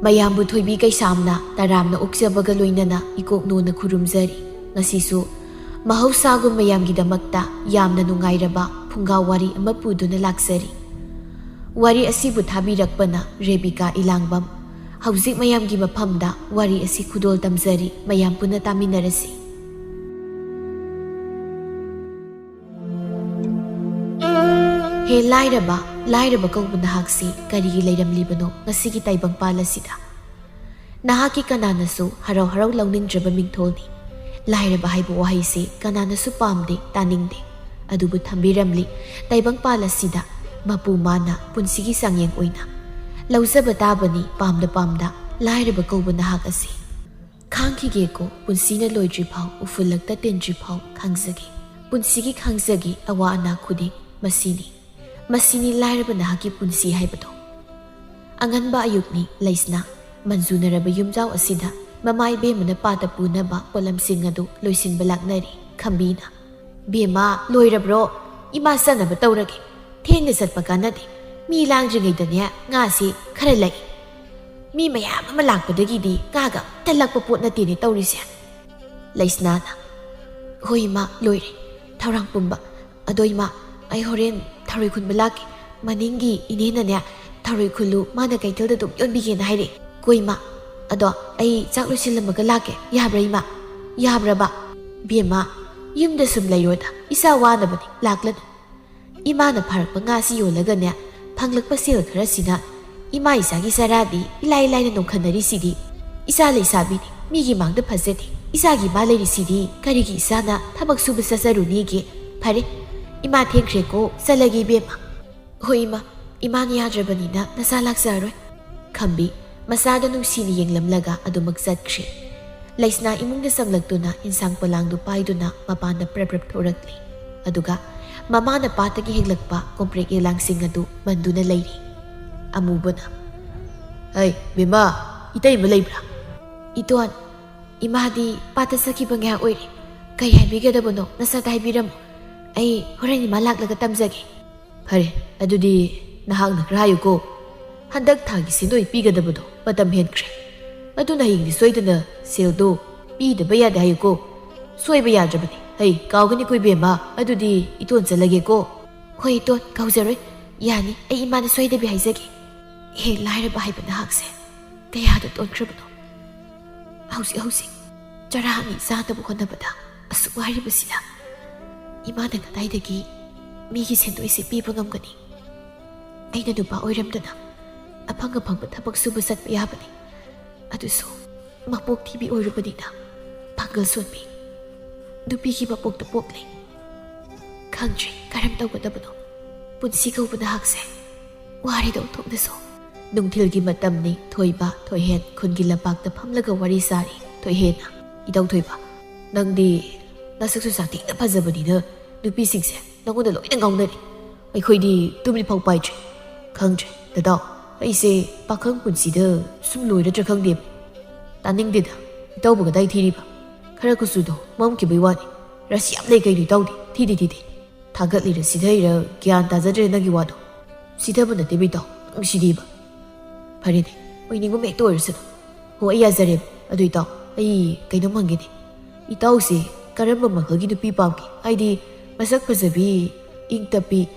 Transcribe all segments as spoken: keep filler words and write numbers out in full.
ꯃꯌꯥꯝꯕꯨ ꯊꯣꯏꯕꯤ ꯀꯩꯁꯥꯝꯅ ꯇꯔꯥꯝꯅ ꯑꯣꯛꯆꯕꯒ ꯂꯣꯏꯅꯅ ꯏꯀꯣꯛꯅꯣꯅ ꯈꯨꯔꯨꯝꯖꯔꯤ꯫ ꯉꯁꯤꯁꯨ ꯃꯍꯧꯁꯥꯒꯨꯝ ꯃꯌꯥꯝꯒꯤꯗꯃꯛꯇ ꯌꯥꯝꯅ ꯅꯨꯡꯉꯥꯏꯔꯕ ꯐꯨꯡꯒꯥ ꯋꯥꯔꯤ ꯑꯃ ꯄꯨꯗꯨꯅ ꯂꯥꯛꯆꯔꯤ꯫ ꯋꯥꯔꯤ ꯑꯁꯤꯕꯨ ꯊꯥꯕꯤꯔꯛꯄꯅ ꯔꯦꯕꯤꯀꯥ ꯏꯂꯥꯡꯕꯝ꯫ ꯍꯧꯖꯤꯛ ꯃꯌꯥꯝꯒꯤ ꯃꯐꯝꯗ ꯋꯥꯔꯤ ꯑꯁꯤ ꯈꯨꯗꯣꯜ ꯇꯝꯖꯔꯤ, ꯃꯌꯥꯝ ꯄꯨꯟꯅ ꯇꯥꯃꯤꯟꯅꯔꯁꯤ꯫ ꯍꯦ ꯂꯥꯏꯔꯕ, ꯂꯥꯏꯔꯕ ꯀꯧꯕ ꯅꯍꯥꯛꯁꯤ ꯀꯔꯤꯒꯤ ꯂꯩꯔꯝꯂꯤꯕꯅꯣ ꯉꯁꯤꯒꯤ ꯇꯥꯏꯕꯪꯄꯥꯜ ꯑꯁꯤꯗ? ꯅꯍꯥꯛꯀꯤ ꯀꯅꯥꯅꯁꯨ ꯍꯔꯥꯎ ꯍꯔꯥꯎ ꯂꯧꯅꯤꯡꯗ꯭ꯔꯕ ꯃꯤꯡꯊꯣꯜꯅꯤ꯫ ꯂꯥꯏꯔꯕ ꯍꯥꯏꯕ ꯋꯥꯍꯩꯁꯤ ꯀꯅꯥꯅꯁꯨ ꯄꯥꯝꯗꯦ, ꯇꯥꯅꯤꯡꯗꯦ꯫ ꯑꯗꯨꯕꯨ ꯊꯝꯕꯤꯔꯝꯂꯤ ꯇꯥꯏꯕꯪꯄꯥꯜ ꯑꯁꯤꯗ ꯃꯄꯨ ꯃꯥꯅ ꯄꯨꯟꯁꯤꯒꯤ ꯆꯥꯡꯌꯦꯡ ꯑꯣꯏꯅ꯫ ꯂꯧꯖꯕ ꯇꯥꯕꯅꯤ ꯄꯥꯝꯗ ꯄꯥꯝꯗ ꯂꯥꯏꯔꯕ ꯀꯧꯕ ꯅꯍꯥꯛ ꯑꯁꯤ꯫ ꯈꯥꯡꯈꯤꯒꯦꯀꯣ ꯄꯨꯟꯁꯤꯅ ꯂꯣꯏꯗ꯭ꯔꯤꯐꯥꯎ, ꯎꯐꯨꯜꯂꯛꯇ ꯇꯤꯟꯗ꯭ꯔꯤꯐꯥꯎ ꯈꯥꯡꯖꯒꯦ꯫ ꯄꯨꯟꯁꯤꯒꯤ ꯈꯥꯡꯖꯒꯦ ꯑꯋꯥ ꯑꯅꯥ ꯈꯨꯗꯤꯡ꯫ ꯃꯁꯤꯅꯤ, ꯃꯁꯤꯅꯤ ꯂꯥꯏꯔꯕ ꯅꯍꯥꯛꯀꯤ ꯄꯨꯟꯁꯤ ꯍꯥꯏꯕꯗꯣ꯫ ꯑꯉꯟꯕ ꯑꯌꯨꯛꯅꯤ ꯂꯩꯁꯅꯥ꯫ ꯃꯟꯖꯨꯅꯔꯕ ꯌꯨꯝꯖꯥꯎ ꯑꯁꯤꯗ ꯃꯃꯥ ꯏꯕꯦꯝꯃꯅ ꯄꯥꯇ ꯄꯨꯅꯕ ꯄꯣꯠꯂꯝꯁꯤꯡ ꯑꯗꯨ ꯂꯣꯏꯁꯤꯟꯕ ꯂꯥꯛꯅꯔꯤ꯫ ꯈꯝꯕꯤꯅ, "ꯕꯦꯝꯃ, ꯂꯣꯏꯔꯕ꯭ꯔꯣ? ꯏꯃꯥ ꯆꯥꯅꯕ ꯇꯧꯔꯒꯦ꯫ ꯊꯦꯡꯅ ꯆꯠꯄ ꯀꯥꯟꯅꯗꯦ꯫ ꯃꯤ ꯂꯥꯡꯗ꯭ꯔꯤꯉꯩꯗꯅꯦ ꯉꯥꯁꯤ ꯈꯔ ꯂꯩ꯫ ꯃꯤ ꯃꯌꯥꯝ ꯑꯃ ꯂꯥꯛꯄꯗꯒꯤꯗꯤ ꯉꯥꯒ ꯑꯝꯇ ꯂꯛꯄ ꯄꯣꯠ ꯅꯠꯇꯦꯅꯦ ꯇꯧꯔꯤꯁꯦ"꯫ ꯂꯩꯁꯅꯥꯅ, "ꯍꯣꯏ ꯏꯃꯥ, ꯂꯣꯏꯔꯦ꯫ ꯊꯧꯔꯥꯡ ꯄꯨꯝꯕ꯫ ꯑꯗꯣ ꯏꯃꯥ, ꯑꯩ ꯍꯣꯔꯦꯟ ꯊꯔꯣꯏ ꯈꯨꯟꯕ ꯂꯥꯛꯀꯦ꯫ ꯃꯅꯤꯡꯒꯤ ꯏꯅꯦꯅꯅꯦ ꯊꯔꯣꯏ ꯈꯨꯜꯂꯨ, ꯃꯥꯅ ꯀꯩꯊꯦꯜꯗ ꯑꯗꯨꯝ ꯌꯣꯟꯕꯤꯒꯦꯅ ꯍꯥꯏꯔꯛꯑꯦ꯫ ꯀꯣ ꯏꯃꯥ, ꯑꯗꯣ ꯑꯩ ꯆꯥꯛ ꯂꯣꯏꯁꯤꯜꯂꯝꯃꯒ ꯂꯥꯛꯀꯦ꯫ ꯌꯥꯕ꯭ꯔꯥ ꯏꯃꯥ? ꯌꯥꯕ꯭ꯔꯕ?" "ꯕꯦꯝꯃ, ꯌꯨꯝꯗ ꯁꯨꯝ ꯂꯩꯔꯣꯗ, ꯏꯆꯥ ꯋꯥꯅꯕꯅꯤ, ꯂꯥꯛꯂꯅꯨ꯫ ꯏꯃꯥꯅ ꯐꯥꯔꯛꯄ ꯉꯥꯁꯤ ꯌꯣꯜꯂꯒꯅꯦ, ꯐꯪꯂꯛꯄ ꯁꯦꯜ ꯈꯔꯁꯤꯅ ꯏꯃꯥ ꯏꯆꯥꯒꯤ ꯆꯔꯥꯗꯤ ꯏꯂꯥꯏ ꯂꯥꯏꯅ ꯅꯣꯡꯈꯟꯅꯔꯤꯁꯤꯗꯤ꯫ ꯏꯆꯥ ꯂꯩꯁꯥꯕꯤꯅꯤ, ꯃꯤꯒꯤ ꯃꯥꯡꯗ ꯐꯖꯗꯦ, ꯏꯆꯥꯒꯤ ꯏꯃꯥ ꯂꯩꯔꯤꯁꯤꯗꯤ ꯀꯔꯤꯒꯤ ꯏꯆꯥꯅ ꯊꯕꯛ ꯁꯨꯕ ꯆꯠꯆꯔꯨꯅꯤꯒꯦ? ꯐꯔꯦ, ꯏꯃꯥ ꯊꯦꯡꯈ꯭ꯔꯦꯀꯣ, ꯆꯠꯂꯒꯦ ꯏꯕꯦꯝꯃ"꯫ "ꯍꯣꯏ ꯏꯃꯥ, ꯏꯃꯥꯅ ꯌꯥꯗ꯭ꯔꯕꯅꯤꯅ ꯅꯆꯥ ꯂꯥꯛꯆꯔꯔꯣꯏ"꯫ ꯈꯝꯕꯤ ꯃꯆꯥꯗ ꯅꯨꯡꯁꯤꯅ ꯌꯦꯡꯂꯝꯂꯒ ꯑꯗꯨꯃꯛ ꯆꯠꯈ꯭ꯔꯦ꯫ ꯂꯩꯁꯅꯥ ꯏꯃꯨꯡꯗ ꯆꯪꯂꯛꯇꯨꯅ ꯏꯟꯁꯥꯡ ꯄꯣꯂꯥꯡꯗꯨ ꯄꯥꯏꯗꯨꯅ ꯃꯄꯥꯟꯗ ꯄ꯭ꯔꯞ ꯄ꯭ꯔꯞ ꯊꯣꯔꯛꯂꯤ꯫ ꯑꯗꯨꯒ ꯃꯃꯥꯅ ꯄꯥꯠꯇꯒꯤ ꯍꯦꯛꯂꯛꯄ ꯀꯣꯝꯄ꯭ꯔꯦꯛ ꯌꯦꯂꯥꯡꯁꯤꯡ ꯑꯗꯨ ꯃꯟꯗꯨꯅ ꯂꯩꯔꯤ꯫ ꯑꯃꯨꯕꯅ, "ꯍꯩ, ꯕꯦꯝꯃ, ꯏꯇꯩꯃ ꯂꯩꯕ꯭ꯔꯥ?" "ꯏꯇꯣꯟ, ꯏꯃꯥꯗꯤ ꯄꯥꯠꯇ ꯆꯠꯈꯤꯕ ꯉꯥꯏꯍꯥꯛ ꯑꯣꯏꯔꯦ꯫ ꯀꯔꯤ ꯍꯥꯏꯕꯤꯒꯗꯕꯅꯣ ꯅꯁꯥꯗ ꯍꯥꯏꯕꯤꯔꯝꯃꯨ꯫ ꯑꯩ ꯍꯣꯔꯦꯟ ꯏꯃꯥ ꯂꯥꯛꯂꯒ ꯇꯝꯖꯒꯦ"꯫ "ꯐꯔꯦ, ꯑꯗꯨꯗꯤ ꯅꯍꯥꯛꯅ ꯈꯔ ꯍꯥꯏꯌꯨꯀꯣ"꯫ ꯍꯟꯗꯛ ꯊꯥꯒꯤ ꯁꯦꯟꯗꯣꯏ ꯄꯤꯒꯗꯕꯗꯣ ꯃꯇꯝ ꯍꯦꯟꯈ꯭ꯔꯦ꯫ ꯑꯗꯨꯅ ꯍꯌꯦꯡꯗꯤ ꯁꯣꯏꯗꯅ ꯁꯦꯜꯗꯣ ꯄꯤꯗꯕ ꯌꯥꯗꯦ ꯍꯥꯏꯌꯨꯀꯣ꯫ ꯁꯣꯏꯕ ꯌꯥꯗ꯭ꯔꯕꯅꯤ꯫ ꯑꯩ ꯀꯥꯎꯒꯅꯤꯀꯣ ꯏꯕꯦꯝꯃ, ꯑꯗꯨꯗꯤ ꯏꯇꯣꯟ ꯆꯠꯂꯒꯦꯀꯣ꯫ ꯍꯣꯏ ꯏꯇꯣꯟ, ꯀꯥꯎꯖꯔꯣꯏ꯫ ꯌꯥꯅꯤ, ꯑꯩ ꯏꯃꯥꯗ ꯁꯣꯏꯗꯕꯤ ꯍꯥꯏꯖꯒꯦ꯫ ꯍꯦ ꯂꯥꯏꯔꯕ ꯍꯥꯏꯕ ꯅꯍꯥꯛꯁꯦ ꯀꯌꯥꯗ ꯇꯣꯟꯈ꯭ꯔꯕꯅꯣ꯫ ꯍꯧꯖꯤꯛ ꯍꯧꯖꯤꯛ ꯆꯔꯥ ꯑꯅꯤ ꯆꯥꯅꯕ ꯍꯣꯠꯅꯕꯗ ꯑꯁꯨꯛ ꯋꯥꯔꯤꯕꯁꯤꯅ ꯏꯃꯥꯅ ꯀꯗꯥꯏꯗꯒꯤ ꯃꯤꯒꯤ ꯁꯦꯟꯗꯣꯏꯁꯦ ꯄꯤꯕ ꯉꯝꯒꯅꯤ? ꯑꯩꯅ ꯅꯨꯄꯥ ꯑꯣꯏꯔꯝꯗꯅ ꯑꯐꯪ ꯑꯐꯪꯕ ꯊꯕꯛ ꯁꯨꯕ ꯆꯠꯄ ꯌꯥꯕꯅꯤ꯫ ꯑꯗꯨꯁꯨ ꯃꯄꯣꯛ ꯊꯤꯕꯤ ꯑꯣꯏꯔꯨꯕꯅꯤꯅ ꯄꯥꯡꯒꯜ ꯁꯣꯟꯕꯤ ꯅꯨꯄꯤꯒꯤ ꯃꯄꯣꯛꯇ ꯄꯣꯛꯂꯦ꯫ ꯈꯪꯗ꯭ꯔꯦ ꯀꯔꯝ ꯇꯧꯒꯗꯕꯅꯣ꯫ ꯄꯨꯟꯁꯤ ꯀꯧꯕ ꯅꯍꯥꯛꯁꯦ ꯋꯥꯔꯦꯗ ꯑꯣꯟꯊꯣꯛꯅꯁꯨ꯫ ꯅꯨꯡꯊꯤꯜꯒꯤ ꯃꯇꯝꯅꯤ꯫ ꯊꯣꯏꯕ, ꯊꯣꯏꯍꯦꯟ ꯈꯨꯟꯒꯤ ꯂꯝꯄꯥꯛꯇ ꯐꯝꯂꯒ ꯋꯥꯔꯤ ꯁꯥꯔꯤ꯫ ꯊꯣꯏꯍꯦꯟꯅ, "ꯏꯇꯧ ꯊꯣꯏꯕ, ꯅꯪꯗꯤ ꯅꯁꯛꯁꯨ ꯁꯥꯊꯤꯅ ꯐꯖꯕꯅꯤꯅ ꯅꯨꯄꯤꯁꯤꯡꯁꯦ ꯅꯪꯉꯣꯟꯗ ꯂꯣꯏꯅ ꯉꯥꯎꯅꯔꯤ꯫ ꯑꯩꯈꯣꯏꯗꯤ ꯇꯨꯝꯂꯤ ꯐꯥꯎ ꯄꯥꯏꯗ꯭ꯔꯤ꯫ ꯈꯪꯗ꯭ꯔꯦ ꯅꯇꯥꯎ, ꯑꯩꯁꯦ ꯄꯥꯈꯪ ꯄꯨꯟꯁꯤꯗ ꯁꯨꯝ ꯂꯣꯏꯔꯗ꯭ꯔꯥ ꯈꯪꯗꯦꯕ꯫ ꯇꯥꯅꯤꯡꯗꯦꯗ, ꯏꯇꯥꯎꯕꯨ ꯀꯗꯥꯏ ꯊꯤꯔꯤꯕ? ꯈꯔ ꯀꯨꯆꯨꯗꯣ ꯃꯝꯈꯤꯕꯩ ꯋꯥꯅꯤ꯫ ꯔꯥꯁꯤ ꯌꯥꯝ ꯂꯩ ꯀꯩꯅꯣ ꯏꯇꯥꯎꯗꯤ? ꯊꯤꯗꯦ, ꯊꯤꯗꯦ꯫ ꯊꯥꯒꯠꯂꯤꯔ ꯁꯤꯊꯩꯔ ꯒ꯭ꯌꯥꯟ ꯇꯥꯖꯗ꯭ꯔꯦ ꯅꯪꯒꯤ ꯋꯥꯗꯣ꯫ ꯁꯤꯊꯕ ꯅꯠꯇꯦꯕ ꯏꯇꯥꯎ, ꯅꯪ ꯁꯤꯗꯤꯕ꯫ ꯐꯔꯦꯅꯦ, ꯑꯣꯏꯅꯤꯡꯕ ꯑꯃ ꯍꯦꯛꯇ ꯑꯣꯏꯔꯁꯅꯨ꯫ ꯍꯣ, ꯑꯩ ꯌꯥꯖꯔꯦꯕ꯫ ꯑꯗꯨ ꯏꯇꯥꯎ, ꯑꯩ ꯀꯩꯅꯣꯝ ꯍꯪꯒꯦꯅꯦ꯫ ꯏꯇꯥꯎꯁꯦ ꯀꯔꯝꯕ ꯃꯈꯜꯒꯤ ꯅꯨꯄꯤ ꯄꯥꯝꯒꯦ? ꯍꯥꯏꯗꯤ ꯃꯁꯛ ꯐꯖꯕꯤ, ꯏꯪ ꯇꯞꯄꯤ,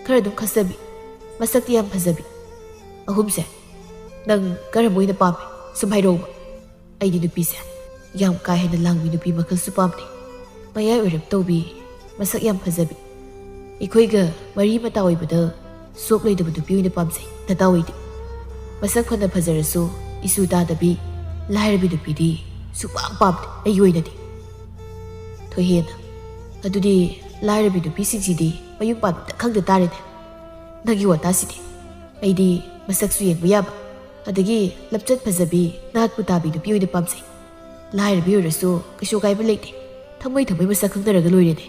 ꯈꯔ ꯑꯗꯨꯝ ꯈꯠꯆꯕꯤ, ꯃꯁꯛꯇꯤ ꯌꯥꯝ ꯐꯖꯕꯤ꯫ ꯑꯍꯨꯝꯁꯦ ꯅꯪ ꯀꯔꯝꯕ ꯑꯣꯏꯅ ꯄꯥꯝꯃꯤ? ꯁꯨꯝ ꯍꯥꯏꯔꯛꯎꯕ꯫ ꯑꯩꯗꯤ ꯅꯨꯄꯤꯁꯦ ꯌꯥꯝ ꯀꯥ ꯍꯦꯟꯅ ꯂꯥꯡꯕꯤ ꯅꯨꯄꯤ ꯃꯈꯜꯁꯨ ꯄꯥꯝꯗꯦ꯫ ꯃꯌꯥꯏ ꯑꯣꯏꯔꯞ ꯇꯧꯕꯤ, ꯃꯁꯛ ꯌꯥꯝ ꯐꯖꯕꯤ, ꯑꯩꯈꯣꯏꯒ ꯃꯔꯤ ꯃꯇꯥ ꯑꯣꯏꯕꯗ ꯁꯣꯛꯂꯣꯏꯗꯕ ꯅꯨꯄꯤ ꯑꯣꯏꯅ ꯄꯥꯝꯖꯩ꯫ ꯅꯇꯥꯎ ꯑꯩꯗꯤ ꯃꯁꯛ ꯐꯅ ꯐꯖꯔꯁꯨ ꯏꯁꯨ ꯇꯥꯗꯕꯤ, ꯂꯥꯏꯔꯕꯤ ꯅꯨꯄꯤꯗꯤ ꯁꯨꯛꯄꯥꯝ ꯄꯥꯝꯗꯦ ꯑꯩꯒꯤ ꯑꯣꯏꯅꯗꯤ꯫ ꯊꯣꯏꯍꯦꯟꯅ, ꯑꯗꯨꯗꯤ ꯂꯥꯏꯔꯕꯤ ꯅꯨꯄꯤꯁꯤꯡꯁꯤꯗꯤ ꯃꯌꯨꯝ ꯄꯥꯟꯕꯗ ꯈꯪꯗ ꯇꯥꯔꯦꯅꯦ꯫ ꯅꯪꯒꯤ ꯋꯥꯇꯥꯁꯤꯗꯤ꯫ ꯑꯩꯗꯤ ꯃꯁꯛꯁꯨ ꯌꯦꯡꯕ ꯌꯥꯕ, ꯑꯗꯒꯤ ꯂꯝꯆꯠ ꯐꯖꯕꯤ, ꯅꯥꯠꯄꯨ ꯇꯥꯕꯤ ꯅꯨꯄꯤ ꯑꯣꯏꯅ ꯄꯥꯝꯖꯩ꯫ ꯂꯥꯏꯔꯕꯤ ꯑꯣꯏꯔꯁꯨ ꯀꯩꯁꯨ ꯀꯥꯏꯕ ꯂꯩꯇꯦ꯫ ꯊꯃꯣꯏ ꯊꯃꯣꯏ ꯃꯁꯛ ꯈꯪꯅꯔꯒ ꯂꯣꯏꯔꯦꯅꯦ꯫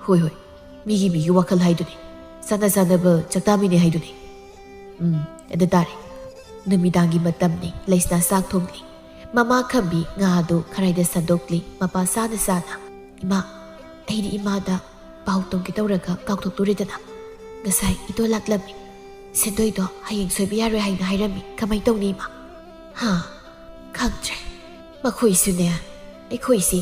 ꯍꯣꯏ, ꯍꯣꯏ, ꯃꯤꯒꯤ ꯃꯤꯒꯤ ꯋꯥꯈꯜ ꯍꯥꯏꯗꯨꯅꯤ, ꯆꯥꯟꯅ ꯆꯥꯟꯅꯕ ꯆꯥꯛꯇꯥꯃꯤꯟꯅꯩ ꯍꯥꯏꯗꯨꯅꯤ꯫ ꯎꯝ, ꯑꯗꯨ ꯇꯥꯔꯦ꯫ ꯅꯨꯃꯤꯗꯥꯡꯒꯤ ꯃꯇꯝꯅꯤ, ꯂꯩꯁꯅꯥ ꯆꯥꯛ ꯊꯣꯡꯂꯤ꯫ ꯃꯃꯥ ꯈꯝꯕꯤ ꯉꯥꯗꯨ ꯈꯔꯥꯏꯗ ꯁꯟꯗꯣꯛꯂꯤ, ꯃꯄꯥ ꯆꯥꯅ ꯆꯥꯅ꯫ "ꯏꯃꯥ, ꯑꯩꯗꯤ ꯏꯃꯥꯗ ꯄꯥꯎ ꯇꯝꯒꯦ ꯇꯧꯔꯒ ꯀꯥꯎꯊꯣꯛꯇꯣꯔꯦꯗꯅ꯫ ꯉꯁꯥꯏ ꯏꯇꯣꯟ ꯂꯥꯛꯂꯝꯃꯤ꯫ ꯁꯦꯟꯗꯣꯏꯗꯣ ꯍꯌꯦꯡ ꯁꯣꯏꯕ ꯌꯥꯔꯣꯏ ꯍꯥꯏꯅ ꯍꯥꯏꯔꯝꯃꯤ꯫ ꯀꯃꯥꯏꯅ ꯇꯧꯅꯤ, ꯏꯃꯥ? ꯍꯥ? ꯈꯪꯗ꯭ꯔꯦ꯫ ꯃꯈꯣꯏꯁꯨꯅꯦ, ꯑꯩꯈꯣꯏꯁꯦ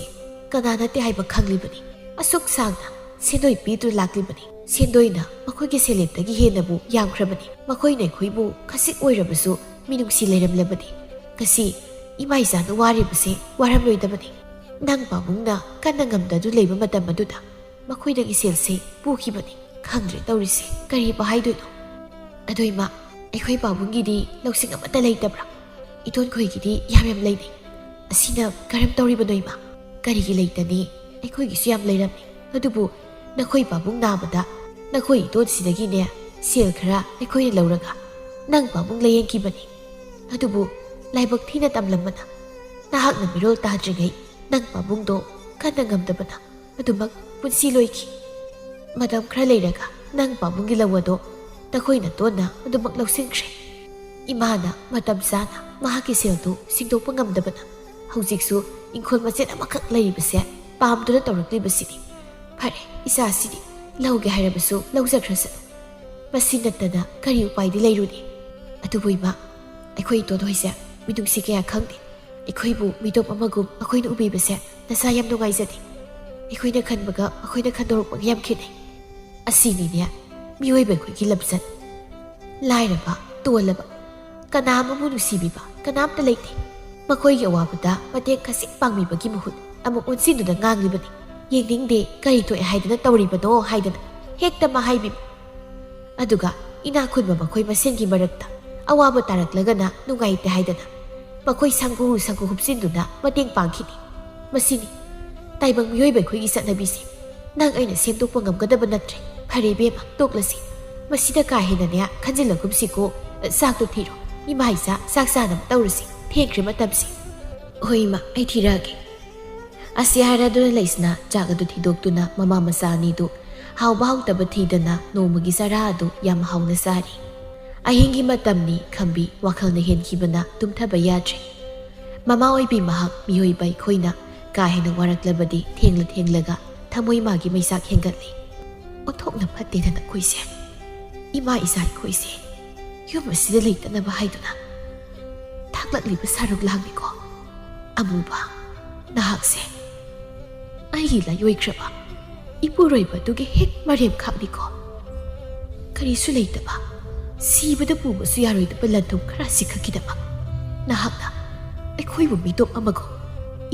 ꯀꯅꯥ ꯅꯠꯇꯦ ꯍꯥꯏꯕ ꯈꯪꯂꯤꯕꯅꯤ꯫ ꯑꯁꯨꯛ ꯁꯥꯡꯅ ꯁꯦꯟꯗꯣꯏ ꯄꯤꯗꯨꯅ ꯂꯥꯛꯂꯤꯕꯅꯤ꯫ ꯁꯦꯟꯗꯣꯏꯅ ꯃꯈꯣꯏꯒꯤ ꯁꯦꯜꯂꯦꯞꯇꯒꯤ ꯍꯦꯟꯅꯕꯨ ꯌꯥꯝꯈ꯭ꯔꯕꯅꯤ꯫ ꯃꯈꯣꯏꯅ ꯑꯩꯈꯣꯏꯕꯨ ꯈꯖꯤꯛ ꯑꯣꯏꯔꯕꯁꯨ ꯃꯤꯅꯨꯡꯁꯤ ꯂꯩꯔꯝꯂꯕꯗꯤ ꯉꯁꯤ ꯏꯃꯥ ꯏꯆꯥꯅ ꯋꯥꯔꯤꯕꯁꯦ ꯋꯥꯔꯝꯂꯣꯏꯗꯕꯅꯤ꯫ ꯅꯪ ꯄꯥꯕꯨꯡꯅ ꯀꯟꯅ ꯉꯝꯗꯗꯨ ꯂꯩꯕ ꯃꯇꯝ ꯑꯗꯨꯗ ꯃꯈꯣꯏꯗꯒꯤ ꯁꯦꯜꯁꯦ ꯄꯨꯈꯤꯕꯅꯤ꯫ ꯈꯪꯗ꯭ꯔꯦ ꯇꯧꯔꯤꯁꯦ, ꯀꯔꯤꯕꯨ ꯍꯥꯏꯗꯣꯏꯅꯣ? ꯑꯗꯣ ꯏꯃꯥ, ꯑꯩꯈꯣꯏ ꯄꯥꯕꯨꯡꯒꯤꯗꯤ ꯂꯧꯁꯤꯡ ꯑꯃꯠꯇ ꯂꯩꯇꯕ꯭ꯔꯥ? ꯏꯇꯣꯟꯈꯣꯏꯒꯤꯗꯤ ꯌꯥꯝ ꯌꯥꯝ ꯂꯩꯅꯩ꯫ ꯑꯁꯤꯅ ꯀꯔꯝ ꯇꯧꯔꯤꯕꯅꯣ ꯏꯃꯥ? ꯀꯔꯤꯒꯤ ꯂꯩꯇꯅꯤ? ꯑꯩꯈꯣꯏꯒꯤꯁꯨ ꯌꯥꯝ ꯂꯩꯔꯝꯃꯤ꯫ ꯑꯗꯨꯕꯨ ꯅꯈꯣꯏ ꯄꯥꯕꯨꯡ ꯅꯥꯕꯗ ꯅꯈꯣꯏ ꯏꯇꯣꯟꯁꯤꯗꯒꯤꯅꯦ ꯁꯦꯜ ꯈꯔ ꯑꯩꯈꯣꯏꯅ ꯂꯧꯔꯒ ꯅꯪ ꯄꯥꯕꯨꯡ ꯂꯥꯌꯦꯡꯈꯤꯕꯅꯤ꯫ ꯑꯗꯨꯕꯨ ꯂꯥꯏꯕꯛ ꯊꯤꯅ ꯇꯝꯂꯝꯕꯅ ꯅꯍꯥꯛꯅ ꯃꯤꯔꯣꯜ ꯇꯥꯗ꯭ꯔꯤꯉꯩ ꯅꯪ ꯄꯥꯕꯨꯡꯗꯣ ꯀꯟꯅ ꯉꯝꯗꯕꯅ ꯑꯗꯨꯃꯛ ꯄꯨꯟꯁꯤ ꯂꯣꯏꯈꯤ꯫ ꯃꯇꯝ ꯈꯔ ꯂꯩꯔꯒ ꯅꯪ ꯄꯥꯕꯨꯡꯒꯤ ꯂꯧ ꯑꯗꯣ ꯅꯈꯣꯏ ꯅꯇꯣꯟꯅ ꯑꯗꯨꯃꯛ ꯂꯧꯁꯤꯟꯈ꯭ꯔꯦ꯫ ꯏꯃꯥꯅ ꯃꯇꯝ ꯆꯥꯅ ꯃꯍꯥꯛꯀꯤ ꯁꯦꯜꯗꯨ ꯁꯤꯡꯗꯣꯛꯄ ꯉꯝꯗꯕꯅ ꯍꯧꯖꯤꯛꯁꯨ ꯏꯪꯈꯣꯜ ꯃꯆꯦꯠ ꯑꯃꯈꯛ ꯂꯩꯔꯤꯕꯁꯦ ꯄꯥꯝꯗꯨꯅ ꯇꯧꯔꯛꯂꯤꯕꯁꯤꯅꯤ꯫ ꯐꯔꯦ, ꯏꯆꯥꯁꯤꯗꯤ ꯂꯧꯒꯦ ꯍꯥꯏꯔꯕꯁꯨ ꯂꯧꯖꯈ꯭ꯔꯁꯅꯨ꯫ ꯃꯁꯤ ꯅꯠꯇꯅ ꯀꯔꯤ ꯎꯄꯥꯏꯗꯤ ꯂꯩꯔꯨꯅꯤ? ꯑꯗꯨꯕꯨ ꯏꯃꯥ, ꯑꯩꯈꯣꯏ ꯏꯇꯣꯟ ꯍꯣꯏꯁꯦ ꯃꯤꯅꯨꯡꯁꯤ ꯀꯌꯥ ꯈꯪꯗꯦ꯫ ꯑꯩꯈꯣꯏꯕꯨ ꯃꯤꯇꯣꯞ ꯑꯃꯒꯨꯝ ꯃꯈꯣꯏꯅ ꯎꯕꯤꯕꯁꯦ ꯅꯁꯥ ꯌꯥꯝ ꯅꯨꯡꯉꯥꯏꯖꯗꯦ꯫ ꯑꯩꯈꯣꯏꯅ ꯈꯟꯕꯒ ꯃꯈꯣꯏꯅ ꯈꯟꯗꯣꯔꯛꯄꯒ ꯌꯥꯝ ꯈꯦꯠꯅꯩ꯫ ꯑꯁꯤꯅꯤꯅꯦ ꯃꯤꯑꯣꯏꯕ ꯑꯩꯈꯣꯏꯒꯤ ꯂꯝꯆꯠ꯫ ꯂꯥꯏꯔꯕ, ꯇꯣꯜꯂꯕ, ꯀꯅꯥ ꯑꯃꯕꯨ ꯅꯨꯡꯁꯤꯕꯤꯕ ꯀꯅꯥꯝꯇ ꯂꯩꯇꯦ꯫ ꯃꯈꯣꯏꯒꯤ ꯑꯋꯥꯕꯗ ꯃꯇꯦꯡ ꯈꯖꯤꯛ ꯄꯥꯡꯕꯤꯕꯒꯤ ꯃꯍꯨꯠ ꯑꯃꯨꯛ ꯑꯣꯟꯁꯤꯟꯗꯨꯅ ꯉꯥꯡꯂꯤꯕꯅꯤ꯫ ꯌꯦꯡꯅꯤꯡꯗꯦ, ꯀꯔꯤ ꯊꯣꯛꯑꯦ ꯍꯥꯏꯗꯅ ꯇꯧꯔꯤꯕꯅꯣ ꯍꯥꯏꯗꯅ ꯍꯦꯛꯇ ꯃꯥ ꯍꯥꯏꯕꯤꯕ꯫ ꯑꯗꯨꯒ ꯏꯅꯥꯛ ꯈꯨꯟꯕ ꯃꯈꯣꯏ ꯃꯁꯦꯟꯒꯤ ꯃꯔꯛꯇ ꯑꯋꯥꯕ ꯇꯥꯔꯛꯂꯒꯅ ꯅꯨꯡꯉꯥꯏꯇꯦ ꯍꯥꯏꯗꯅ ꯃꯈꯣꯏ ꯁꯪꯒꯨ ꯁꯪꯒꯨ ꯍꯨꯞꯆꯤꯟꯗꯨꯅ ꯃꯇꯦꯡ ꯄꯥꯡꯈꯤꯅꯤ꯫ ꯃꯁꯤꯅꯤ ꯇꯥꯏꯕꯪ ꯃꯤꯑꯣꯏꯕ ꯑꯩꯈꯣꯏꯒꯤ ꯆꯠꯅꯕꯤꯁꯦ꯫ ꯅꯪ ꯑꯩꯅ ꯁꯦꯝꯗꯣꯛꯄ ꯉꯝꯒꯗꯕ ꯅꯠꯇ꯭ꯔꯦ꯫ ꯐꯔꯦ ꯏꯕꯦꯝꯃ, ꯇꯣꯛꯂꯁꯤ꯫ ꯃꯁꯤꯗ ꯀꯥ ꯍꯦꯟꯅꯅꯦ ꯈꯟꯖꯤꯜꯂꯒꯨꯝꯁꯤꯀꯣ꯫ ꯆꯥꯛꯇꯣ ꯊꯤꯔꯣ꯫ ꯏꯃꯥ ꯏꯆꯥ ꯆꯥꯛ ꯆꯥꯅꯕ ꯇꯧꯔꯁꯤ꯫ ꯊꯦꯡꯈ꯭ꯔꯦ ꯃꯇꯝꯁꯦ꯫ ꯍꯣꯏ ꯏꯃꯥ, ꯑꯩ ꯊꯤꯔꯛꯑꯒꯦ꯫ ꯑꯁꯤ ꯍꯥꯏꯔꯗꯨꯅ ꯂꯩꯁꯅꯥ ꯆꯥꯛ ꯑꯗꯨ ꯊꯤꯗꯣꯛꯇꯨꯅ ꯃꯃꯥ ꯃꯆꯥ ꯑꯅꯤꯗꯨ ꯍꯥꯎꯕ ꯍꯥꯎꯇꯕ ꯊꯤꯗꯅ ꯅꯣꯡꯃꯒꯤ ꯆꯔꯥ ꯑꯗꯨ ꯌꯥꯝ ꯍꯥꯎꯅ ꯆꯥꯔꯤ꯫ ꯑꯍꯤꯡꯒꯤ ꯃꯇꯝꯅꯤ ꯈꯝꯕꯤ ꯋꯥꯈꯜꯅ ꯍꯦꯟꯈꯤꯕꯅ ꯇꯨꯝꯊꯕ ꯌꯥꯗ꯭ꯔꯦ꯫ ꯃꯃꯥ ꯑꯣꯏꯕꯤ ꯃꯍꯥꯛ ꯃꯤꯑꯣꯏꯕ ꯑꯩꯈꯣꯏꯅ ꯀꯥ ꯍꯦꯟꯅ ꯋꯥꯔꯛꯂꯕꯗꯤ ꯊꯦꯡꯂ ꯊꯦꯡꯂꯒ ꯊꯃꯣꯏ ꯃꯥꯒꯤ ꯃꯩꯆꯥꯛ ꯍꯦꯟꯒꯠꯂꯤ꯫ ꯑꯣꯟꯊꯣꯛꯅ ꯐꯠꯇꯦꯗ ꯅꯈꯣꯏꯁꯦ꯫ ꯏꯃꯥ ꯏꯆꯥ ꯑꯩꯈꯣꯏꯁꯦ ꯌꯨꯝ ꯑꯁꯤꯗ ꯂꯩꯇꯅꯕ ꯍꯥꯏꯗꯨꯅ ꯊꯥꯛꯂꯛꯂꯤꯕ ꯁꯔꯨꯛ ꯂꯥꯡꯅꯤꯀꯣ꯫ ꯑꯃꯨꯕ, ꯅꯍꯥꯛꯁꯦ ꯑꯩꯒꯤ ꯂꯥꯏꯑꯣꯏꯈ꯭ꯔꯕ ꯏꯄꯨꯔꯣꯏꯕ ꯑꯗꯨꯒꯤ ꯍꯦꯛ ꯃꯔꯦꯝꯈꯥꯛꯅꯤꯀꯣ꯫ ꯀꯔꯤꯁꯨ ꯂꯩꯇꯕ, ꯁꯤꯕꯗ ꯄꯨꯕꯁꯨ ꯌꯥꯔꯣꯏꯗꯕ ꯂꯟꯊꯨꯝ ꯈꯔ ꯑꯁꯤꯈꯛꯀꯤꯗꯃꯛ ꯅꯍꯥꯛꯅ ꯑꯩꯈꯣꯏꯕꯨ ꯃꯤꯇꯣꯞ ꯑꯃꯒꯨꯝ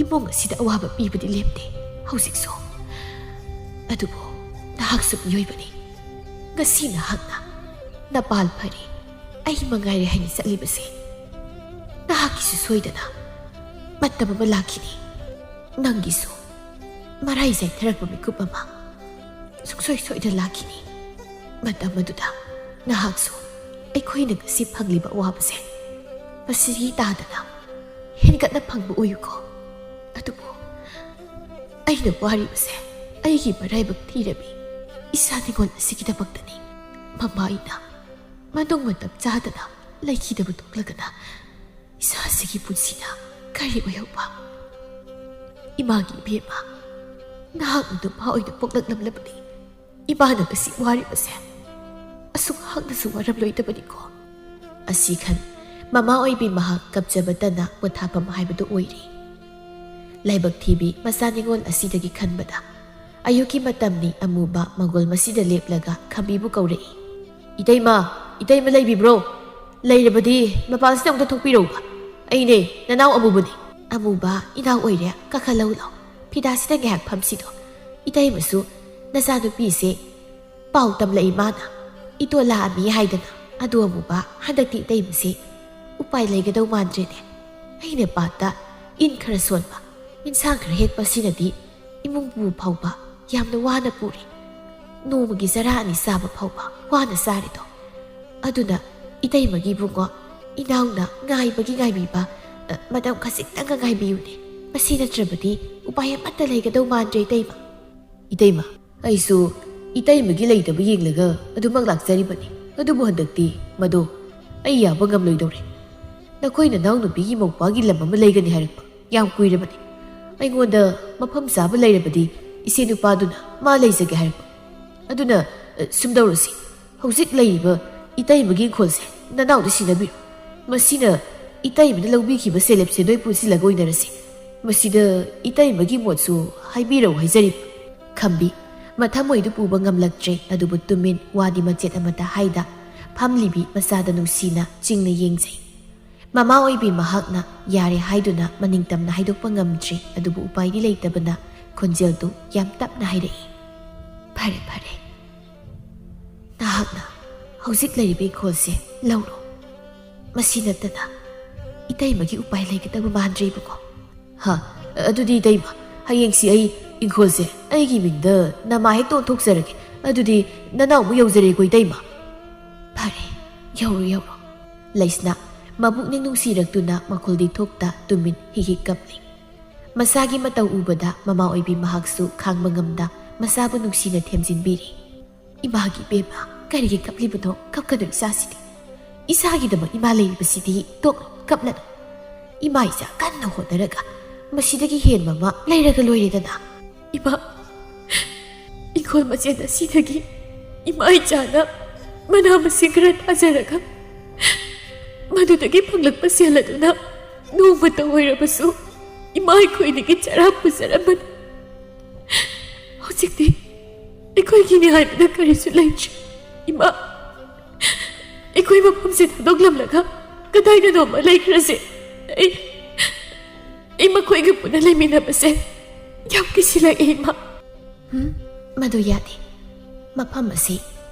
ꯏꯃꯨꯡ ꯑꯁꯤꯗ ꯑꯋꯥꯕ ꯄꯤꯕꯗꯤ ꯂꯦꯞꯇꯦ ꯍꯧꯖꯤꯛꯁꯨ꯫ ꯑꯗꯨꯕꯨ ꯅꯍꯥꯛꯁꯨ ꯃꯤꯑꯣꯏꯕꯅꯤ꯫ ꯉꯁꯤ ꯅꯍꯥꯛꯅ ꯅꯄꯥꯜ ꯐꯔꯦ, ꯑꯩ ꯃꯉꯥꯏꯔꯦ ꯍꯥꯏꯅ ꯆꯠꯂꯤꯕꯁꯦ, ꯅꯍꯥꯛꯀꯤꯁꯨ ꯁꯣꯏꯗꯅ ꯃꯇꯝ ꯑꯃ ꯂꯥꯛꯈꯤꯅꯤ꯫ ꯅꯪꯒꯤꯁꯨ ꯃꯔꯥꯏ ꯆꯥꯏꯊꯔꯛꯄ ꯃꯤꯀꯨꯞ ꯑꯃ ꯁꯨꯡꯁꯣꯏ ꯁꯣꯏꯗꯅ ꯂꯥꯛꯈꯤꯅꯤ꯫ ꯃꯇꯝ ꯑꯗꯨꯗ ꯅꯍꯥꯛꯁꯨ ꯑꯩꯈꯣꯏꯅ ꯉꯁꯤ ꯐꯪꯂꯤꯕ ꯑꯋꯥꯕꯁꯦ ꯃꯁꯤꯒꯤ ꯇꯥꯗꯅ ꯍꯦꯟꯒꯠꯅ ꯐꯪꯕ ꯑꯣꯏꯌꯨꯀꯣ꯫ ꯑꯗꯨꯕꯨ ꯑꯩꯅ ꯋꯥꯔꯤꯕꯁꯦ ꯑꯩꯒꯤ ꯃꯔꯥꯏꯕꯛ ꯊꯤꯔꯕꯤ ꯏꯁꯥ ꯅꯤꯉꯣꯜ ꯑꯁꯤꯒꯤꯗꯃꯛꯇꯅꯤ꯫ ꯃꯃꯥ ꯑꯩꯅ ꯃꯇꯨꯡ ꯃꯇꯝ ꯆꯥꯗꯅ ꯂꯩꯈꯤꯗꯕ ꯊꯣꯛꯂꯒꯅ ꯏꯁꯥꯁꯤꯒꯤ ꯄꯨꯟꯁꯤꯅ ꯀꯔꯤ ꯑꯣꯏꯍꯧꯕ? ꯏꯃꯥꯒꯤ ꯏꯕꯦꯝꯃ, ꯅꯍꯥꯛꯅ ꯅꯨꯄꯥ ꯑꯣꯏꯅ ꯄꯣꯛꯂꯛꯂꯝꯂꯕꯗꯤ ꯏꯃꯥꯅ ꯉꯁꯤ ꯋꯥꯔꯤꯕꯁꯦ ꯑꯁꯨꯛ ꯍꯥꯛꯅꯁꯨ ꯋꯥꯔꯝꯂꯣꯏꯗꯕꯅꯤꯀꯣ꯫ ꯑꯁꯤ ꯈꯟ ꯃꯃꯥ ꯑꯣꯏꯕꯤ ꯃꯍꯥꯛ ꯀꯞꯆꯕꯇꯅ ꯄꯣꯊꯥꯐꯝ ꯍꯥꯏꯕꯗꯨ ꯑꯣꯏꯔꯦ꯫ ꯂꯥꯏꯕꯛ ꯊꯤꯕꯤ ꯃꯆꯥ ꯅꯤꯉꯣꯜ ꯑꯁꯤꯗꯒꯤ ꯈꯟꯕꯗ ꯑꯌꯨꯛꯀꯤ ꯃꯇꯝꯅꯤ꯫ ꯑꯃꯨꯕ ꯃꯪꯒꯣꯜ ꯃꯁꯤꯗ ꯂꯦꯞꯂꯒ ꯈꯝꯕꯤꯕꯨ ꯀꯧꯔꯛꯏ꯫ "ꯏꯇꯩꯃ, ꯏꯇꯩꯃ ꯂꯩꯕꯤꯕ꯭ꯔꯣ? ꯂꯩꯔꯕꯗꯤ ꯃꯄꯥꯟꯁꯤꯗ ꯑꯃꯨꯛꯇ ꯊꯣꯛꯄꯤꯔꯛꯎꯕ꯫ ꯑꯩꯅꯦ, ꯅꯅꯥꯎ ꯑꯃꯨꯕꯅꯦ꯫" "ꯑꯃꯨꯕ, ꯏꯅꯥꯎ ꯑꯣꯏꯔꯦ, ꯀꯥꯈꯠꯂꯛꯎ ꯂꯥꯎ꯫ ꯐꯤꯗꯥꯁꯤꯗ ꯉꯥꯏꯍꯥꯛ ꯐꯝꯁꯤꯗꯣ꯫ ꯏꯇꯩꯃꯁꯨ ꯅꯆꯥꯅꯨꯄꯤꯁꯦ ꯄꯥꯎ ꯇꯝꯂꯛꯏ ꯃꯥꯅ꯫ ꯏꯇꯣ ꯂꯥꯛꯑꯝꯃꯤ ꯍꯥꯏꯗꯅ꯫ ꯑꯗꯨ ꯑꯃꯨꯕ, ꯍꯟꯗꯛꯇꯤ ꯏꯇꯩꯃꯁꯦ ꯎꯄꯥꯏ ꯂꯩꯒꯗꯧ ꯃꯥꯟꯗ꯭ꯔꯦꯅꯦ꯫ ꯑꯩꯅ ꯄꯥꯠꯇ ꯏꯟ ꯈꯔ ꯁꯣꯟꯕ, ꯏꯟꯁꯥꯡ ꯈꯔ ꯍꯦꯛꯄ ꯑꯁꯤꯅꯗꯤ ꯏꯃꯨꯡ ꯄꯨꯕ ꯐꯥꯎꯕ ꯌꯥꯝꯅ ꯋꯥꯅ ꯄꯨꯔꯦ꯫ ꯅꯣꯡꯃꯒꯤ ꯆꯔꯥ ꯑꯅꯤ ꯆꯥꯕ ꯐꯥꯎꯕ ꯋꯥꯅ ꯆꯥꯔꯦꯗꯣ꯫ ꯑꯗꯨꯅ ꯏꯇꯩꯃꯒꯤ ꯏꯕꯨꯡꯉꯣ, ꯏꯅꯥꯎꯅ ꯉꯥꯏꯕꯒꯤ ꯉꯥꯏꯕꯤꯕ, ꯑ, ꯃꯇꯝ ꯈꯖꯤꯛꯇꯪꯒ ꯉꯥꯏꯕꯤꯌꯨꯅꯦ꯫ ꯃꯁꯤ ꯅꯠꯇ꯭ꯔꯕꯗꯤ ꯎꯄꯥꯏ ꯑꯃꯠꯇ ꯂꯩꯒꯗꯧ ꯃꯥꯟꯗ꯭ꯔꯦ ꯏꯇꯩꯃ꯫" "ꯏꯇꯩꯃ, ꯑꯩꯁꯨ ꯏꯇꯩꯃꯒꯤ ꯂꯩꯇꯕ ꯌꯦꯡꯂꯒ ꯑꯗꯨꯃꯛ ꯂꯥꯛꯆꯔꯤꯕꯅꯤ꯫ ꯑꯗꯨꯕꯨ ꯍꯟꯗꯛꯇꯤ ꯃꯗꯣ ꯑꯩ ꯌꯥꯕ ꯉꯝꯂꯣꯏꯗꯧꯔꯦ꯫ ꯅꯈꯣꯏ ꯅꯅꯥꯎ ꯅꯨꯄꯤꯒꯤ ꯃꯧꯄ꯭ꯋꯥꯒꯤ ꯂꯝ ꯑꯃ ꯂꯩꯒꯅꯤ ꯍꯥꯏꯔꯛꯄ ꯌꯥꯝ ꯀꯨꯏꯔꯕꯅꯤ꯫ ꯑꯩꯉꯣꯟꯗ ꯃꯐꯝ ꯆꯥꯕ ꯂꯩꯔꯕꯗꯤ ꯏꯆꯦ ꯅꯨꯄꯥꯗꯨꯅ ꯃꯥ ꯂꯩꯖꯒꯦ ꯍꯥꯏꯔꯛꯄ꯫ ꯑꯗꯨꯅ, ꯑ, ꯁꯨꯝ ꯇꯧꯔꯁꯤ꯫ ꯍꯧꯖꯤꯛ ꯂꯩꯔꯤꯕ ꯏꯇꯩꯃꯒꯤ ꯏꯪꯈꯣꯜꯁꯦ ꯅꯅꯥꯎꯗ ꯁꯤꯟꯅꯕꯤꯔꯣ꯫ ꯃꯁꯤꯅ ꯏꯇꯩꯃꯅ ꯂꯧꯕꯤꯈꯤꯕ ꯁꯦꯜꯂꯦꯞꯁꯦ ꯅꯣꯏ ꯄꯨꯟꯁꯤꯜꯂꯒ ꯑꯣꯏꯅꯔꯁꯤ꯫ ꯃꯁꯤꯗ ꯏꯇꯩꯃꯒꯤ ꯃꯣꯠꯁꯨ ꯍꯥꯏꯕꯤꯔꯧ ꯍꯥꯏꯖꯔꯤꯕ꯫ ꯈꯝꯕꯤ ꯃꯊꯃꯣꯏꯗꯨ ꯄꯨꯕ ꯉꯝꯂꯛꯇ꯭ꯔꯦ, ꯑꯗꯨꯕꯨ ꯇꯨꯃꯤꯟ ꯋꯥꯗꯤ ꯃꯆꯦꯠ ꯑꯃꯠꯇ ꯍꯥꯏꯗ ꯐꯝꯂꯤꯕꯤ ꯃꯆꯥꯗ ꯅꯨꯡꯁꯤꯅ ꯆꯤꯡꯅ ꯌꯦꯡꯖꯩ꯫ ꯃꯃꯥ ꯑꯣꯏꯕꯤ ꯃꯍꯥꯛꯅ ꯌꯥꯔꯦ ꯍꯥꯏꯗꯨꯅ ꯃꯅꯤꯡ ꯇꯝꯅ ꯍꯥꯏꯗꯣꯛꯄ ꯉꯝꯗ꯭ꯔꯤ, ꯑꯗꯨꯕꯨ ꯎꯄꯥꯏꯗꯤ ꯂꯩꯇꯕꯅ ꯈꯣꯟꯖꯦꯜꯗꯨ ꯌꯥꯝ ꯇꯞꯅ ꯍꯥꯏꯔꯛꯏ, "ꯐꯔꯦ, ꯐꯔꯦ꯫ ꯅꯍꯥꯛꯅ ꯍꯧꯖꯤꯛ ꯂꯩꯔꯤꯕ ꯏꯪꯈꯣꯜꯁꯦ ꯂꯧꯔꯣ꯫ ꯃꯁꯤ ꯅꯠꯇꯅ ꯏꯇꯩꯃꯒꯤ ꯎꯄꯥꯏ ꯂꯩꯒꯗꯕ ꯃꯥꯟꯗ꯭ꯔꯦꯕꯀꯣ꯫" "ꯍꯥ, ꯑꯗꯨꯗꯤ ꯏꯇꯩꯃ, ꯍꯌꯦꯡꯁꯤ ꯑꯩ ꯏꯪꯈꯣꯜꯁꯦ ꯑꯩꯒꯤ ꯃꯤꯡꯗ ꯅꯃꯥ ꯍꯦꯛꯇ ꯑꯣꯟꯊꯣꯛꯆꯔꯒꯦ꯫ ꯑꯗꯨꯗꯤ ꯅꯅꯥꯎ ꯑꯃꯨꯛ ꯌꯧꯖꯔꯦꯀꯣ ꯏꯇꯩꯃ꯫" "ꯐꯔꯦ, ꯌꯧꯔꯣ, ꯌꯧꯔꯣ꯫" ꯂꯩꯁꯅꯥ ꯃꯄꯨꯛꯅꯤꯡ ꯅꯨꯡꯁꯤꯔꯛꯇꯨꯅ ꯃꯈꯨꯜꯗꯤ ꯊꯣꯛꯇ ꯇꯨꯃꯤꯟ ꯍꯤꯛ ꯍꯤꯛ ꯀꯞꯂꯤ꯫ ꯃꯁꯥꯒꯤ ꯃꯇꯧ ꯎꯕꯗ ꯃꯃꯥ ꯑꯣꯏꯕꯤ ꯃꯍꯥꯛꯁꯨ ꯈꯥꯡꯕ ꯉꯝꯗ ꯃꯆꯥꯕꯨ ꯅꯨꯡꯁꯤꯅ ꯊꯦꯝꯖꯤꯟꯕꯤꯔꯤ꯫ "ꯏꯃꯥꯒꯤ ꯏꯕꯦꯝꯃ, ꯀꯔꯤꯒꯤ ꯀꯞꯂꯤꯕꯅꯣ? ꯀꯞꯀꯅꯨ ꯏꯆꯥꯁꯤꯗꯤ꯫ ꯏꯆꯥꯒꯤꯗꯃꯛ ꯏꯃꯥ ꯂꯩꯔꯤꯕꯁꯤꯗꯤ ꯇꯣꯛꯂꯣ, ꯀꯞꯂꯅꯨ꯫ ꯏꯃꯥ ꯏꯆꯥ ꯀꯟꯅ ꯍꯣꯠꯅꯔꯒ ꯃꯁꯤꯗꯒꯤ ꯍꯦꯟꯕ ꯑꯃ ꯂꯩꯔꯒ ꯂꯣꯏꯔꯦꯗꯅ꯫ ꯏꯃꯥ, ꯏꯪꯈꯣꯜ ꯃꯆꯦꯠ ꯑꯁꯤꯗꯒꯤ ꯏꯃꯥ ꯏꯆꯥꯅ ꯃꯅꯥ ꯃꯁꯤꯡ ꯈꯔ ꯊꯥꯖꯔꯒ ꯃꯗꯨꯗꯒꯤ ꯐꯪꯂꯛꯄ ꯁꯦꯜ ꯑꯗꯨꯅ ꯅꯣꯡꯃꯇ ꯑꯣꯏꯔꯕꯁꯨ ꯏꯃꯥ ꯑꯩꯈꯣꯏꯗꯒꯤ ꯆꯔꯥ ꯄꯨꯖꯔꯝꯕꯅꯤ꯫ ꯍꯧꯖꯤꯛꯇꯤ ꯑꯩꯈꯣꯏꯒꯤꯅꯤ ꯍꯥꯏꯕꯗ ꯀꯔꯤꯁꯨ ꯂꯩꯇ꯭ꯔꯦ꯫ ꯏꯃꯥ, ꯑꯩꯈꯣꯏ ꯃꯐꯝꯁꯦ ꯊꯥꯗꯣꯛꯂꯝꯂꯒ ꯀꯗꯥꯏꯗꯅꯣꯃ ꯂꯩꯈ꯭ꯔꯁꯦ꯫ ꯑꯩ, ꯑꯩ ꯃꯈꯣꯏꯒ ꯄꯨꯟꯅ ꯂꯩꯃꯤꯟꯅꯕꯁꯦ ꯌꯥꯝ ꯀꯤꯁꯤꯜꯂꯛꯑꯦ, ꯏꯃꯥ꯫" "ꯍꯨꯝ, ꯃꯗꯨ ꯌꯥꯗꯦ꯫ ꯃꯐꯝ ꯑꯁꯤ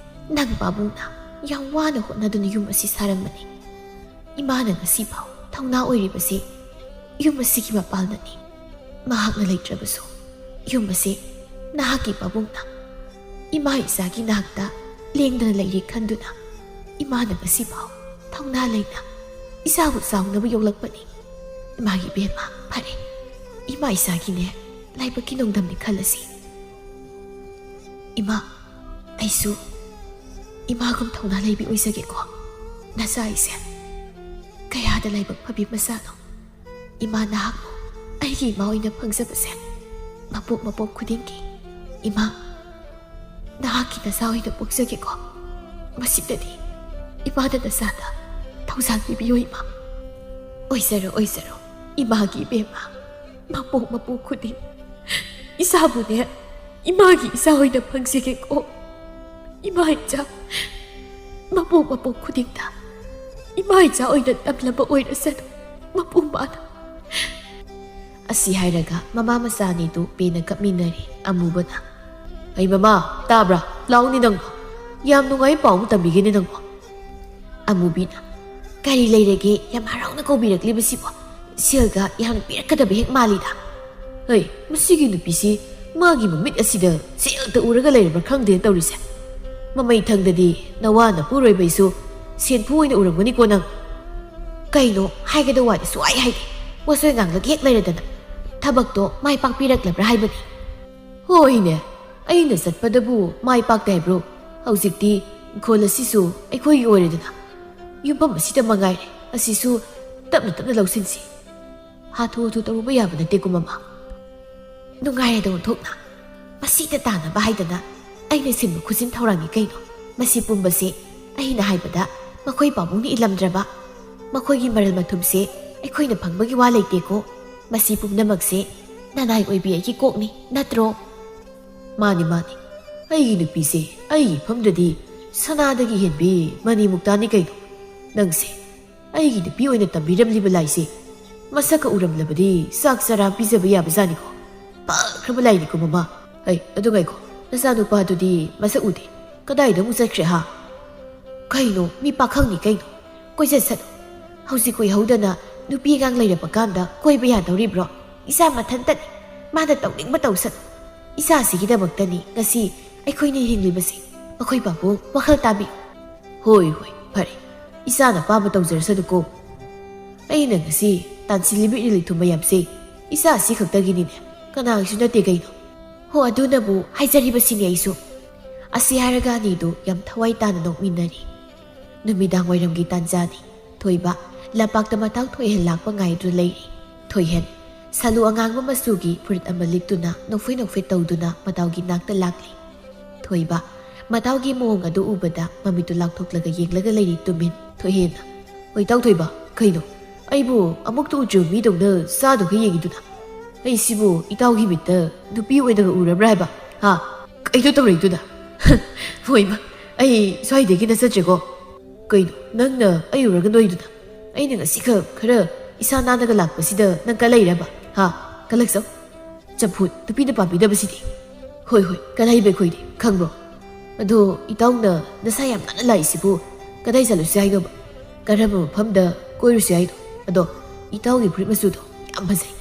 ꯅꯪ ꯄꯥꯕꯨꯡꯅ ꯌꯥꯝ ꯋꯥꯅ ꯍꯣꯠꯅꯗꯨꯅ ꯌꯨꯝ ꯑꯁꯤ ꯁꯥꯔꯝꯕꯅꯤ꯫ ꯏꯃꯥꯅ ꯉꯁꯤꯐꯥꯎ ꯊꯧꯅꯥ ꯑꯣꯏꯔꯤꯕꯁꯤ ꯌꯨꯝ ꯑꯁꯤꯒꯤ ꯃꯄꯥꯜꯅꯅꯤ꯫ ꯃꯍꯥꯛꯅ ꯂꯩꯇ꯭ꯔꯕꯁꯨ ꯌꯨꯝ ꯑꯁꯤ ꯅꯍꯥꯛꯀꯤ ꯄꯥꯕꯨꯡꯅ ꯏꯃꯥ ꯏꯆꯥꯒꯤ ꯅꯥꯛꯇ ꯂꯦꯡꯗꯅ ꯂꯩꯔꯦ ꯈꯟꯗꯨꯅ ꯏꯃꯥꯅ ꯉꯁꯤꯐꯥꯎ ꯊꯧꯅꯥ ꯂꯩꯅ ꯏꯆꯥꯕꯨ ꯆꯥꯎꯅꯕ ꯌꯣꯛꯂꯛꯄꯅꯤ꯫ ꯏꯃꯥꯒꯤ ꯏꯕꯦꯝꯃ, ꯐꯔꯦ, ꯏꯃꯥ ꯏꯆꯥꯒꯤꯅꯦ ꯂꯥꯏꯕꯛꯀꯤ ꯅꯣꯡꯗꯝꯅꯤ ꯈꯜꯂꯁꯤ꯫ ꯏꯃꯥ, ꯑꯩꯁꯨ ꯏꯃꯥꯒꯨꯝ ꯊꯧꯅꯥ ꯂꯩꯕꯤ ꯑꯣꯏꯖꯒꯦꯀꯣ꯫ ꯅꯆꯥ ꯑꯩꯁꯦ ꯀꯌꯥꯗ ꯂꯥꯏꯕꯛ ꯐꯕꯤ ꯃꯆꯥꯅꯣ꯫ ꯏꯃꯥ, ꯅꯍꯥꯛꯄꯨ ꯑꯩꯒꯤ ꯏꯃꯥ ꯑꯣꯏꯅ ꯐꯪꯖꯕꯁꯦ ꯃꯄꯣꯛ ꯃꯄꯣꯛ ꯈꯨꯗꯤꯡꯒꯤ ꯏꯃꯥ, ꯅꯍꯥꯛꯀꯤ ꯅꯆꯥ ꯑꯣꯏꯅ ꯄꯣꯛꯆꯒꯦꯀꯣ꯫" ꯃꯁꯤꯗꯗꯤ ꯏꯃꯥꯅ ꯅꯆꯥꯗ ꯊꯧꯖꯥꯜ ꯄꯤꯕꯤꯌꯨ ꯏꯃꯥ꯫ ꯑꯣꯏꯖꯔꯣ, ꯑꯣꯏꯖꯔꯣ, ꯏꯃꯥꯒꯤ ꯏꯕꯦꯝꯃ, ꯃꯄꯣꯛ ꯃꯄꯣꯛ ꯈꯨꯗꯤꯡ ꯏꯆꯥꯕꯨꯅꯦ ꯏꯃꯥꯒꯤ ꯏꯆꯥ ꯑꯣꯏꯅ ꯐꯪꯖꯒꯦꯀꯣ꯫ ꯏꯃꯥ ꯏꯆꯥ ꯃꯄꯣꯛ ꯃꯄꯣꯛ ꯈꯨꯗꯤꯡꯗ ꯏꯃꯥ ꯏꯆꯥ ꯑꯣꯏꯅ ꯇꯝꯂꯝꯕ ꯑꯣꯏꯔꯁꯅꯨ ꯃꯄꯨ ꯃꯥꯅ꯫ ꯑꯁꯤ ꯍꯥꯏꯔꯒ ꯃꯃꯥ ꯃꯆꯥ ꯑꯅꯤꯗꯨ ꯄꯦꯟꯅ ꯀꯞꯃꯤꯟꯅꯔꯤ꯫ ꯑꯃꯨꯕꯅ, "ꯑꯩ ꯃꯃꯥ, ꯇꯥꯕ꯭ꯔꯥ? ꯂꯥꯛꯎꯅꯦ ꯅꯪꯕꯣ꯫ ꯌꯥꯝ ꯅꯨꯡꯉꯥꯏꯕ ꯄꯥꯎ ꯑꯃ ꯇꯝꯕꯤꯒꯦꯅꯦ ꯅꯪꯕꯣ꯫" ꯑꯃꯨꯕꯤꯅ, "ꯀꯔꯤ ꯂꯩꯔꯒꯦ ꯌꯥꯝ ꯍꯔꯥꯎꯅ ꯀꯧꯕꯤꯔꯛꯂꯤꯕꯁꯤꯕꯣ? ꯁꯦꯜꯒ ꯌꯥꯝꯅ ꯄꯤꯔꯛꯀꯗꯕ ꯍꯦꯛ ꯃꯥꯜꯂꯤꯗ꯫ ꯍꯩ, ꯃꯁꯤꯒꯤ ꯅꯨꯄꯤꯁꯤ ꯃꯥꯒꯤ ꯃꯃꯤꯠ ꯑꯁꯤꯗ ꯁꯦꯜꯇ ꯎꯔꯒ ꯂꯩꯔꯕ꯭ꯔꯥ ꯈꯪꯗꯦ ꯇꯧꯔꯤꯁꯦ꯫ ꯃꯃꯩꯊꯪꯗꯗꯤ ꯅꯋꯥ ꯅꯄꯨꯔꯣꯏꯕꯩꯁꯨ ꯁꯦꯟꯐꯨ ꯑꯣꯏꯅ ꯎꯔꯝꯒꯅꯤꯀꯣ ꯅꯪ꯫ ꯀꯩꯅꯣ, ꯍꯥꯏꯒꯗꯧ ꯋꯥꯗꯤ ꯁꯨꯡꯍꯥꯏ ꯍꯥꯏꯗꯦ꯫ ꯋꯥꯁꯣꯏ ꯉꯥꯡꯂꯒ ꯍꯦꯛ ꯂꯩꯔꯗꯅ꯫ ꯊꯕꯛꯇꯣ ꯃꯥꯏ ꯄꯥꯛꯄꯤꯔꯛꯂꯕ꯭ꯔꯥ ꯍꯥꯏꯕꯅꯤ꯫" "ꯍꯣꯏꯅꯦ, ꯑꯩꯅ ꯆꯠꯄꯗꯕꯨ ꯃꯥꯏ ꯄꯥꯛꯇꯦ ꯍꯥꯏꯕ꯭ꯔꯣ? ꯍꯧꯖꯤꯛꯇꯤ ꯏꯪꯈꯣꯜ ꯑꯁꯤꯁꯨ ꯑꯩꯈꯣꯏꯒꯤ ꯑꯣꯏꯔꯦꯗꯅ꯫ ꯌꯨꯝꯐꯝ ꯑꯁꯤꯗ ꯃꯉꯥꯏꯔꯦ, ꯑꯁꯤꯁꯨ ꯇꯞꯅ ꯇꯞꯅ ꯂꯧꯁꯤꯟꯁꯤ꯫ ꯍꯥꯊꯨ ꯍꯥꯊꯨ ꯇꯧꯔꯨꯕ ꯌꯥꯕ ꯅꯠꯇꯦꯀꯣ ꯃꯃꯥ꯫" "ꯅꯨꯡꯉꯥꯏꯔꯦꯗ ꯑꯣꯟꯊꯣꯛꯅ꯫ ꯃꯁꯤꯗ ꯇꯥꯅꯕ ꯍꯥꯏꯗꯅ ꯑꯩꯅ ꯁꯤꯟꯕ ꯈꯨꯠꯁꯤꯟ ꯊꯧꯔꯥꯡꯅꯤ ꯀꯩꯅꯣ꯫ ꯃꯁꯤ ꯄꯨꯝꯕꯁꯦ ꯑꯩꯅ ꯍꯥꯏꯕꯗ ꯃꯈꯣꯏ ꯄꯥꯕꯨꯡꯅ ꯏꯜꯂꯝꯗ꯭ꯔꯕ? ꯃꯈꯣꯏꯒꯤ ꯃꯔꯜ ꯃꯊꯨꯝꯁꯦ ꯑꯩꯈꯣꯏꯅ ꯐꯪꯕꯒꯤ ꯋꯥ ꯂꯩꯇꯦꯀꯣ꯫ ꯃꯁꯤ ꯄꯨꯝꯅꯃꯛꯁꯦ ꯅꯅꯥꯏ ꯑꯣꯏꯕꯤ ꯑꯩꯒꯤ ꯀꯣꯛꯅꯤ, ꯅꯠꯇ꯭ꯔꯣ?" "ꯃꯥꯅꯤ, ꯃꯥꯅꯤ꯫ ꯑꯩꯒꯤ ꯅꯨꯄꯤꯁꯦ ꯑꯩꯒꯤ ꯏꯐꯝꯗꯗꯤ ꯁꯅꯥꯗꯒꯤ ꯍꯦꯟꯕꯤ ꯃꯅꯤ ꯃꯨꯛꯇꯥꯅꯤ ꯀꯩꯅꯣ꯫ ꯅꯪꯁꯦ ꯑꯩꯒꯤ ꯅꯨꯄꯤ ꯑꯣꯏꯅ ꯇꯝꯕꯤꯔꯝꯂꯤꯕ ꯂꯥꯏꯁꯦ ꯃꯁꯛꯀ ꯎꯔꯝꯂꯕꯗꯤ ꯆꯥꯛ ꯆꯔꯥ ꯄꯤꯖꯕ ꯌꯥꯕꯖꯥꯠꯅꯤꯀꯣ꯫ ꯐꯈ꯭ꯔꯕ ꯂꯥꯏꯅꯤꯀꯣ ꯃꯃꯥ꯫ ꯍꯩ, ꯑꯗꯨ ꯉꯥꯏꯈꯣ, ꯅꯆꯥꯅꯨꯄꯥꯗꯨꯗꯤ ꯃꯁꯛ ꯎꯗꯦ꯫ ꯀꯗꯥꯏꯗ ꯑꯃꯨꯛ ꯆꯠꯈ꯭ꯔꯦ ꯍꯥ?" "ꯀꯩꯅꯣ, ꯃꯤ ꯄꯥꯈꯪꯅꯤ ꯀꯩꯅꯣ꯫ ꯀꯣꯏꯆꯠ ꯆꯠꯂꯨ꯫ ꯍꯧꯖꯤꯛ ꯀꯨꯏꯍꯧꯗꯅ ꯅꯨꯄꯤ ꯑꯉꯥꯡ ꯂꯩꯔꯕ ꯀꯥꯟꯗ ꯀꯣꯏꯕ ꯌꯥꯗꯧꯔꯤꯕ꯭ꯔꯣ? ꯏꯆꯥ ꯃꯊꯟꯇꯅꯤ꯫ ꯃꯥꯅ ꯇꯧꯅꯤꯡꯕ ꯇꯧꯁꯅꯨ꯫ ꯏꯆꯥꯁꯤꯒꯤꯗꯃꯛꯇꯅꯤ ꯉꯁꯤ ꯑꯩꯈꯣꯏꯅ ꯍꯤꯡꯂꯤꯕꯁꯦ꯫ ꯃꯈꯣꯏ ꯄꯥꯕꯨꯡ ꯋꯥꯈꯜ ꯇꯥꯕꯤꯌꯨ꯫" "ꯍꯣꯏ, ꯍꯣꯏ, ꯐꯔꯦ꯫ ꯏꯆꯥꯅ ꯑꯄꯥꯝꯕ ꯇꯧꯖꯔꯁꯅꯨꯀꯣ꯫ ꯑꯩꯅ ꯉꯁꯤ ꯇꯥꯟꯁꯤꯜꯂꯤꯕ ꯏꯔꯤꯜ ꯏꯊꯨꯝ ꯃꯌꯥꯝꯁꯦ ꯏꯆꯥ ꯑꯁꯤ ꯈꯛꯇꯒꯤꯅꯤꯅꯦ, ꯀꯅꯥꯒꯤꯁꯨ ꯅꯠꯇꯦ ꯀꯩꯅꯣ꯫ ꯍꯣ, ꯑꯗꯨꯅꯕꯨ ꯍꯥꯏꯖꯔꯤꯕꯁꯤꯅꯤ ꯑꯩꯁꯨ꯫" ꯑꯁꯤ ꯍꯥꯏꯔꯒ ꯑꯅꯤꯗꯨ ꯌꯥꯝ ꯊꯋꯥꯏ ꯇꯥꯅ ꯅꯣꯛꯃꯤꯟꯅꯔꯤ꯫ ꯅꯨꯃꯤꯗꯥꯡ ꯋꯥꯏꯔꯝꯒꯤ ꯇꯥꯟꯖꯥꯅꯤ꯫ ꯊꯣꯏꯕ ꯂꯝꯄꯥꯛꯇ ꯃꯇꯥꯎ ꯊꯣꯏꯍꯦꯟ ꯂꯥꯛꯄ ꯉꯥꯏꯗꯨꯅ ꯂꯩꯔꯤ꯫ ꯊꯣꯏꯍꯦꯟ ꯁꯥꯂꯨ ꯑꯉꯥꯡꯕ ꯃꯆꯨꯒꯤ ꯐꯨꯔꯤꯠ ꯑꯃ ꯂꯤꯠꯇꯨꯅ ꯅꯣꯛꯐꯦꯠ ꯅꯣꯛꯐꯦꯠ ꯇꯧꯗꯨꯅ ꯃꯇꯥꯎꯒꯤ ꯅꯥꯛꯇ ꯂꯥꯛꯂꯤ꯫ ꯊꯣꯏꯕ ꯃꯇꯥꯎꯒꯤ ꯃꯑꯣꯡ ꯑꯗꯨ ꯎꯕꯗ ꯃꯃꯤꯠꯇꯨ ꯂꯥꯎꯊꯣꯛꯂꯒ ꯌꯦꯡꯂꯒ ꯂꯩꯔꯤ ꯇꯨꯃꯤꯟ꯫ ꯊꯣꯏꯍꯦꯟꯅ, "ꯍꯣꯏ, ꯏꯇꯥꯎ ꯊꯣꯏꯕ, ꯀꯩꯅꯣ? ꯑꯩꯕꯨ ꯑꯃꯨꯛꯇ ꯎꯗ꯭ꯔꯤꯕ ꯃꯤꯗꯧꯅ ꯆꯥꯗꯨꯒ ꯌꯦꯡꯉꯤꯗꯨꯅ? ꯑꯩꯁꯤꯕꯨ ꯏꯇꯥꯎꯒꯤ ꯃꯤꯠꯇ ꯅꯨꯄꯤ ꯑꯣꯏꯅꯒ ꯎꯔꯕ꯭ꯔꯥ ꯍꯥꯏꯕ? ꯍꯥ? ꯀꯩꯅꯣ ꯇꯧꯔꯛꯏꯗꯨꯅ?" "ꯍꯣꯏꯃ, ꯑꯩ ꯁ꯭ꯋꯥꯏꯗꯒꯤꯅ ꯆꯠꯇ꯭ꯔꯦꯀꯣ꯫ ꯀꯩꯅꯣ, ꯅꯪꯅ ꯑꯩ ꯎꯔꯒ ꯅꯣꯏꯗꯨꯅ? ꯑꯩꯅ ꯉꯁꯤꯈꯛ ꯈꯔ ꯏꯁꯥ ꯅꯥꯟꯅꯒ ꯂꯥꯛꯄꯁꯤꯗ ꯅꯪ ꯀꯜꯂꯛꯏꯔꯕ? ꯍꯥ? ꯀꯜꯂꯛꯆꯧ꯫ ꯆꯝꯐꯨꯠ ꯅꯨꯄꯤꯅ ꯄꯥꯝꯕꯤꯗꯕꯁꯤꯗꯤ꯫ ꯍꯣꯏ, ꯍꯣꯏ, ꯀꯜꯂꯛꯏꯕ ꯑꯩꯈꯣꯏꯗꯤ, ꯈꯪꯕ꯭ꯔꯣ? ꯑꯗꯣ ꯏꯇꯥꯎꯅ ꯅꯁꯥ ꯌꯥꯝ ꯅꯥꯟꯅ ꯂꯥꯛꯏꯁꯤꯕꯨ ꯀꯗꯥꯏ ꯆꯠꯂꯨꯁꯤ ꯍꯥꯏꯅꯣꯕ? ꯀꯔꯝꯕ ꯃꯐꯝꯗ ꯀꯣꯏꯔꯨꯁꯤ ꯍꯥꯏꯅꯣ? ꯑꯗꯣ ꯏꯇꯥꯎꯒꯤ ꯐꯨꯔꯤꯠ ꯃꯆꯨꯗꯣ ꯌꯥꯝ ꯐꯖꯩ꯫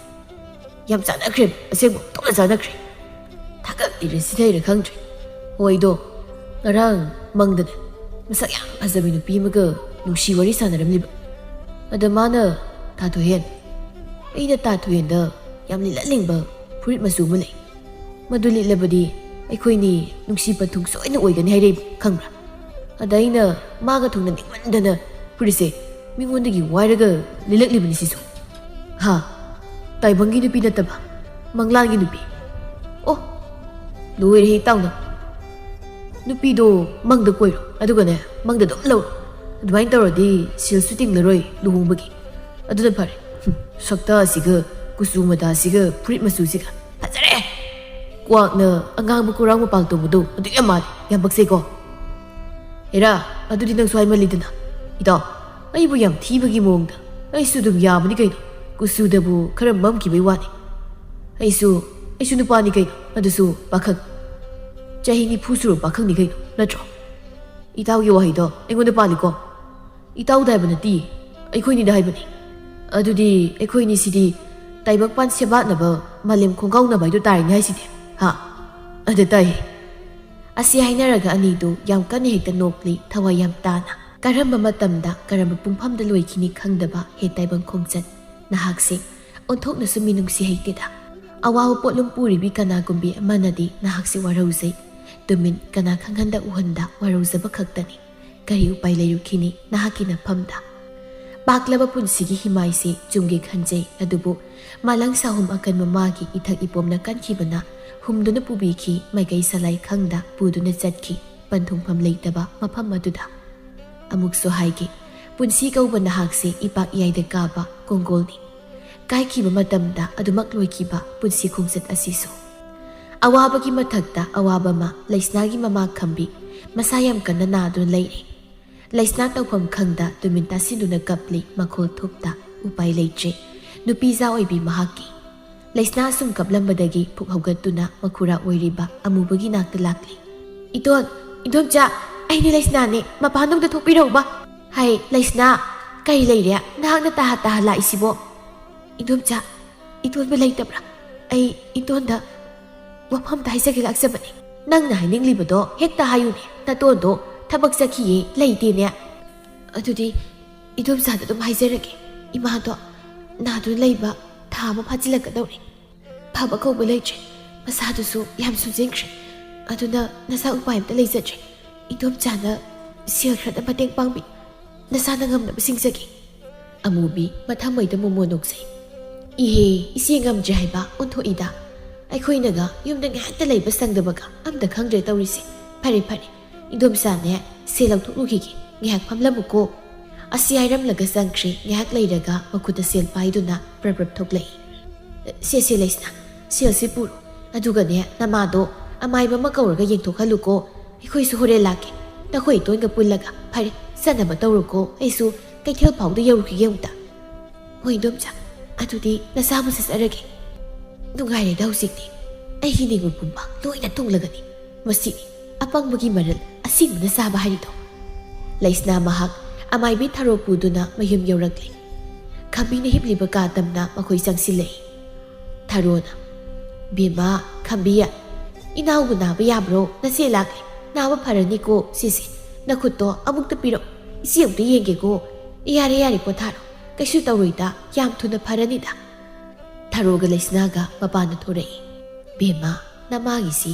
ꯌꯥꯝ ꯆꯥꯟꯅꯈ꯭ꯔꯦ, ꯑꯁꯦꯡꯕ ꯑꯣꯟꯊꯣꯛꯅ ꯆꯥꯟꯅꯈ꯭ꯔꯦ꯫ ꯊꯥꯒꯠꯂꯤꯔ ꯁꯤꯊꯩꯔ ꯈꯪꯗ꯭ꯔꯦ꯫ ꯍꯣꯏꯗꯣ, ꯉꯔꯥꯡ ꯃꯪꯗꯅꯦ, ꯃꯁꯛ ꯌꯥꯝ ꯐꯖꯕꯤ ꯅꯨꯄꯤ ꯑꯃꯒ ꯅꯨꯡꯁꯤ ꯋꯥꯔꯤ ꯁꯥꯟꯅꯔꯝꯂꯤꯕ꯫ ꯑꯗ ꯃꯥꯅ, "ꯇꯥ ꯊꯣꯏꯍꯦꯟ, ꯑꯩꯅ ꯇꯥ ꯊꯣꯏꯍꯦꯟꯗ ꯌꯥꯝ ꯂꯤꯠꯍꯟꯅꯤꯡꯕ ꯐꯨꯔꯤꯠ ꯃꯆꯨ ꯑꯃ ꯂꯩ꯫ ꯃꯗꯨ ꯂꯤꯠꯂꯕꯗꯤ ꯑꯩꯈꯣꯏꯅꯤ ꯅꯨꯡꯁꯤ ꯄꯟꯊꯨꯡ ꯁꯣꯏꯅ ꯑꯣꯏꯒꯅꯤ ꯍꯥꯏꯔꯛꯏꯕ, ꯈꯪꯕ꯭ꯔꯥ?" ꯑꯗ ꯑꯩꯅ ꯃꯥꯒ ꯊꯨꯡꯅꯅꯤꯡꯃꯟꯗꯅ ꯐꯨꯔꯤꯠꯁꯦ ꯃꯤꯉꯣꯟꯗꯒꯤ ꯋꯥꯏꯔꯒ ꯂꯤꯠꯂꯛꯂꯤꯕꯅꯤ ꯁꯤꯁꯨ꯫ ꯍꯥ? ꯇꯥꯏꯕꯪꯒꯤ ꯅꯨꯄꯤ ꯅꯠꯇꯕ, ꯃꯪꯂꯥꯟꯒꯤ ꯅꯨꯄꯤ꯫ ꯑꯣ, ꯂꯣꯏꯔꯦꯍꯦ ꯏꯇꯥꯎꯅ꯫ ꯅꯨꯄꯤꯗꯣ ꯃꯪꯗ ꯀꯣꯏꯔꯣ, ꯑꯗꯨꯒꯅꯦ, ꯃꯪꯗ ꯑꯗꯨꯝ ꯂꯧꯔꯣ꯫ ꯑꯗꯨꯃꯥꯏꯅ ꯇꯧꯔꯗꯤ ꯁꯤꯜꯁꯨ ꯇꯤꯡꯂꯔꯣꯏ ꯂꯨꯍꯣꯡꯕꯒꯤ꯫ ꯑꯗꯨꯅ ꯐꯔꯦ꯫ ꯍꯨꯝ, ꯁꯛꯇꯥꯁꯤꯒ, ꯀꯨꯆꯨ ꯃꯗꯥꯁꯤꯒ, ꯐꯨꯔꯤꯠ ꯃꯆꯨꯁꯤꯒ꯫ ꯐꯖꯔꯦ! ꯀ꯭ꯋꯥꯛꯅ ꯑꯉꯥꯡꯕ ꯀꯣꯔꯥꯡ ꯃꯄꯥꯜ ꯇꯣꯡꯕꯗꯣ ꯑꯗꯨ ꯌꯥꯝ ꯃꯥꯜꯂꯦ꯫ ꯌꯥꯝ ꯄꯛꯆꯩꯀꯣ? ꯍꯦꯔꯥ, ꯑꯗꯨꯗꯤ ꯅꯪꯁꯨ ꯍꯥꯏꯃꯜꯂꯤꯗꯅ꯫ ꯏꯇꯥꯎ, ꯑꯩꯕꯨ ꯌꯥꯝ ꯊꯤꯕꯒꯤ ꯃꯑꯣꯡꯗ꯫ ꯑꯩꯁꯨ ꯑꯗꯨꯝ ꯌꯥꯕꯅꯤ ꯀꯩꯅꯣ꯫ ꯀꯨꯆꯨꯗꯕꯨ ꯈꯔ ꯃꯝꯈꯤꯕꯩ ꯋꯥꯅꯤ꯫ ꯑꯩꯁꯨ, ꯑꯩꯁꯨ ꯅꯨꯄꯥꯅꯤ ꯀꯩꯅꯣ, ꯑꯗꯨꯁꯨ ꯄꯥꯈꯪ꯫ ꯆꯍꯤ ꯅꯤꯐꯨ ꯁꯨꯔꯕ ꯄꯥꯈꯪꯅꯤ ꯀꯩꯅꯣ, ꯅꯠꯇ꯭ꯔꯣ? ꯏꯇꯥꯎꯒꯤ ꯋꯥꯍꯩꯗꯣ ꯑꯩꯉꯣꯟꯗ ꯄꯥꯜꯂꯤꯀꯣ꯫ ꯏꯇꯥꯎꯗ ꯍꯥꯏꯕ ꯅꯠꯇꯦ, ꯑꯩꯈꯣꯏꯅꯤꯗ ꯍꯥꯏꯕꯅꯤ꯫ ꯑꯗꯨꯗꯤ ꯑꯩꯈꯣꯏꯅꯤꯁꯤꯗꯤ ꯇꯥꯏꯕꯪꯄꯥꯟ ꯁꯦꯕꯥꯠꯅꯕ ꯃꯥꯂꯦꯝ ꯈꯣꯡꯒꯥꯎꯅꯕ ꯍꯥꯏꯗꯨ ꯇꯥꯔꯦꯅꯦ ꯍꯥꯏꯁꯤꯗꯤ, ꯍꯥ? ꯑꯗ ꯇꯥꯏ꯫ ꯑꯁꯤ ꯍꯥꯏꯅꯔꯒ ꯑꯅꯤꯗꯨ ꯌꯥꯝ ꯀꯟꯅ ꯍꯦꯛꯇ ꯅꯣꯛꯂꯤ, ꯊꯋꯥꯏ ꯌꯥꯝ ꯇꯥꯅ꯫ ꯀꯔꯝꯕ ꯃꯇꯝꯗ ꯀꯔꯝꯕ ꯄꯨꯡꯐꯝꯗ ꯂꯣꯏꯈꯤꯅꯤ ꯈꯪꯗꯕ ꯍꯦ ꯇꯥꯏꯕꯪ ꯈꯣꯡꯆꯠ꯫ ꯅꯍꯥꯛꯁꯦ ꯑꯣꯟꯊꯣꯛꯅꯁꯨ ꯃꯤꯅꯨꯡꯁꯤ ꯍꯩꯇꯦꯗ꯫ ꯑꯋꯥꯕ ꯄꯣꯠꯂꯨꯝ ꯄꯨꯔꯤꯕꯤ ꯀꯅꯥꯒꯨꯝꯕꯤ ꯑꯃꯅꯗꯤ ꯅꯍꯥꯛꯁꯦ ꯋꯥꯔꯧꯖꯩ꯫ ꯇꯨꯃꯤꯟ ꯀꯅꯥ ꯈꯪꯍꯟꯗ ꯎꯍꯟꯗ ꯋꯥꯔꯧꯖꯕ ꯈꯛꯇꯅꯤ꯫ ꯀꯔꯤ ꯎꯄꯥꯏ ꯂꯩꯔꯨꯈꯤꯅꯤ ꯅꯍꯥꯛꯀꯤ ꯅꯐꯝꯗ? ꯄꯥꯛꯂꯕ ꯄꯨꯟꯁꯤꯒꯤ ꯍꯤꯃꯥꯏꯁꯦ ꯆꯨꯝꯒꯦ ꯈꯟꯖꯩ, ꯑꯗꯨꯕꯨ ꯃꯥꯂꯪ ꯁꯥꯍꯨꯝ ꯑꯀꯟꯕ ꯃꯥꯒꯤ ꯏꯊꯛ ꯏꯄꯣꯝꯅ ꯀꯟꯈꯤꯕꯅ ꯍꯨꯝꯗꯨꯅ ꯄꯨꯕꯤꯈꯤ, ꯃꯥꯏꯀꯩ ꯁꯂꯥꯏ ꯈꯪꯗ ꯄꯨꯗꯨꯅ ꯆꯠꯈꯤ꯫ ꯄꯟꯊꯨꯡꯐꯝ ꯂꯩꯇꯕ ꯃꯐꯝ ꯑꯗꯨꯗ꯫ ꯑꯃꯨꯛꯁꯨ ꯍꯥꯏꯒꯦ, ꯄꯨꯟꯁꯤ ꯀꯧꯕ ꯅꯍꯥꯛꯁꯦ ꯏꯄꯥꯛ ꯏꯌꯥꯏꯗ ꯀꯥꯕ ꯀꯣꯡꯒꯣꯜꯅꯤ꯫ ꯀꯥꯏꯈꯤꯕ ꯃꯇꯝꯗ ꯑꯗꯨꯃꯛ ꯂꯣꯏꯈꯤꯕ ꯄꯨꯟꯁꯤ ꯈꯣꯡꯆꯠ ꯑꯁꯤꯁꯨ꯫ ꯑꯋꯥꯕꯒꯤ ꯃꯊꯛꯇ ꯑꯋꯥꯕ ꯑꯃ ꯂꯩꯁꯅꯥꯒꯤ ꯃꯃꯥ ꯈꯝꯕꯤ ꯃꯁꯥ ꯌꯥꯝ ꯀꯟꯅ ꯅꯥꯗꯨꯅ ꯂꯩꯔꯦ꯫ ꯂꯩꯁꯅꯥ ꯇꯧꯐꯝ ꯈꯪꯗ ꯇꯨꯃꯤꯟ ꯇꯥꯁꯤꯟꯗꯨꯅ ꯀꯞꯂꯤ, ꯃꯈꯣꯜ ꯊꯣꯛꯇ꯫ ꯎꯄꯥꯏ ꯂꯩꯇ꯭ꯔꯦ꯫ ꯅꯨꯄꯤꯖꯥ ꯑꯣꯏꯕꯤ ꯃꯍꯥꯛꯀꯤ꯫ ꯂꯩꯁꯅꯥ ꯑꯁꯨꯝ ꯀꯞꯂꯝꯕꯗꯒꯤ ꯄꯨꯛ ꯍꯧꯒꯠꯇꯨꯅ ꯃꯈꯨꯔꯥ ꯑꯣꯏꯔꯤꯕ ꯑꯃꯨꯕꯒꯤ ꯅꯥꯛꯇ ꯂꯥꯛꯂꯤ꯫ "ꯏꯇꯣꯟ, ꯏꯗꯣꯝꯆꯥ, ꯑꯩꯅꯦ ꯂꯩꯁꯅꯥꯅꯦ, ꯃꯄꯥꯟꯗ ꯑꯝꯇ ꯊꯣꯛꯄꯤꯔꯛꯎꯕ꯫ ꯍꯥꯏ, ꯂꯩꯁꯅꯥ, ꯀꯔꯤ ꯂꯩꯔꯦ? ꯅꯍꯥꯛꯅ ꯇꯥꯍꯥ ꯇꯥꯍꯥ ꯂꯥꯛꯏꯁꯤꯕꯣ?" "ꯏꯗꯣꯝꯆꯥ, ꯏꯇꯣꯟꯕ ꯂꯩꯇꯕ꯭ꯔꯥ? ꯑꯩ ꯏꯇꯣꯟꯗ ꯋꯥꯐꯝ ꯑꯝꯇ ꯍꯥꯏꯖꯒꯦ ꯂꯥꯛꯆꯕꯅꯦ꯫" "ꯅꯪꯅ ꯍꯥꯏꯅꯤꯡꯂꯤꯕꯗꯣ ꯍꯦꯛꯇ ꯍꯥꯏꯌꯨꯅꯦ꯫ ꯅꯇꯣꯟꯗꯣ ꯊꯕꯛ ꯆꯠꯈꯤꯌꯦ, ꯂꯩꯇꯦꯅꯦ꯫" "ꯑꯗꯨꯗꯤ ꯏꯗꯣꯝꯆꯥꯗ ꯑꯗꯨꯝ ꯍꯥꯏꯖꯔꯒꯦ꯫ ꯏꯃꯥꯗꯣ ꯅꯥꯗꯨꯅ ꯂꯩꯕ ꯊꯥ ꯑꯃ ꯐꯥꯖꯤꯜꯂꯛꯀꯗꯧꯔꯦ꯫ ꯐꯕ ꯀꯧꯕ ꯂꯩꯇ꯭ꯔꯦ꯫ ꯃꯁꯥꯗꯨꯁꯨ ꯌꯥꯝ ꯁꯣꯟꯖꯤꯟꯈ꯭ꯔꯦ꯫ ꯑꯗꯨꯅ ꯅꯁꯥ ꯎꯄꯥꯏ ꯑꯝꯇ ꯂꯩꯖꯗ꯭ꯔꯦ꯫ ꯏꯗꯣꯝꯆꯥꯅ ꯁꯦꯜ ꯈꯔꯗ ꯃꯇꯦꯡ ꯄꯥꯡꯕꯤ꯫ ꯅꯁꯥꯅ ꯉꯝꯅꯕ ꯁꯤꯡꯖꯒꯦ꯫" ꯑꯃꯨꯕꯤ ꯃꯊꯃꯣꯏꯗ ꯃꯣꯃꯣ ꯅꯣꯛꯆꯩ꯫ "ꯏꯍꯦ, ꯏꯆꯦ ꯉꯝꯗ꯭ꯔꯦ ꯍꯥꯏꯕ ꯑꯣꯟꯊꯣꯛꯏꯗ꯫ ꯑꯩꯈꯣꯏꯅꯒ ꯌꯨꯝꯗ ꯉꯥꯏꯍꯥꯛꯇ ꯂꯩꯕ ꯁꯪꯗꯕꯒ ꯑꯝꯇ ꯈꯪꯗ꯭ꯔꯦ ꯇꯧꯔꯤꯁꯦ꯫ ꯐꯔꯦ, ꯐꯔꯦ, ꯏꯗꯣꯝꯆꯥꯅꯦ, ꯁꯦꯜ ꯂꯧꯊꯣꯛꯂꯨꯈꯤꯒꯦ, ꯉꯥꯏꯍꯥꯛ ꯐꯝꯂꯝꯃꯨꯀꯣ꯫" ꯑꯁꯤ ꯍꯥꯏꯔꯝꯂꯒ ꯆꯪꯈ꯭ꯔꯦ꯫ ꯉꯥꯏꯍꯥꯛ ꯂꯩꯔꯒ ꯃꯈꯨꯠꯇ ꯁꯦꯜ ꯄꯥꯏꯗꯨꯅ ꯄ꯭ꯔꯞ ꯄ꯭ꯔꯞ ꯊꯣꯛꯂꯛꯏ꯫ "ꯁꯦ, ꯁꯦ, ꯂꯩꯁꯅꯥ, ꯁꯦꯜꯁꯤ ꯄꯨꯔꯣ꯫ ꯑꯗꯨꯒꯅꯦ, ꯅꯃꯥꯗꯣ ꯑꯃꯥꯏꯕ ꯑꯃ ꯀꯧꯔꯒ ꯌꯦꯡꯊꯣꯛꯍꯜꯂꯨꯀꯣ꯫ ꯑꯩꯈꯣꯏꯁꯨ ꯍꯣꯔꯦꯟ ꯂꯥꯛꯀꯦ, ꯅꯈꯣꯏ ꯏꯇꯣꯟꯒ ꯄꯨꯜꯂꯒ꯫ ꯐꯔꯦ, ꯆꯠꯅꯕ ꯇꯧꯔꯣꯀꯣ, ꯑꯩꯁꯨ ꯀꯩꯊꯦꯜ ꯐꯥꯎꯗ ꯌꯧꯔꯨꯈꯤꯒꯦ ꯑꯃꯨꯛꯇ꯫" "ꯍꯣꯏ, ꯏꯗꯣꯝꯆꯥ, ꯑꯗꯨꯗꯤ ꯅꯁꯥ ꯑꯃꯨꯛ ꯆꯠꯆꯔꯒꯦ꯫" "ꯅꯨꯡꯉꯥꯏꯔꯦꯗ ꯍꯧꯖꯤꯛꯇꯤ꯫ ꯑꯩꯒꯤ ꯅꯤꯡꯕ ꯄꯨꯝꯕ ꯂꯣꯏꯅ ꯊꯨꯡꯂꯒꯅꯤ꯫ ꯃꯁꯤꯅꯤ ꯑꯄꯪꯕꯒꯤ ꯃꯔꯜ ꯑꯁꯤꯡꯕꯅ ꯆꯥꯕ ꯍꯥꯏꯔꯤꯗꯣ꯫" ꯂꯩꯁꯅꯥ ꯃꯍꯥꯛ ꯑꯃꯥꯏꯕꯤ ꯊꯔꯣ ꯄꯨꯗꯨꯅ ꯃꯌꯨꯝ ꯌꯧꯔꯛꯂꯤ꯫ ꯈꯝꯕꯤꯅ ꯍꯤꯞꯂꯤꯕ ꯀꯥ ꯇꯝꯅ ꯃꯈꯣꯏ ꯆꯪꯁꯤꯜꯂꯛꯏ꯫ ꯊꯔꯣꯅ, "ꯕꯦꯝꯃ, ꯈꯝꯕꯤ, ꯏꯅꯥꯎꯕꯨ ꯅꯥꯕ ꯌꯥꯕ꯭ꯔꯣ? ꯅꯆꯦ ꯂꯥꯛꯂꯦ, ꯅꯥꯕ ꯐꯔꯅꯤꯀꯣ꯫ ꯁꯤꯁꯦ, ꯅꯈꯨꯠꯇꯣ ꯑꯃꯨꯛꯇ ꯄꯤꯔꯛꯎ, ꯏꯆꯦ ꯑꯃꯨꯛꯇ ꯌꯦꯡꯒꯦꯀꯣ꯫" "ꯌꯥꯔꯦ, ꯌꯥꯔꯦ, ꯄꯣꯊꯥꯔꯣ, ꯀꯩꯁꯨ ꯇꯧꯔꯣꯏꯗ, ꯌꯥꯝ ꯊꯨꯅ ꯐꯔꯅꯤꯗ꯫" ꯊꯔꯣꯒ ꯂꯩꯁꯅꯥꯒ ꯃꯄꯥꯟꯗ ꯊꯣꯔꯛꯏ꯫ "ꯕꯦꯝꯃ, ꯅꯃꯥꯒꯤꯁꯤ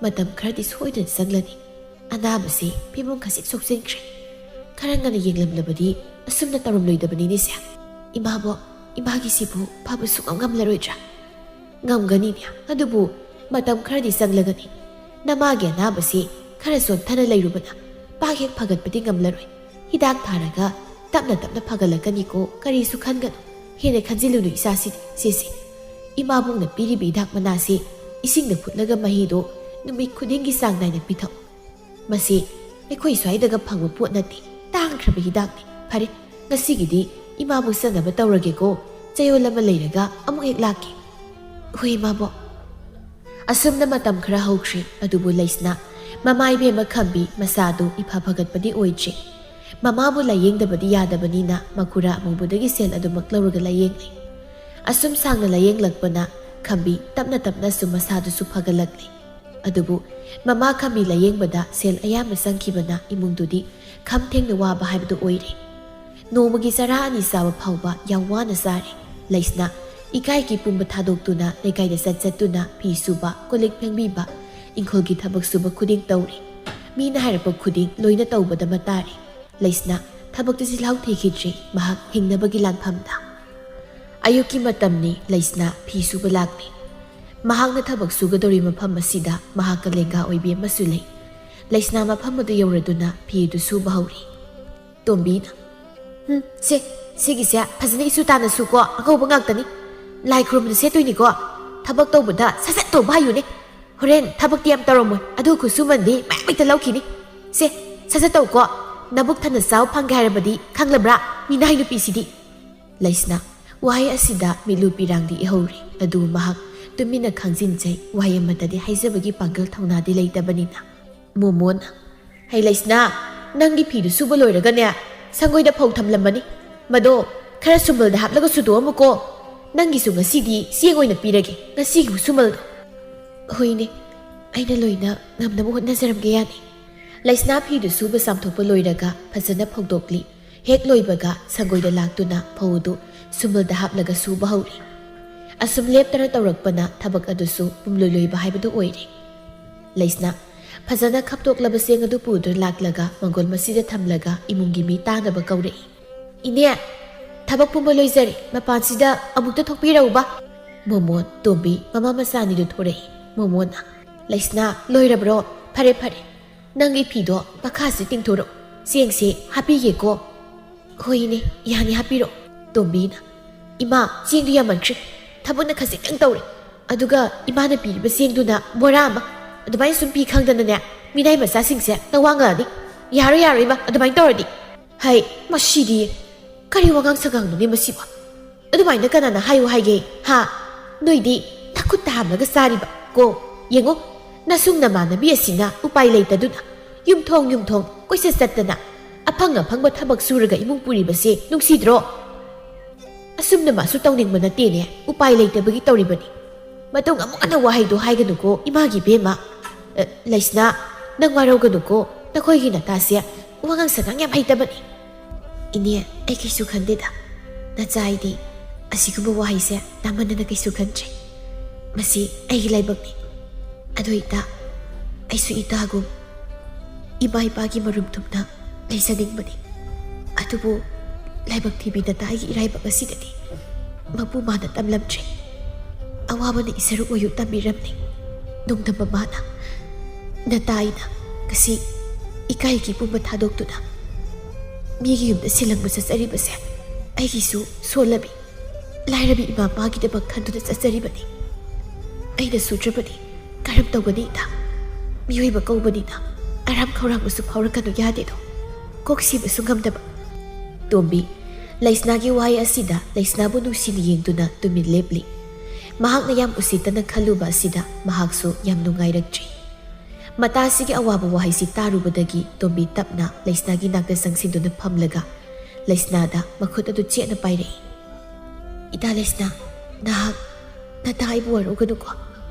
ꯃꯇꯝ ꯈꯔꯗꯤ ꯁꯣꯏꯗꯅ ꯆꯪꯂꯅꯤ꯫ ꯑꯅꯥꯕꯁꯤ ꯐꯤꯕꯝ ꯈꯖꯤꯛ ꯁꯣꯛꯆꯤꯟꯈ꯭ꯔꯦ꯫ ꯈꯔ ꯉꯟꯅ ꯌꯦꯡꯂꯝꯂꯕꯗꯤ ꯑꯁꯨꯝꯅ ꯇꯧꯔꯝꯂꯣꯏꯗꯕꯅꯤꯅꯦꯁꯦ꯫ ꯏꯃꯥꯕꯣ, ꯏꯃꯥꯒꯤꯁꯤꯕꯨ ꯐꯕ ꯁꯨꯡꯉꯝ ꯉꯝꯂꯔꯣꯏꯗ꯭ꯔꯥ?" "ꯉꯝꯒꯅꯤꯅꯦ, ꯑꯗꯨꯕꯨ ꯃꯇꯝ ꯈꯔꯗꯤ ꯆꯪꯂꯒꯅꯤ꯫ ꯅꯃꯥꯒꯤ ꯑꯅꯥꯕꯁꯤ ꯈꯔ ꯆꯣꯟꯊꯅ ꯂꯩꯔꯨꯕꯅ ꯄꯥꯛ ꯍꯦꯛ ꯐꯒꯠꯄꯗꯤ ꯉꯝꯂꯔꯣꯏ꯫ ꯍꯤꯗꯥꯛ ꯊꯥꯔꯒ ꯇꯞꯅ ꯇꯞꯅ ꯐꯒꯠꯂꯛꯀꯅꯤꯀꯣ, ꯀꯔꯤꯁꯨ ꯈꯟꯒꯅꯨ꯫ ꯍꯦꯟꯅ ꯈꯟꯖꯤꯜꯂꯨꯅꯨ ꯏꯆꯥꯁꯤꯗꯤ꯫ ꯁꯦ, ꯁꯦ, ꯏꯃꯥꯕꯣꯛꯅ ꯄꯤꯔꯤꯕ ꯍꯤꯗꯥꯛ ꯃꯅꯥꯁꯤ ꯏꯁꯤꯡꯗ ꯐꯨꯠꯂꯒ ꯃꯍꯤꯗꯣ ꯅꯨꯃꯤꯠ ꯈꯨꯗꯤꯡꯒꯤ ꯆꯥꯡ ꯅꯥꯏꯅ ꯄꯤꯊꯛꯎ꯫ ꯃꯁꯤ ꯑꯩꯈꯣꯏ ꯁ꯭ꯋꯥꯏꯗꯒ ꯐꯪꯕ ꯄꯣꯠ ꯅꯠꯇꯦ, ꯇꯥꯡꯈ꯭ꯔꯕ ꯍꯤꯗꯥꯛꯅꯤ꯫ ꯐꯔꯦ, ꯉꯁꯤꯒꯤꯗꯤ ꯏꯃꯥꯕꯣꯛ ꯆꯠꯅꯕ ꯇꯧꯔꯒꯦꯀꯣ꯫ ꯆꯌꯣꯜ ꯑꯃ ꯂꯩꯔꯒ ꯑꯃꯨꯛ ꯍꯦꯛ ꯂꯥꯛꯀꯦ꯫ ꯍꯣꯏ, ꯏꯃꯥꯕꯣꯛ꯫ ꯑꯁꯨꯝꯅ ꯃꯇꯝ ꯈꯔ ꯍꯧꯈ꯭ꯔꯦ꯫ ꯑꯗꯨꯕꯨ ꯂꯩꯁꯅꯥ ꯃꯃꯥ ꯏꯕꯦꯝꯃ ꯈꯝꯕꯤ ꯃꯁꯥꯗꯨ ꯏꯐ ꯐꯒꯠꯄꯗꯤ ꯑꯣꯏꯗ꯭ꯔꯤ꯫ ꯃꯃꯥꯕꯨ ꯂꯥꯌꯦꯡꯗꯕꯗꯤ ꯌꯥꯗꯕꯅꯤꯅ ꯃꯈꯨꯔꯥ ꯑꯃꯨꯕꯗꯒꯤ ꯁꯦꯜ ꯑꯗꯨꯃꯛ ꯂꯧꯔꯒ ꯂꯥꯌꯦꯡꯂꯤ꯫ ꯑꯁꯨꯝ ꯁꯥꯡꯅ ꯂꯥꯌꯦꯡꯂꯛꯄꯅ ꯈꯝꯕꯤ ꯇꯞꯅ ꯇꯞꯅꯁꯨ ꯃꯁꯥꯗꯨꯁꯨ ꯐꯒꯠꯂꯛꯂꯤ꯫ ꯑꯗꯨꯕꯨ ꯃꯃꯥ ꯈꯝꯕꯤ ꯂꯥꯌꯦꯡꯕꯗ ꯁꯦꯜ ꯑꯌꯥꯝꯕ ꯆꯪꯈꯤꯕꯅ ꯏꯃꯨꯡꯗꯨꯗꯤ ꯈꯝ ꯊꯦꯡꯅ ꯋꯥꯕ ꯍꯥꯏꯕꯗꯨ ꯑꯣꯏꯔꯦ꯫ ꯅꯣꯡꯃꯒꯤ ꯆꯔꯥ ꯑꯅꯤ ꯆꯥꯕ ꯐꯥꯎꯕ ꯌꯥꯝ ꯋꯥꯅ ꯆꯥꯔꯦ꯫ ꯂꯩꯁꯅꯥ ꯏꯀꯥꯏꯒꯤ ꯄꯨꯝꯕ ꯊꯥꯗꯣꯛꯇꯨꯅ ꯂꯩꯀꯥꯏꯗ ꯆꯠ ꯆꯠꯇꯨꯅ ꯐꯤ ꯁꯨꯕ, ꯀꯣꯜ ꯂꯤꯛ ꯐꯦꯡꯕꯤꯕ, ꯏꯪꯈꯣꯜꯒꯤ ꯊꯕꯛ ꯁꯨꯕ ꯈꯨꯗꯤꯡ ꯇꯧꯔꯦ꯫ ꯃꯤꯅ ꯍꯥꯏꯔꯛꯄ ꯈꯨꯗꯤꯡ ꯂꯣꯏꯅ ꯇꯧꯕꯗ ꯃꯇꯥꯔꯦ꯫ ꯂꯩꯁꯅꯥ ꯊꯕꯛꯇ ꯆꯤꯜꯍꯥꯎ ꯊꯤꯈꯤꯗ꯭ꯔꯤ, ꯃꯍꯥꯛ ꯍꯤꯡꯅꯕꯒꯤ ꯂꯥꯟꯐꯝꯗ꯫ ꯑꯌꯨꯛꯀꯤ ꯃꯇꯝꯅꯤ꯫ ꯂꯩꯁꯅꯥ ꯐꯤ ꯁꯨꯕ ꯂꯥꯛꯂꯤ꯫ ꯃꯍꯥꯛꯅ ꯊꯕꯛ ꯁꯨꯒꯗꯧꯔꯤ ꯃꯐꯝ ꯑꯁꯤꯗ ꯃꯍꯥꯛꯀ ꯂꯦꯡꯒꯥ ꯑꯣꯏꯕꯤ ꯑꯃꯁꯨ ꯂꯩ꯫ ꯂꯩꯁꯅꯥ ꯃꯐꯝ ꯑꯗꯨ ꯌꯧꯔꯗꯨꯅ ꯐꯤ ꯑꯗꯨ ꯁꯨꯕ ꯍꯧꯔꯤ꯫ ꯇꯣꯝꯕꯤꯅ, "ꯎꯝ, ꯁꯦ, ꯁꯤꯒꯤꯁꯦ ꯐꯖꯅ ꯏꯁꯨ ꯇꯥꯅ ꯁꯨꯀꯣ, ꯑꯉꯧꯕ ꯉꯥꯛꯇꯅꯤ꯫ ꯂꯥꯏ ꯈꯨꯔꯨꯝꯕꯗ ꯁꯦꯠꯇꯣꯏꯅꯤꯀꯣ꯫ ꯊꯕꯛ ꯇꯧꯕꯗ ꯁꯠ ꯁꯠ ꯇꯧꯕ ꯍꯩꯌꯨꯅꯦ꯫ ꯍꯣꯔꯦꯟ ꯊꯕꯛꯇꯤ ꯌꯥꯝ ꯇꯧꯔꯝꯃꯣꯏ, ꯑꯗꯨ ꯈꯨꯠꯁꯨꯃꯟꯗꯤ ꯃꯌꯥꯝ ꯍꯦꯛꯇ ꯂꯧꯈꯤꯅꯤ꯫ ꯁꯦ, ꯁꯠ ꯁꯠ ꯇꯧꯀꯣ꯫ ꯅꯕꯨꯛ ꯊꯟꯅ ꯆꯥꯕ ꯐꯪꯒꯦ ꯍꯥꯏꯔꯕꯗꯤ ꯈꯪꯂꯕ꯭ꯔꯥ, ꯃꯤꯅꯥꯏ ꯅꯨꯄꯤꯁꯤꯗꯤ?" ꯂꯩꯁꯅꯥ ꯋꯥꯍꯩ ꯑꯁꯤꯗ ꯃꯤꯠꯂꯨ ꯄꯤꯔꯥꯡꯗꯤ ꯏꯍꯧꯔꯤ꯫ ꯑꯗꯨꯕꯨ ꯃꯍꯥꯛ ꯇꯨꯃꯤꯟꯅ ꯈꯪꯖꯤꯟꯖꯩ, ꯋꯥꯍꯩ ꯑꯃꯠꯇꯗꯤ ꯍꯥꯏꯖꯕꯒꯤ ꯄꯥꯡꯒꯜ ꯊꯧꯅꯥꯗꯤ ꯂꯩꯇꯕꯅꯤꯅ꯫ ꯃꯣꯃꯣꯟ, "ꯍꯩ ꯂꯩꯁꯅꯥ, ꯅꯪꯒꯤ ꯐꯤꯗꯨ ꯁꯨꯕ ꯂꯣꯏꯔꯒꯅꯦ, ꯁꯪꯒꯣꯏꯗ ꯐꯧ ꯊꯝꯂꯝꯕꯅꯤ꯫ ꯃꯗꯣ ꯈꯔ ꯁꯨꯝꯕꯜꯗ ꯍꯥꯞꯂꯒ ꯁꯨꯗꯣꯛꯑꯝꯃꯨꯀꯣ꯫ ꯅꯪꯒꯤꯁꯨ ꯉꯁꯤꯗꯤ ꯆꯦꯡ ꯑꯣꯏꯅ ꯄꯤꯔꯒꯦ, ꯉꯁꯤꯒꯤ ꯈꯨꯠꯁꯨꯃꯜꯗꯣ꯫" "ꯍꯣꯏꯅꯦ, ꯑꯩꯅ ꯂꯣꯏꯅ ꯉꯝꯅꯕ ꯍꯣꯠꯅꯖꯔꯝꯒꯦ ꯌꯥꯅꯤ꯫" ꯂꯩꯁꯅꯥ ꯐꯤꯗꯨ ꯁꯨꯕ ꯆꯥꯝꯊꯣꯛꯄ ꯂꯣꯏꯔꯒ ꯐꯖꯅ ꯐꯧꯗꯣꯛꯂꯤ꯫ ꯍꯦꯛ ꯂꯣꯏꯕꯒ ꯁꯪꯒꯣꯏꯗ ꯂꯥꯛꯇꯨꯅ ꯐꯧ ꯑꯗꯨ ꯁꯨꯝꯕꯜꯗ ꯍꯥꯞꯂꯒ ꯁꯨꯕ ꯍꯧꯔꯤ꯫ ꯑꯁꯨꯝ ꯂꯦꯞꯇꯅ ꯇꯧꯔꯛꯄꯅ ꯊꯕꯛ ꯑꯗꯨꯁꯨ ꯄꯨꯝꯂꯣꯏ ꯂꯣꯏꯕ ꯍꯥꯏꯕꯗꯨ ꯑꯣꯏꯔꯦ꯫ ꯂꯩꯁꯅꯥ ꯐꯖꯅ ꯈꯞꯇꯣꯛꯂꯕ ꯆꯦꯡ ꯑꯗꯨ ꯄꯨꯗꯨꯅ ꯂꯥꯛꯂꯒ ꯃꯪꯒꯣꯜ ꯃꯁꯤꯗ ꯊꯝꯂꯒ ꯏꯃꯨꯡꯒꯤ ꯃꯤ ꯇꯥꯅꯕ ꯀꯧꯔꯛꯏ꯫ "ꯏꯅꯦ, ꯊꯕꯛ ꯄꯨꯝꯕ ꯂꯣꯏꯖꯔꯦ, ꯃꯄꯥꯟꯁꯤꯗ ꯑꯃꯨꯛꯇ ꯊꯣꯛꯄꯤꯔꯛꯎꯕ꯫" ꯃꯣꯃꯣꯟ, ꯇꯣꯝꯕꯤ, ꯃꯃꯥ ꯃꯆꯥ ꯑꯅꯤꯗꯨ ꯊꯣꯔꯛꯏ꯫ ꯃꯣꯃꯣꯟꯅ, "ꯂꯩꯁꯅꯥ, ꯂꯣꯏꯔꯕ꯭ꯔꯣ? ꯐꯔꯦ, ꯐꯔꯦ꯫ "ꯅꯪꯒꯤ ꯐꯤꯗꯣ ꯃꯈꯥꯁꯦ ꯇꯤꯡꯊꯣꯔꯛꯑꯣ, ꯆꯦꯡꯁꯦ ꯍꯥꯞꯄꯤꯒꯦꯀꯣ꯫" "ꯍꯣꯏꯅꯦ, ꯌꯥꯅꯤ, ꯍꯥꯞꯄꯤꯔꯣ꯫" ꯇꯣꯝꯕꯤꯅ, "ꯏꯃꯥ, ꯆꯦꯡꯗꯨ ꯌꯥꯝꯃꯟꯈ꯭ꯔꯦ, ꯊꯕꯛꯅ ꯈꯖꯤꯛꯇꯪ ꯇꯧꯔꯦ, ꯑꯗꯨꯒ ꯏꯃꯥꯅ ꯄꯤꯔꯤꯕ ꯆꯦꯡꯗꯨꯅ ꯕꯣꯔꯥ ꯑꯃ꯫ ꯑꯗꯨꯃꯥꯏꯅ ꯁꯨꯝ ꯄꯤ ꯈꯪꯗꯅꯅꯦ, ꯃꯤꯅꯥꯏ ꯃꯆꯥꯁꯤꯡꯁꯦ ꯅꯋꯥ ꯉꯥꯡꯉꯅꯤ꯫ ꯌꯥꯔꯣꯏ, ꯌꯥꯔꯣꯏ ꯏꯃꯥ, ꯑꯗꯨꯃꯥꯏꯅ ꯇꯧꯔꯗꯤ꯫ ꯍꯩ, ꯃꯁꯤꯗꯤ ꯀꯔꯤ ꯋꯥꯉꯥꯡ ꯁꯉꯥꯡꯅꯣꯅꯦ ꯃꯁꯤꯕꯣ? ꯑꯗꯨꯃꯥꯏꯅ ꯀꯅꯥꯅ ꯍꯥꯏꯌꯨ ꯍꯥꯏꯒꯦ, ꯍꯥ? ꯅꯣꯏꯗꯤ ꯅꯈꯨꯠꯇ ꯍꯥꯝꯂꯒ ꯆꯥꯔꯤꯕ ꯀꯣ? ꯌꯦꯡꯉꯨ, ꯅꯁꯨꯡ ꯅꯃꯥꯟꯅꯕꯤ ꯑꯁꯤꯅ ꯎꯄꯥꯏ ꯂꯩꯇꯗꯨꯅ ꯌꯨꯝꯊꯣꯡ ꯌꯨꯝꯊꯣꯡ ꯀꯣꯏꯆꯠ ꯆꯠꯇꯅ ꯑꯐꯪ ꯑꯐꯪꯕ ꯊꯕꯛ ꯁꯨꯔꯒ ꯏꯃꯨꯡ ꯄꯨꯔꯤꯕꯁꯦ ꯅꯨꯡꯁꯤꯗ꯭ꯔꯣ? ꯑꯁꯨꯝꯅ ꯃꯥꯁꯨ ꯇꯧꯅꯤꯡꯕ ꯅꯠꯇꯦꯅꯦ, ꯎꯄꯥꯏ ꯂꯩꯇꯕꯒꯤ ꯇꯧꯔꯤꯕꯅꯤ꯫ ꯃꯇꯨꯡ ꯑꯃꯨꯛ ꯍꯟꯅ ꯋꯥꯍꯩꯗꯣ ꯍꯥꯏꯒꯅꯨꯀꯣ, ꯏꯃꯥꯒꯤ ꯏꯕꯦꯝꯃ꯫ ꯑ, ꯂꯩꯁꯅꯥ, ꯅꯪ ꯋꯥꯔꯧꯒꯅꯨꯀꯣ, ꯅꯈꯣꯏꯒꯤ ꯅꯇꯥꯁꯦ ꯋꯥꯉꯥꯡ ꯁꯉꯥꯡ ꯌꯥꯝ ꯍꯩꯇꯕꯅꯤ꯫ ꯏꯅꯦ, ꯑꯩ ꯀꯩꯁꯨ ꯈꯟꯗꯦꯗ꯫ ꯅꯆꯥ ꯑꯩꯗꯤ ꯑꯁꯤꯒꯨꯝꯕ ꯋꯥꯍꯩꯁꯦ ꯇꯥꯃꯟꯗꯅ ꯀꯩꯁꯨ ꯈꯟꯗ꯭ꯔꯦ꯫ ꯃꯁꯤ ꯑꯩꯒꯤ ꯂꯥꯏꯕꯛꯅꯤ꯫ ꯑꯗꯣ ꯏꯇꯥ, ꯑꯩꯁꯨ ꯏꯇꯥꯒꯨꯝ ꯏꯃꯥ ꯏꯄꯥꯒꯤ ꯃꯔꯨꯝ ꯊꯨꯝꯅ ꯂꯩꯖꯅꯤꯡꯕꯅꯤ꯫ ꯑꯗꯨꯕꯨ ꯂꯥꯏꯕꯛ ꯊꯤꯕꯤ ꯅꯇꯥꯒꯤ ꯏꯔꯥꯏꯕꯛ ꯑꯁꯤꯗꯗꯤ ꯃꯄꯨ ꯃꯥꯅ ꯇꯝꯂꯝꯗ꯭ꯔꯦ꯫ ꯑꯋꯥꯕꯅ ꯏꯁꯔꯨ ꯑꯣꯏꯌꯨ ꯇꯝꯕꯤꯔꯝꯂꯦ ꯅꯣꯡꯗꯝꯕ ꯃꯥꯅ꯫ ꯅꯇꯥ ꯑꯩꯅ ꯉꯁꯤ ꯏꯀꯥꯏꯒꯤ ꯄꯨꯝꯕ ꯊꯥꯗꯣꯛꯇꯨꯅ ꯃꯤꯒꯤ ꯌꯨꯝꯗ ꯁꯤꯜꯂꯪꯕ ꯆꯠꯆꯔꯤꯕꯁꯦ ꯑꯩꯒꯤꯁꯨ ꯁꯣꯜꯂꯕꯤ ꯂꯥꯏꯔꯕꯤ ꯏꯃꯥ ꯃꯥꯒꯤꯗꯃꯛ ꯈꯟꯗꯨꯅ ꯆꯠꯆꯔꯤꯕꯅꯤ꯫ ꯑꯩꯅ ꯁꯨꯗ꯭ꯔꯕꯗꯤ ꯀꯔꯝ ꯇꯧꯒꯅꯤ ꯏꯇꯥ? ꯃꯤꯑꯣꯏꯕ ꯀꯧꯕꯅꯤꯅ ꯑꯔꯥꯝ ꯈꯧꯔꯥꯡꯕꯁꯨ ꯐꯥꯎꯔꯛꯀꯅꯨ ꯌꯥꯗꯦꯗꯣ꯫ ꯀꯣꯛ ꯁꯤꯕꯁꯨ ꯉꯝꯗꯕ꯫ ꯇꯣꯝꯕꯤ, ꯂꯩꯁꯅꯥꯒꯤ ꯋꯥꯍꯩ ꯑꯁꯤꯗ ꯂꯩꯁꯅꯥꯕꯨ ꯅꯨꯡꯁꯤꯅ ꯌꯦꯡꯗꯨꯅ ꯇꯨꯃꯤꯟ ꯂꯦꯞꯂꯤ꯫ ꯃꯍꯥꯛꯅ ꯌꯥꯝ ꯎꯁꯤꯠꯇꯅ ꯈꯜꯂꯨꯕ ꯑꯁꯤꯗ ꯃꯍꯥꯛꯁꯨ ꯌꯥꯝ ꯅꯨꯡꯉꯥꯏꯔꯛꯇ꯭ꯔꯤ꯫ ꯃꯇꯥꯁꯤꯒꯤ ꯑꯋꯥꯕ ꯋꯥꯍꯩꯁꯤ ꯇꯥꯔꯨꯕꯗꯒꯤ ꯇꯣꯝꯕꯤ ꯇꯞꯅ ꯂꯩꯁꯅꯥꯒꯤ ꯅꯥꯛꯇ ꯆꯪꯁꯤꯟꯗꯨꯅ ꯐꯝꯂꯒ ꯂꯩꯁꯅꯥꯗ ꯃꯈꯨꯠ ꯑꯗꯨ ꯆꯦꯠꯅ ꯄꯥꯏꯔꯛꯏ꯫ "ꯏꯇꯥ ꯂꯩꯁꯅꯥ, ꯅꯍꯥꯛ ꯅꯇꯥ ꯑꯩꯕꯨ ꯋꯥꯔꯧꯒꯅꯨꯀꯣ꯫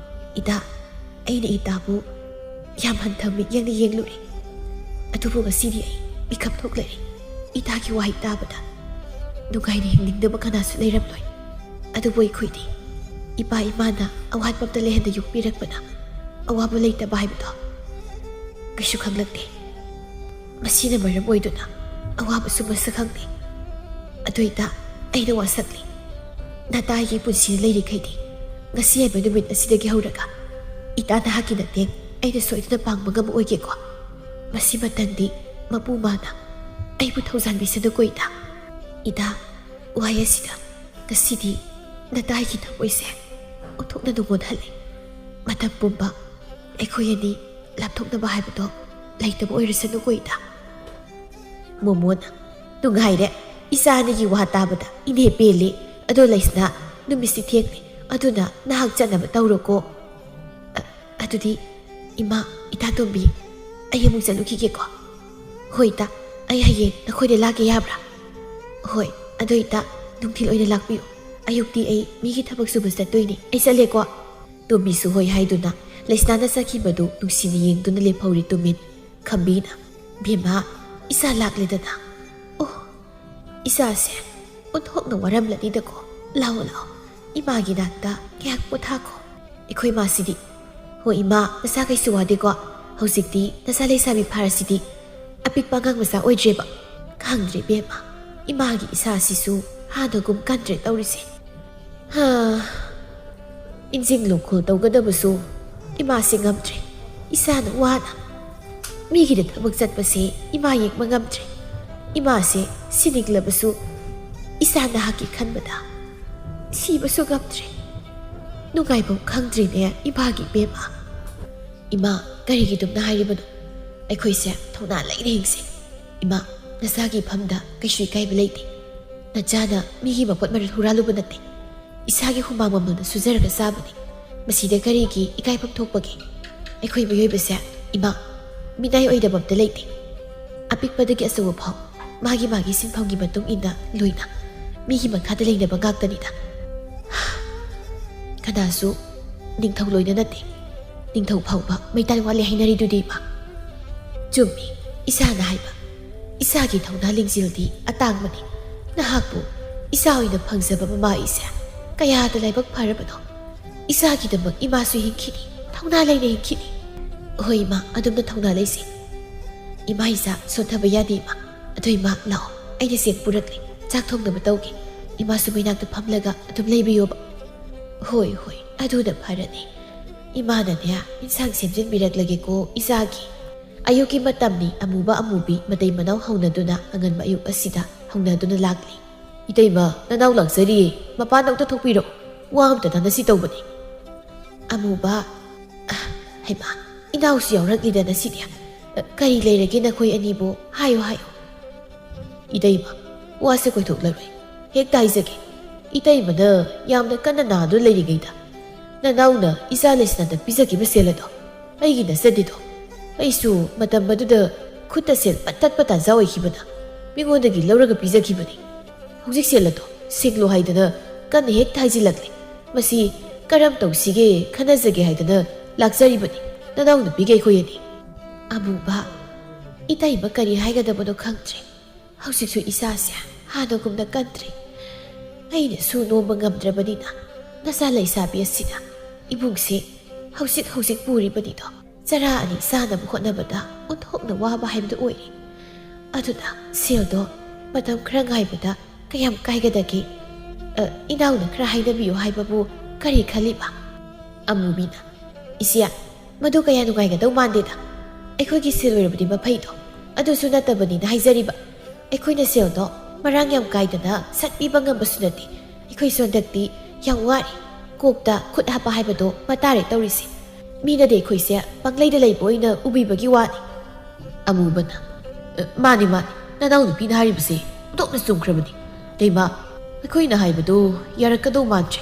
ꯏꯇꯥ, ꯑꯩꯅ ꯏꯇꯥꯕꯨ ꯌꯥꯝ ꯍꯟꯊꯕ ꯃꯤꯠꯌꯦꯡꯅ ꯌꯦꯡꯂꯨꯔꯦ꯫ ꯑꯗꯨꯕꯨ ꯉꯁꯤꯗꯤ ꯑꯩ ꯃꯤꯀꯞ ꯊꯣꯛꯂꯔꯦ꯫ ꯏꯇꯥꯒꯤ ꯋꯥꯍꯩ ꯇꯥꯕꯗ ꯅꯨꯡꯉꯥꯏꯅ ꯍꯤꯡꯅꯤꯡꯗꯕ ꯀꯅꯥꯁꯨ ꯂꯩꯔꯝꯂꯣꯏ꯫ ꯑꯗꯨꯕꯨ ꯑꯩꯈꯣꯏꯗꯤ ꯏꯄꯥ ꯏꯃꯥꯅ ꯑꯋꯥꯠꯄ ꯑꯝꯇ ꯂꯩꯍꯟꯗ ꯌꯣꯛꯄꯤꯔꯛꯄꯅ ꯑꯋꯥꯕ ꯂꯩꯇꯕ ꯍꯥꯏꯕꯗꯣ ꯀꯩꯁꯨ ꯈꯪꯂꯛꯇꯦ꯫ ꯃꯁꯤꯅ ꯃꯔꯝ ꯑꯣꯏꯗꯨꯅ ꯑꯋꯥꯕꯁꯨ ꯃꯁꯛ ꯈꯪꯗꯦ꯫ ꯑꯗꯨ ꯏꯇꯥ, ꯑꯩꯅ ꯋꯥꯁꯛꯂꯤ꯫ ꯅꯇꯥꯒꯤ ꯄꯨꯟꯁꯤꯗ ꯂꯩꯔꯤꯈꯩꯗꯤ ꯉꯁꯤ ꯍꯥꯏꯕ ꯅꯨꯃꯤꯠ ꯑꯁꯤꯗꯒꯤ ꯍꯧꯔꯒ ꯏꯇꯥ ꯅꯍꯥꯛꯀꯤ ꯃꯇꯦꯡ ꯑꯩꯅ ꯁꯣꯏꯗꯅ ꯄꯥꯡꯕ ꯉꯝꯕ ꯑꯣꯏꯒꯦꯀꯣ꯫ ꯃꯁꯤꯃꯇꯪꯗꯤ ꯃꯄꯨ ꯃꯥꯅ ꯑꯩꯕꯨ ꯊꯧꯖꯥꯟꯕꯤꯁꯅꯨꯀꯣ ꯏꯇꯥ꯫ ꯏꯇꯥ, ꯋꯥꯍꯩ ꯑꯁꯤꯗ ꯉꯁꯤꯗꯤ ꯅꯇꯥꯒꯤ ꯊꯃꯣꯏꯁꯦ ꯑꯣꯟꯊꯣꯛꯅ ꯅꯨꯡꯉꯣꯟꯍꯜꯂꯦ꯫ ꯃꯇꯝ ꯄꯨꯝꯕ ꯑꯩꯈꯣꯏ ꯑꯅꯤ ꯂꯥꯞꯊꯣꯛꯅꯕ ꯍꯥꯏꯕꯗꯣ ꯂꯩꯇꯕ ꯑꯣꯏꯔꯁꯅꯨꯀꯣ ꯏꯇꯥ꯫ ꯃꯣꯃꯣꯅ, "ꯅꯨꯡꯉꯥꯏꯔꯦ, ꯏꯆꯥ ꯑꯅꯤꯒꯤ ꯋꯥ ꯇꯥꯕꯗ ꯏꯅꯦ ꯄꯦꯜꯂꯦ꯫ ꯑꯗꯣ ꯂꯩꯁꯅꯥ, ꯅꯨꯃꯤꯠꯁꯤ ꯊꯦꯡꯂꯦ, ꯑꯗꯨꯅ ꯅꯍꯥꯛ ꯆꯠꯅꯕ ꯇꯧꯔꯣꯀꯣ꯫ ꯑ, ꯑꯗꯨꯗꯤ ꯏꯃꯥ, ꯏꯇꯥ ꯇꯣꯝꯕꯤ, ꯑꯩ ꯑꯃꯨꯛ ꯆꯠꯂꯨꯈꯤꯒꯦꯀꯣ꯫" "ꯍꯣꯏ ꯏꯇꯥ, ꯑꯩ ꯍꯌꯦꯡ ꯅꯈꯣꯏꯗ ꯂꯥꯛꯀꯦ ꯌꯥꯕ꯭ꯔꯥ?" "ꯍꯣꯏ, ꯑꯗꯣ ꯏꯇꯥ, ꯅꯨꯡꯊꯤꯜ ꯑꯣꯏꯅ ꯂꯥꯛꯄꯤꯌꯨ꯫ ꯑꯌꯨꯛꯇꯤ ꯑꯩ ꯃꯤꯒꯤ ꯊꯕꯛ ꯁꯨꯕ ꯆꯠꯇꯣꯏꯅꯦ꯫ ꯑꯩ ꯆꯠꯂꯦꯀꯣ꯫" ꯇꯣꯝꯕꯤꯁꯨ ꯍꯣꯏ ꯍꯥꯏꯗꯨꯅ ꯂꯩꯁꯅꯥꯅ ꯆꯠꯈꯤꯕꯗꯨ ꯅꯨꯡꯁꯤꯅ ꯌꯦꯡꯗꯨꯅ ꯂꯦꯞꯍꯧꯔꯤ ꯇꯨꯃꯤꯟ꯫ ꯈꯝꯕꯤꯅ, "ꯕꯦꯝꯃ, ꯏꯆꯥ ꯂꯥꯛꯂꯦꯗꯅ꯫ ꯑꯣ, ꯏꯆꯥꯁꯦ ꯑꯣꯟꯊꯣꯛꯅ ꯋꯥꯔꯝꯂꯅꯤꯗꯀꯣ꯫ ꯂꯥꯛꯑꯣ, ꯂꯥꯛꯑꯣ, ꯏꯃꯥꯒꯤ ꯅꯥꯛꯇ ꯉꯥꯏꯍꯥꯛ ꯄꯣꯊꯥꯈꯣ꯫" ꯑꯩꯈꯣꯏ ꯃꯥꯁꯤꯗꯤ, "ꯍꯣ ꯏꯃꯥ, ꯅꯁꯥ ꯀꯩꯁꯨ ꯋꯥꯗꯦꯀꯣ? ꯍꯧꯖꯤꯛꯇꯤ ꯅꯁꯥ ꯂꯩꯁꯥꯕꯤ ꯐꯥꯔꯁꯤꯗꯤ꯫ ꯑꯄꯤꯛꯄ ꯑꯉꯥꯡ ꯃꯆꯥ ꯑꯣꯏꯗ꯭ꯔꯦꯕ꯫" ꯈꯪꯗ꯭ꯔꯦ ꯏꯕꯦꯝꯃ, ꯏꯃꯥꯒꯤ ꯏꯁꯥꯁꯤꯁꯨ ꯍꯥꯟꯅꯒꯨꯝ ꯀꯟꯗ꯭ꯔꯦ ꯇꯧꯔꯤꯁꯦ꯫ ꯍꯥ, ꯏꯟꯖꯤꯡ ꯂꯣꯡꯈꯣꯜ ꯇꯧꯒꯗꯕꯁꯨ ꯏꯃꯥꯁꯦ ꯉꯝꯗ꯭ꯔꯦ꯫ ꯏꯁꯥꯅ ꯋꯥꯅ ꯃꯤꯒꯤꯗ ꯊꯕꯛ ꯆꯠꯄꯁꯦ ꯏꯃꯥ ꯌꯦꯡꯕ ꯉꯝꯗ꯭ꯔꯦ꯫ ꯏꯃꯥꯁꯦ ꯁꯤꯅꯤꯡꯂꯕꯁꯨ ꯏꯆꯥ ꯅꯍꯥꯛꯀꯤ ꯈꯟꯕꯗ ꯁꯤꯕꯁꯨ ꯉꯝꯗ꯭ꯔꯦ꯫ ꯅꯨꯡꯉꯥꯏꯐꯝ ꯈꯪꯗ꯭ꯔꯤꯅꯦ ꯏꯃꯥꯒꯤ ꯏꯕꯦꯝꯃ꯫ ꯏꯃꯥ, ꯀꯔꯤꯒꯤ ꯑꯗꯨꯝꯅ ꯍꯥꯏꯔꯤꯕꯅꯣ? ꯑꯩꯈꯣꯏꯁꯦ ꯊꯧꯅꯥ ꯂꯩꯅ ꯍꯤꯡꯁꯦ꯫ ꯏꯃꯥ, ꯅꯆꯥꯒꯤ ꯏꯐꯝꯗ ꯀꯩꯁꯨ ꯏꯀꯥꯏꯕ ꯂꯩꯇꯦ꯫ ꯅꯆꯥꯅ ꯃꯤꯒꯤ ꯃꯄꯣꯠ ꯃꯔꯜ ꯍꯨꯔꯥꯜꯂꯨꯕ ꯅꯠꯇꯦ꯫ ꯏꯁꯥꯒꯤ ꯍꯨꯃꯥꯡ ꯃꯃꯜꯅ ꯁꯨꯖꯔꯒ ꯆꯥꯕꯅꯤ꯫ ꯃꯁꯤꯗ ꯀꯔꯤꯒꯤ ꯏꯀꯥꯏꯐꯝ ꯊꯣꯛꯄꯒꯦ? ꯑꯩꯈꯣꯏ ꯃꯤꯑꯣꯏꯕꯁꯦ, ꯏꯃꯥ, ꯃꯤꯅꯥꯏ ꯑꯣꯏꯗꯕ ꯑꯝꯇ ꯂꯩꯇꯦ꯫ ꯑꯄꯤꯛꯄꯗꯒꯤ ꯑꯆꯧꯕ ꯐꯥꯎ ꯃꯥꯒꯤ ꯃꯥꯒꯤ ꯁꯤꯟꯐꯝꯒꯤ ꯃꯇꯨꯡ ꯏꯟꯅ ꯂꯣꯏꯅ ꯃꯤꯒꯤ ꯃꯈꯥꯗ ꯂꯩꯅꯕ ꯉꯥꯛꯇꯅꯤꯗ꯫ ꯀꯅꯥꯁꯨ ꯅꯤꯡꯊꯧ ꯂꯣꯏꯅ ꯅꯠꯇꯦ꯫ ꯅꯤꯡꯊꯧ ꯐꯥꯎꯕ ꯃꯩꯇꯥꯟ ꯋꯥꯠꯂꯦ ꯍꯥꯏꯅꯔꯤꯗꯨꯗꯤ, ꯏꯃꯥ꯫ ꯆꯨꯝꯃꯤ, ꯏꯆꯥꯅ ꯍꯥꯏꯕ꯫ ꯏꯆꯥꯒꯤ ꯊꯧꯅꯥ ꯂꯤꯡꯖꯦꯜꯗꯤ ꯑꯇꯥꯡꯕꯅꯤ꯫ ꯅꯍꯥꯛꯄꯨ ꯏꯆꯥ ꯑꯣꯏꯅ ꯐꯪꯖꯕ ꯃꯃꯥ ꯑꯩꯁꯦ ꯀꯌꯥꯗ ꯂꯥꯏꯕꯛ ꯐꯔꯕꯅꯣ꯫ ꯏꯆꯥꯒꯤꯗꯃꯛ ꯏꯃꯥꯁꯨ ꯍꯤꯡꯈꯤꯅꯤ, ꯊꯧꯅꯥ ꯂꯩꯅ ꯍꯤꯡꯈꯤꯅꯤ꯫ ꯍꯣꯏ ꯏꯃꯥ, ꯑꯗꯨꯝꯅ ꯊꯧꯅꯥ ꯂꯩꯁꯤ꯫ ꯏꯃꯥ, ꯏꯆꯥ ꯁꯣꯟꯊꯕ ꯌꯥꯗꯦ ꯏꯃꯥ꯫ ꯑꯗꯨ ꯏꯃꯥ, ꯂꯥꯛꯑꯣ, ꯑꯩꯅ ꯆꯦꯡ ꯄꯨꯔꯛꯂꯦ, ꯆꯥꯛ ꯊꯣꯡꯅꯕ ꯇꯧꯒꯦ꯫ ꯏꯃꯥꯁꯨ ꯃꯩꯅꯥꯛꯇ ꯐꯝꯂꯒ ꯑꯗꯨꯝ ꯂꯩꯕꯤꯌꯣꯕ꯫ ꯍꯣꯏ, ꯍꯣꯏ, ꯑꯗꯨꯅ ꯐꯔꯅꯤ꯫ ꯏꯃꯥꯅꯅꯦ, ꯏꯟꯁꯥꯡ ꯁꯦꯝꯖꯤꯟꯕꯤꯔꯛꯂꯒꯦꯀꯣ ꯏꯆꯥꯒꯤ꯫ ꯑꯌꯨꯛꯀꯤ ꯃꯇꯝꯅꯤ꯫ ꯑꯃꯨꯕ ꯑꯃꯨꯕꯤ ꯃꯇꯩ ꯃꯅꯥꯎ ꯍꯧꯅꯗꯨꯅ ꯑꯉꯟꯕ ꯑꯌꯨꯛ ꯑꯁꯤꯗ ꯍꯧꯅꯗꯨꯅ ꯂꯥꯛꯂꯤ꯫ "ꯏꯇꯩꯃ, ꯅꯅꯥꯎ ꯂꯥꯛꯆꯔꯤꯌꯦ, ꯃꯄꯥꯟꯗ ꯑꯝꯇ ꯊꯣꯛꯄꯤꯔꯛꯎ, ꯋꯥ ꯑꯝꯇ ꯇꯥꯟꯅꯁꯤ ꯇꯧꯕꯅꯤ꯫" ꯑꯃꯨꯕ, "ꯑ, ꯍꯩꯃꯥ, ꯏꯅꯥꯎꯁꯨ ꯌꯥꯎꯔꯛꯂꯤꯗ ꯉꯁꯤꯗꯤ꯫ ꯑ, ꯀꯔꯤ ꯂꯩꯔꯒꯦ ꯅꯈꯣꯏ ꯑꯅꯤꯕꯨ? ꯍꯥꯏꯌꯨ, ꯍꯥꯏꯌꯨ꯫" "ꯏꯇꯩꯃ, ꯋꯥꯁꯦ ꯀꯣꯏꯊꯣꯛꯂꯔꯣꯏ, ꯍꯦꯛꯇ ꯍꯥꯏꯖꯒꯦ꯫ ꯏꯇꯩꯃꯅ ꯌꯥꯝꯅ ꯀꯟꯅ ꯅꯥꯗꯨꯅ ꯂꯩꯔꯤꯉꯩꯗ ꯅꯅꯥꯎꯅ ꯏꯆꯥ ꯂꯩꯁꯅꯥꯗ ꯄꯤꯖꯈꯤꯕ ꯁꯦꯜ ꯑꯗꯣ ꯑꯩꯒꯤ ꯅꯠꯆꯗꯦꯗꯣ꯫ ꯑꯩꯁꯨ ꯃꯇꯝ ꯑꯗꯨꯗ ꯈꯨꯠꯇ ꯁꯦꯜ ꯄꯠ ꯇꯠꯄ ꯇꯥꯟꯖꯥ ꯑꯣꯏꯈꯤꯕꯅ ꯃꯤꯉꯣꯟꯗꯒꯤ ꯂꯧꯔꯒ ꯄꯤꯖꯈꯤꯕꯅꯤ꯫ ꯍꯧꯖꯤꯛ ꯁꯦꯜ ꯑꯗꯣ ꯁꯤꯡꯂꯣ ꯍꯥꯏꯗꯅ ꯀꯟꯅ ꯍꯦꯛꯇ ꯍꯥꯏꯖꯤꯜꯂꯛꯂꯦ꯫ ꯃꯁꯤ ꯀꯔꯝ ꯇꯧꯁꯤꯒꯦ ꯈꯟꯅꯖꯒꯦ ꯍꯥꯏꯗꯅ ꯂꯥꯛꯆꯔꯤꯕꯅꯤ ꯅꯅꯥꯎꯅꯨꯄꯤꯒ ꯑꯩꯈꯣꯏ ꯑꯅꯤ꯫" ꯑꯃꯨꯕ, ꯏꯇꯩꯃ ꯀꯔꯤ ꯍꯥꯏꯒꯗꯕꯅꯣ ꯈꯪꯗ꯭ꯔꯦ꯫ ꯍꯧꯖꯤꯛꯁꯨ ꯏꯆꯥꯁꯦ ꯍꯥꯟꯅꯒꯨꯝꯅ ꯀꯟꯗ꯭ꯔꯦ꯫ ꯑꯩꯅꯁꯨ ꯅꯣꯝꯕ ꯉꯝꯗ꯭ꯔꯕꯅꯤꯅ ꯅꯆꯥ ꯂꯩꯁꯥꯕꯤ ꯑꯁꯤꯅ ꯏꯃꯨꯡꯁꯤ ꯍꯧꯖꯤꯛ ꯍꯧꯖꯤꯛ ꯄꯨꯔꯤꯕꯅꯤꯗꯣ꯫ ꯆꯔꯥ ꯑꯅꯤ ꯆꯥꯅꯕ ꯍꯣꯠꯅꯕꯗ ꯑꯣꯟꯊꯣꯛꯅ ꯋꯥꯕ ꯍꯥꯏꯕꯗꯨ ꯑꯣꯏꯔꯦ꯫ ꯑꯗꯨꯅ ꯁꯦꯜꯗꯣ ꯃꯇꯝ ꯈꯔ ꯉꯥꯏꯕꯗ ꯀꯌꯥꯝ ꯀꯥꯏꯒꯗꯒꯦ? ꯑ, ꯏꯅꯥꯎꯅ ꯈꯔ ꯍꯥꯏꯅꯕꯤꯌꯨ ꯍꯥꯏꯕꯕꯨ ꯀꯔꯤ ꯈꯜꯂꯤꯕ? ꯑꯃꯨꯕꯤꯅ, "ꯏꯆꯦ, ꯃꯗꯨ ꯀꯌꯥ ꯅꯨꯡꯉꯥꯏꯒꯗꯧ ꯃꯥꯟꯗꯦꯗ꯫ ꯑꯩꯈꯣꯏꯒꯤ ꯁꯦꯜ ꯑꯣꯏꯔꯕꯗꯤ ꯃꯐꯩꯗꯣ, ꯑꯗꯨꯁꯨ ꯅꯠꯇꯕꯅꯤꯅ ꯍꯥꯏꯖꯔꯤꯕ꯫ ꯑꯩꯈꯣꯏꯅ ꯁꯦꯜꯗꯣ ꯃꯔꯥꯡ ꯌꯥꯝ ꯀꯥꯏꯗꯅ ꯁꯠ ꯄꯤꯕ ꯉꯝꯕꯁꯨ ꯅꯠꯇꯦ꯫ ꯑꯩꯈꯣꯏꯁꯨ ꯍꯟꯗꯛꯇꯤ ꯌꯥꯝ ꯋꯥꯔꯦ꯫ ꯀꯣꯛꯇ ꯈꯨꯠ ꯍꯥꯞꯄ ꯍꯥꯏꯕꯗꯣ ꯃꯇꯥꯔꯦ ꯇꯧꯔꯤꯁꯦ꯫ ꯃꯤꯅꯗꯤ ꯑꯩꯈꯣꯏꯁꯦ ꯄꯪꯂꯩꯗ ꯂꯩꯕ ꯑꯣꯏꯅ ꯎꯕꯤꯕꯒꯤ ꯋꯥꯅꯤ꯫" ꯑꯃꯨꯕꯅ, "ꯑ, ꯃꯥꯅꯤ, ꯃꯥꯅꯤ, ꯅꯅꯥꯎꯅꯨꯄꯤꯅ ꯍꯥꯏꯔꯤꯕꯁꯦ ꯑꯣꯟꯊꯣꯛꯅ ꯆꯨꯝꯈ꯭ꯔꯕꯅꯤ꯫ ꯏꯇꯩꯃ, ꯑꯩꯈꯣꯏꯅ ꯍꯥꯏꯕꯗꯨ ꯌꯥꯔꯛꯀꯗꯧ ꯃꯥꯟꯗ꯭ꯔꯦ꯫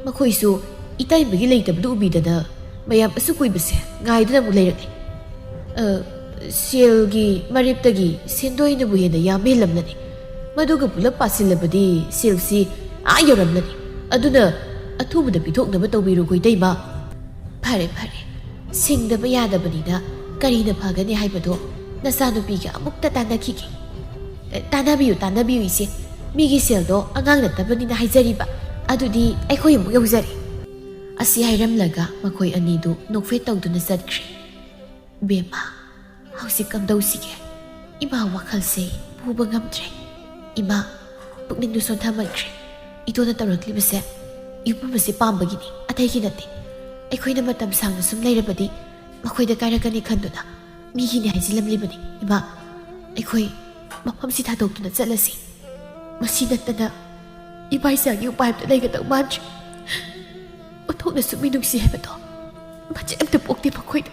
ꯃꯈꯣꯏꯁꯨ ꯏꯇꯩꯃꯒꯤ ꯂꯩꯇꯕꯗꯨ ꯎꯕꯤꯗꯅ ꯃꯌꯥꯝ ꯑꯁꯨꯛ ꯀꯨꯏꯕꯁꯦ ꯉꯥꯏꯗꯨꯅ ꯑꯃꯨꯛ ꯂꯩꯔꯛꯂꯤ꯫ ꯑ, ꯁꯦꯜꯒꯤ ꯃꯔꯦꯞꯇꯒꯤ ꯁꯦꯟꯗꯣꯏꯅꯕꯨ ꯍꯦꯟꯅ ꯌꯥꯝꯕ ꯍꯦꯜꯂꯝꯂꯅꯤ꯫ ꯃꯗꯨꯒ ꯄꯨꯂꯞ ꯄꯥꯁꯤꯜꯂꯕꯗꯤ ꯁꯦꯜꯁꯤ ꯑꯥ ꯌꯧꯔꯝꯂꯅꯤ꯫ ꯑꯗꯨꯅ ꯑꯊꯨꯕꯗ ꯄꯤꯊꯣꯛꯅꯕ ꯇꯧꯕꯤꯔꯣꯀꯣ, ꯏꯇꯩꯃ꯫" "ꯐꯔꯦ, ꯐꯔꯦ꯫ ꯁꯤꯡꯗꯕ ꯌꯥꯗꯕꯅꯤꯅ ꯀꯔꯤꯅ ꯐꯒꯅꯤ ꯍꯥꯏꯕꯗꯣ ꯅꯆꯥꯅꯨꯄꯤꯒ ꯑꯃꯨꯛꯇ ꯇꯥꯟꯅꯈꯤꯒꯦ꯫" "ꯑꯦ, ꯇꯥꯟꯅꯕꯤꯌꯨ, ꯇꯥꯟꯅꯕꯤꯌꯨ, ꯏꯆꯦ꯫ ꯃꯤꯒꯤ ꯁꯦꯜꯗꯣ ꯑꯉꯥꯡ ꯅꯠꯇꯕꯅꯤꯅ ꯍꯥꯏꯖꯔꯤꯕ꯫ ꯑꯗꯨꯗꯤ ꯑꯩꯈꯣꯏ ꯑꯃꯨꯛ ꯌꯧꯖꯔꯦ꯫" ꯑꯁꯤ ꯍꯥꯏꯔꯝꯂꯒ ꯃꯈꯣꯏ ꯑꯅꯤꯗꯨ ꯅꯣꯛꯐꯦꯠ ꯇꯧꯗꯨꯅ ꯆꯠꯈ꯭ꯔꯦ꯫ "ꯕꯦꯝꯃ, ꯍꯧꯖꯤꯛ ꯀꯝꯗꯧꯁꯤꯒꯦ? ꯏꯃꯥ ꯋꯥꯈꯜꯁꯦ ꯄꯨꯕ ꯉꯝꯗ꯭ꯔꯦ꯫ ꯏꯃꯥ, ꯄꯨꯛꯅꯤꯡꯗꯨ ꯁꯣꯟꯊꯃꯟꯈ꯭ꯔꯦ꯫ ꯏꯇꯣꯟꯅ ꯇꯧꯔꯛꯂꯤꯕꯁꯦ ꯌꯨꯝ ꯄꯨꯝꯕꯁꯦ ꯄꯥꯝꯕꯒꯤꯅꯤ, ꯑꯇꯩꯒꯤ ꯅꯠꯇꯦ꯫ ꯑꯩꯈꯣꯏꯅ ꯃꯇꯝ ꯁꯥꯡꯅ ꯁꯨꯝ ꯂꯩꯔꯕꯗꯤ ꯃꯈꯣꯏꯗ ꯀꯥꯏꯔꯛꯀꯅꯤ ꯈꯟꯗꯨꯅ ꯃꯤꯒꯤꯅꯤ ꯍꯥꯏꯖꯤꯜꯂꯝꯂꯤꯕꯅꯤ꯫ ꯏꯃꯥ, ꯑꯩꯈꯣꯏ ꯃꯐꯝꯁꯤ ꯊꯥꯗꯣꯛꯇꯨꯅ ꯆꯠꯂꯁꯤ꯫ ꯃꯁꯤ ꯅꯠꯇꯅ ꯏꯃꯥ ꯏꯆꯥꯒꯤ ꯎꯄꯥꯏ ꯑꯝꯇ ꯂꯩꯒꯗꯧ ꯃꯥꯟꯗ꯭ꯔꯦ꯫ ꯑꯣꯟꯊꯣꯛꯅꯁꯨ ꯃꯤꯅꯨꯡꯁꯤ ꯍꯥꯏꯕꯗꯣ ꯃꯆꯦ ꯑꯝꯇ ꯄꯣꯛꯇꯦ ꯃꯈꯣꯏꯗ꯫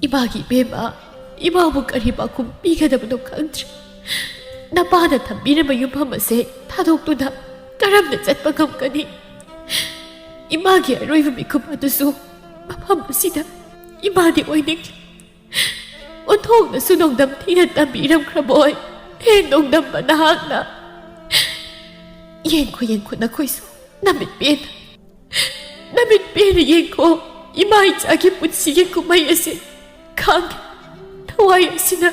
ꯏꯃꯥꯒꯤ ꯏꯕꯦꯝꯃ, ꯏꯃꯥꯕꯨ ꯀꯔꯤ ꯄꯥꯎꯈꯨꯝ ꯄꯤꯒꯗꯕꯅꯣ ꯈꯪꯗ꯭ꯔꯦ꯫ ꯅꯄꯥꯅ ꯊꯝꯕꯤꯔꯝꯕ ꯌꯨꯝꯐꯝ ꯑꯁꯦ ꯊꯥꯗꯣꯛꯇꯨꯅ ꯀꯔꯝꯅ ꯆꯠꯄ ꯉꯝꯒꯅꯤ? ꯏꯃꯥꯒꯤ ꯑꯔꯣꯏꯕ ꯃꯤꯀꯨꯞ ꯑꯗꯨꯁꯨ ꯃꯐꯝ ꯑꯁꯤꯗ ꯏꯃꯥꯗꯤ ꯑꯣꯏꯅꯤꯡꯂꯤ꯫ ꯑꯣꯟꯊꯣꯛꯅꯁꯨ ꯅꯣꯡꯗꯝ ꯊꯤꯅ ꯇꯝꯕꯤꯔꯝꯈ꯭ꯔꯕꯣꯏ꯫ ꯍꯦ ꯅꯣꯡꯗꯝꯕ ꯅꯍꯥꯛꯅ! ꯌꯦꯡꯈꯣ, ꯌꯦꯡꯈꯣ ꯅꯈꯣꯏꯁꯨ꯫ ꯅꯃꯤꯠ ꯄꯦꯟꯅ, ꯅꯃꯤꯠ ꯄꯦꯟꯅ ꯌꯦꯡꯈꯣ꯫ ꯏꯃꯥ ꯏꯆꯥꯒꯤ ꯄꯨꯟꯁꯤꯒꯤ ꯀꯨꯝꯍꯩ ꯑꯁꯤ ꯈꯥꯡꯒꯦ꯫ ꯊꯋꯥꯏ ꯑꯁꯤꯅ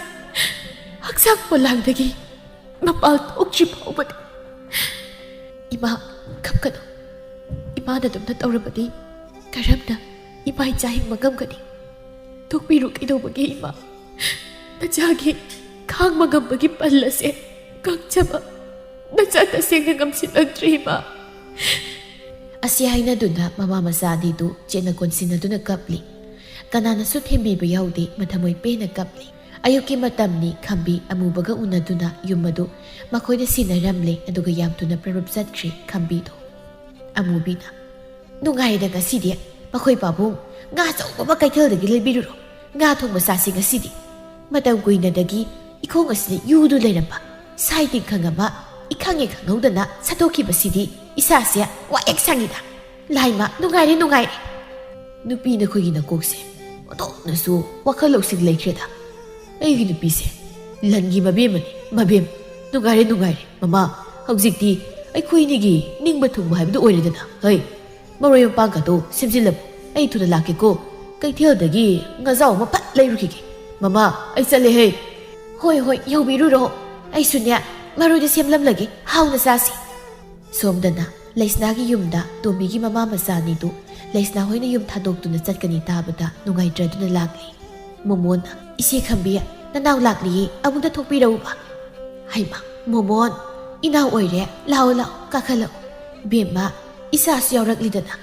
ꯍꯛꯆꯥꯡ ꯄꯣꯂꯥꯡꯗꯒꯤ ꯃꯄꯥꯜ ꯊꯣꯛꯇ꯭ꯔꯤ ꯐꯥꯎꯕꯗꯤ꯫ ꯏꯃꯥ, ꯀꯞꯀꯅꯨ꯫ ꯏꯃꯥꯅ ꯑꯗꯨꯝꯅ ꯇꯧꯔꯕꯗꯤ ꯀꯔꯝꯅ ꯏꯃꯥ ꯏꯆꯥ ꯍꯤꯡꯕ ꯉꯝꯒꯅꯤ? ꯊꯣꯛꯄꯤꯔꯨ ꯀꯩꯗꯧꯕꯒꯤ ꯏꯃꯥ? ꯅꯆꯥꯒꯤ ꯈꯥꯡꯕ ꯉꯝꯕꯒꯤ ꯄꯜ ꯑꯁꯦ ꯀꯛꯆꯕ ꯅꯆꯥ ꯇꯁꯦꯡꯅ ꯉꯝꯁꯤꯜꯂꯛꯇ꯭ꯔꯦ ꯏꯃꯥ꯫ ꯑꯁꯤ ꯍꯥꯏꯅꯗꯨꯅ ꯃꯃꯥ ꯃꯆꯥ ꯑꯅꯤꯗꯨ ꯆꯦꯠꯅ ꯀꯣꯟꯁꯤꯟꯅꯗꯨꯅ ꯀꯞꯂꯤ꯫ ꯀꯅꯥꯅꯁꯨ ꯊꯦꯝꯕꯤꯕ ꯌꯥꯎꯗꯦ, ꯃꯊꯃꯣꯏ ꯄꯦꯟꯅ ꯀꯞꯂꯤ꯫ ꯑꯌꯨꯛꯀꯤ ꯃꯇꯝꯅꯤ꯫ ꯈꯝꯕꯤ ꯑꯃꯨꯕꯒ ꯎꯅꯗꯨꯅ ꯌꯨꯝ ꯑꯗꯨ ꯃꯈꯣꯏꯗ ꯁꯤꯟꯅꯔꯝꯂꯦ, ꯑꯗꯨꯒ ꯌꯥꯝ ꯊꯨꯅ ꯄ꯭ꯔꯞ ꯆꯠꯈ꯭ꯔꯦ ꯈꯝꯕꯤꯗꯣ꯫ ꯑꯃꯨꯕꯤꯅ, "ꯅꯨꯡꯉꯥꯏꯔꯦꯗ ꯉꯁꯤꯗꯤ꯫ ꯃꯈꯣꯏ ꯄꯥꯕꯨꯡ, ꯉꯥ ꯑꯆꯧꯕ ꯑꯃ ꯀꯩꯊꯦꯜꯗꯒꯤ ꯂꯩꯕꯤꯔꯨꯔꯣ꯫ ꯉꯥ ꯊꯣꯡꯕ ꯆꯥꯁꯤ ꯉꯁꯤꯗꯤ꯫ ꯃꯇꯝ ꯀꯨꯏꯅꯗꯒꯤ ꯏꯈꯣꯡ ꯑꯁꯤꯗ ꯌꯨꯗꯨ ꯂꯩꯔꯝꯕ ꯁꯥꯏ ꯇꯤꯡꯈꯪ ꯑꯃ ꯏꯈꯪ ꯍꯦꯛ ꯈꯪꯍꯧꯗꯅ ꯁꯠꯇꯣꯛꯈꯤꯕꯁꯤꯗꯤ ꯏꯁꯥꯁꯦ ꯋꯥ ꯍꯦꯛ ꯁꯪꯉꯤꯗ꯫ ꯂꯥꯏꯃ, ꯅꯨꯡꯉꯥꯏꯔꯦ, ꯅꯨꯡꯉꯥꯏꯔꯦ꯫" ꯅꯨꯄꯤ ꯅꯈꯣꯏꯒꯤ ꯅꯀꯣꯛꯁꯦ ꯑꯣꯟꯊꯣꯛꯅꯁꯨ ꯋꯥꯈꯜ ꯂꯧꯁꯤꯡ ꯂꯩꯈ꯭ꯔꯦꯗ꯫ ꯑꯩꯒꯤ ꯅꯨꯄꯤꯁꯦ ꯂꯟꯒꯤ ꯃꯕꯦꯝꯃꯅꯤ, ꯃꯕꯦꯝ꯫ ꯅꯨꯡꯉꯥꯏꯔꯦ, ꯅꯨꯡꯉꯥꯏꯔꯦ꯫ ꯃꯃꯥ, ꯍꯧꯖꯤꯛꯇꯤ ꯑꯩꯈꯣꯏ ꯑꯅꯤꯒꯤ ꯅꯤꯡꯕ ꯊꯨꯡꯕ ꯍꯥꯏꯕꯗꯨ ꯑꯣꯏꯔꯦꯗꯅ꯫ ꯍꯩ, ꯃꯔꯣꯏ ꯃꯄꯥꯡꯒꯗꯣ ꯁꯦꯝꯖꯤꯜꯂꯝꯃꯨ꯫ ꯑꯩ ꯊꯨꯅ ꯂꯥꯛꯀꯦꯀꯣ꯫ ꯀꯩꯊꯦꯜꯗꯒꯤ ꯉꯥꯖꯥꯎ ꯑꯃ ꯐꯠ ꯂꯩꯔꯨꯈꯤꯒꯦ꯫ ꯃꯃꯥ, ꯑꯩ ꯆꯠꯂꯦ ꯍꯩ꯫ ꯍꯣꯏ, ꯍꯣꯏ, ꯌꯧꯕꯤꯔꯨꯔꯣ꯫ ꯑꯩꯁꯨꯅꯦ, ꯃꯔꯣꯏꯗꯣ ꯁꯦꯝꯂꯝꯂꯒꯦ꯫ ꯍꯥꯎꯅ ꯆꯥꯁꯤ꯫ ꯁꯣꯝꯗꯅ ꯂꯩꯁꯅꯥꯒꯤ ꯌꯨꯝꯗ ꯇꯣꯝꯕꯤꯒꯤ ꯃꯃꯥ ꯃꯆꯥ ꯑꯅꯤꯗꯨ ꯂꯩꯁꯅꯥ ꯍꯣꯏꯅ ꯌꯨꯝ ꯊꯥꯗꯣꯛꯇꯨꯅ ꯆꯠꯀꯅꯤ ꯇꯥꯕꯗ ꯅꯨꯡꯉꯥꯏꯇ꯭ꯔꯗꯨꯅ ꯂꯥꯛꯂꯤ꯫ ꯃꯣꯃꯣꯟꯅ, "ꯏꯆꯦ ꯈꯝꯕꯤ, ꯅꯅꯥꯎ ꯂꯥꯛꯂꯤꯌꯦ, ꯑꯃꯨꯛꯇ ꯊꯣꯛꯄꯤꯔꯛꯎꯕ꯫" ꯍꯩꯃ, ꯃꯣꯃꯣꯟ, ꯏꯅꯥꯎ ꯑꯣꯏꯔꯦ, ꯂꯥꯛꯑꯣ, ꯂꯥꯛꯑꯣ, ꯀꯥꯈꯠꯂꯛꯑꯣ꯫ ꯕꯦꯝꯃ, ꯏꯆꯥꯁꯨ ꯌꯥꯎꯔꯛꯂꯤꯗꯅ꯫